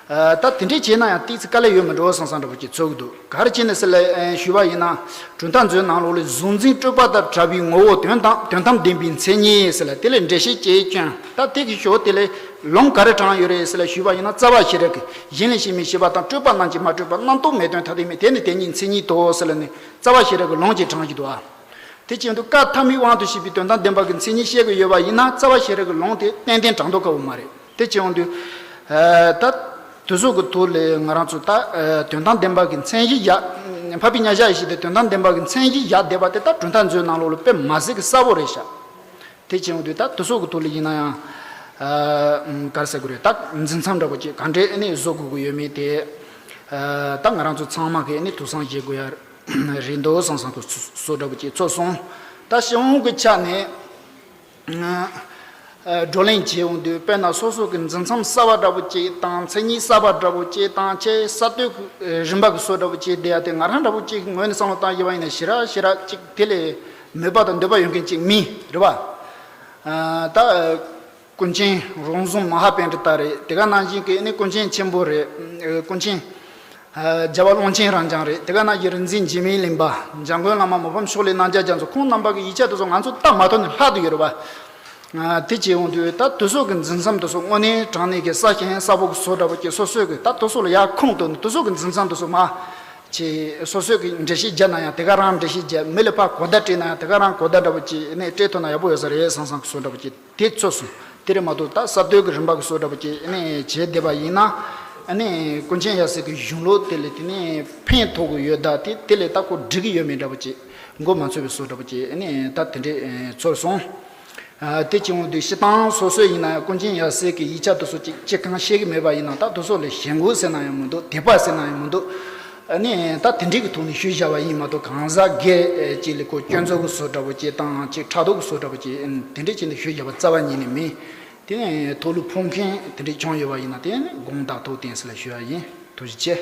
ད་དེ་འདྲའི་བྱས་ན་ཡང་ཏོག་ཙམ་དཀའ་ལས་ཡོད་མི་འགྲོ་བསམ་བསམ་འདྲ་པོ་ཅིག་ཚོར་གི་འདུག་ག་རེ་བྱས་ནས་ཟེར་ལ་ཞུས་པ་ཡིན་ན། གྲུབ་མཐའ་མཛོད་ནང་ལོགས་ལ་གཟུང་འཛིན་སྤྲོས་པ་དང་བྲལ་བའི་ངོ་བོ་དོན་དམ་དོན་དམ་བདེན་པའི་མཚན་ཉིད་ཟེར་ལ་དེ་ལས་འགྲེལ་བཤད་ཅིག་བསྐྱོན། ད་དེ་གི་ཞོར་དེ་ལས་ལུང་ག་རེ་དྲངས་ཡོད་རེད་ཟེར་ལ་ཞུས་པ་ཡིན་ན་རྩ་བ་ཤེས་རབ་ཀྱི་གཞན་ལས་གཞན་མིན་ཤེས་པ་དང་སྤྲོས་པ་རྣམས་ཀྱིས་མ་གྲུབ་པ་རྣམ་རྟོག་མེད་དོན་ཐ་དད་མེད་དེ་ནི་དེ་ཉིད་མཚན་ཉིད་དོ་ཟེར་ལ་ནི་རྩ་བ་ཤེས་རབ་ཀྱི་ལུང་ཅིག་དྲངས་ཀྱི་འདུག་ཨ། དེ་བཞིན་དུ་བཀའ་ཐ་མའི་དབང་དུ་བྱས་པའི་དོན་དམ་བདེན་པ་གི་མཚན་ཉིད་བཤད་ཀྱི་ཡོད་པ་ཡིན་ན་རྩ་བ་ཤེས་རབ་ཀྱི་ལུང་དེ་ཏན་ཏན་དྲང་མདོག་ཁ་པོ་མ་རེད། དེ་བྱས་འོང་དུས། ད་དེ་ཚོ་གི་ཐོག་ལས་ང་རང་ཚོ་ད་དོན་དམ་བདེན་པ་གི་མཚན་གཞི་བཞག་འཕགས་པའི་མཉམ་གཞག་ཡེ་ཤེས་དེ་དོན་དམ་བདེན་པ་གི་མཚན་གཞི་བཞག་བསྡད་པ་དེ་ད་གྲུབ་མཐའ་མཛོད་ནང་ལོགས་ལ་དཔེ་མ་སྲིད་གི་གསལ་པོ་རེད་ཤག་དེ་བྱས་འོང་དུས་ད་དེ་ཚོ་གི་ཐོག་ལ་ཡིན་ན་ཡང་། ག་རེ་ཟེར་དགོས་རེད། ད་འཛིན་མཚམས་འདྲ་པོ་ཅིག་ག་འདྲས་ནས་བཟོ་དགོས་ཀྱི་ཡོད་མེད་དེ། ད་ང་རང་ཚོ་ཚང་མ་གི་ནི་ཐུགས་བསམ་བཞེས་དགོས་ཡ་རེད་འདུག་བསམ་བསམ་དུ་བཟོ་འདྲ་པོ་ཅིག་ཚོར་སོང་། ད་ཤེས་ཡོན་གྱི་ཆ་ནས། བགྲོ་གླེང་བྱེད་འོང་དུས་དཔེར་ན་སོ་སོ་གི་འཛིན་མཚམས་གསར་བ་འདྲ་པོ་ཅིག་དང་མཚན་ཉིད་གསར་བ་འདྲ་པོ་ཅིག་དང་ཆེས་གསར་གཏོད་ཀྱི་རིམ་པ་གི་བཟོ་འདྲ་པོ་ཅིག་བསྡད་ཡ་དེ་ང་རང་འདྲ་པོ་ཅིག་ངོས་ནས་བསམ་བློ་བཏང་ཡོད་པ་ཡིན་ན་ཞེ་དྲག་ཞེ་དྲག་ཅིག་དེ་ལས་མོས་པ་དང་འདོད་པ་ཡོད་མཁན་ཅིག་མིན་རེད་བ། ད། ཀུན་མཁྱེན་རོང་ཟོམ་མ་ཧཱ་པཎྜི་ཏ་རེད། དེ་ག་ནང་བཞིན་གྱི་ནི་ཀུན་མཁྱེན་ཆེན་པོ་རེད། ཀུན་མཁྱེན། རྒྱལ་བ་ཀློང་ཆེན་རབ་འབྱམས་རེད། དེ་ག་ནང་བཞིན་རིག་འཛིན་འཇིགས་མེད་གླིང་པ། འཇམ་མགོན་བླ་མ་མི་ཕམ་ཕྱོགས་ལས་རྣམ་རྒྱལ་རྒྱ་མཚོ་ཁོང་རྣམ་པ་གི་ཡིག་ཆ་དེ་ཚོ་ང་ཚོ་ལྟ་མ་ཐུབ་ནས་ལྷག་ཏུ་ཡོད་རེད་བ། དེ་བྱས་འོང་དུས་ད་དེ་ཚོ་གི་འཛིན་མཚམས་དེ་ཚོ་དངོས་གནས་དྲང་གནས་ཀྱི་གསར་ཞེན་གསར་པོ་གི་བཟོ་འདྲ་པོ་ཅིག་སོ་སོས་གི་ད་དེ་ཚོ་ལ་ཡར་ཁུངས་གཏུགས་ནས་དེ་ཚོ་གི་འཛིན་མཚམས་དེ་ཚོ་མ། ཅེས་སོ་སོས་ཀྱི་འགྲེལ་བཤད་བརྒྱབ་ན་ཡང་དེ་ག་རང་འགྲེལ་བཤད་བརྒྱབ། མི་ལ་ཕར་གོ་བརྡ་སྤྲད་ན་ཡང་དེ་ག་རང་གོ་བརྡ་འདྲ་པོ་ཅིག་ནས་སྤྲད་ཐུབ་ན་ཡག་པོ་ཡོད་ས་རེད་བསམ་བསམ་གྱི་བཟོ་འདྲ་པོ་ཅིག་དེ་ཚོར་སོང་། དེ་རེད་མ་གཏོགས་ད་གསར་གཏོད་ཀྱི་རིམ་པ་གི་བཟོ་འདྲ་པོ་ཅིག་ནས་བྱས་བསྡད་པ་ཡིན་ན། ཨ་ནི་ཀུན་མཁྱེན་ཡབ་སྲས་ཀྱི་གཞུང་ལུགས་དེ་ལས་དེ་ནས་ཕན་ཐོགས་ཀྱི་ཡོད་ད་དེ་དེ་ལས་ད་ཁོ་འགྲིག་གི་ཡོད་མེད་འདྲ་པོ་ཅིག་མགོ་མ་ཚོས་པའི་བཟོ་འདྲ་པོ་ཅིག་ཨ་ནི་ད་དེ་འདྲས་ཚོར་སོང་། དེ་བྱུང་དུས་སྤྱིར་བཏང་སོ་སོ་ཡིན་ན་ཡང་ཀུན་མཁྱེན་ཡབ་སྲས་ཀྱི་ཡིག་ཆ་དེ་ཚོ་ཅིག་ཅི་གང་ཤེས་ཀྱི་མེད་པ་ཡིན་ན་ད་དེ་ཚོ་ལ་ཞེན་ཁོག་ཟེར་ན་ཡང་མི་འདུག་དད་པ་ཟེར་ན་ཡང་མི་འདུག་ཨ་ནི་ད་དེ་འདྲའི་གི་ཐོག་ནས་ཞུས་བཞག་པ་ཡིན་མ་གཏོགས་གང་ཟག་སྒེར་ཅིག་ལ་ཁོ་སྐྱོན་འཛུགས་ཀྱི་བཟོ་འདྲ་པོ་ཅིག་དང་ཅིག་ཕྲག་དོག་གི་བཟོ་འདྲ་པོ་ཅིག་དེ་འདྲས་བྱས་ནས་ཞུས་བཞག་པ་རྩ་བ་ཉིད་ནས་མིན། དེ་ནས་ཐོག་ལུ་ཕོག་མཁན་དེ་འདྲས་བྱུང་ཡོད་པ་ཡིན་ན་དེ་ནི་དགོངས་དག་ཐུགས་བདེན་ཟེར་ལ་ཞུ་བ་ཡིན། ཐུགས་རྗེ་ཆེ།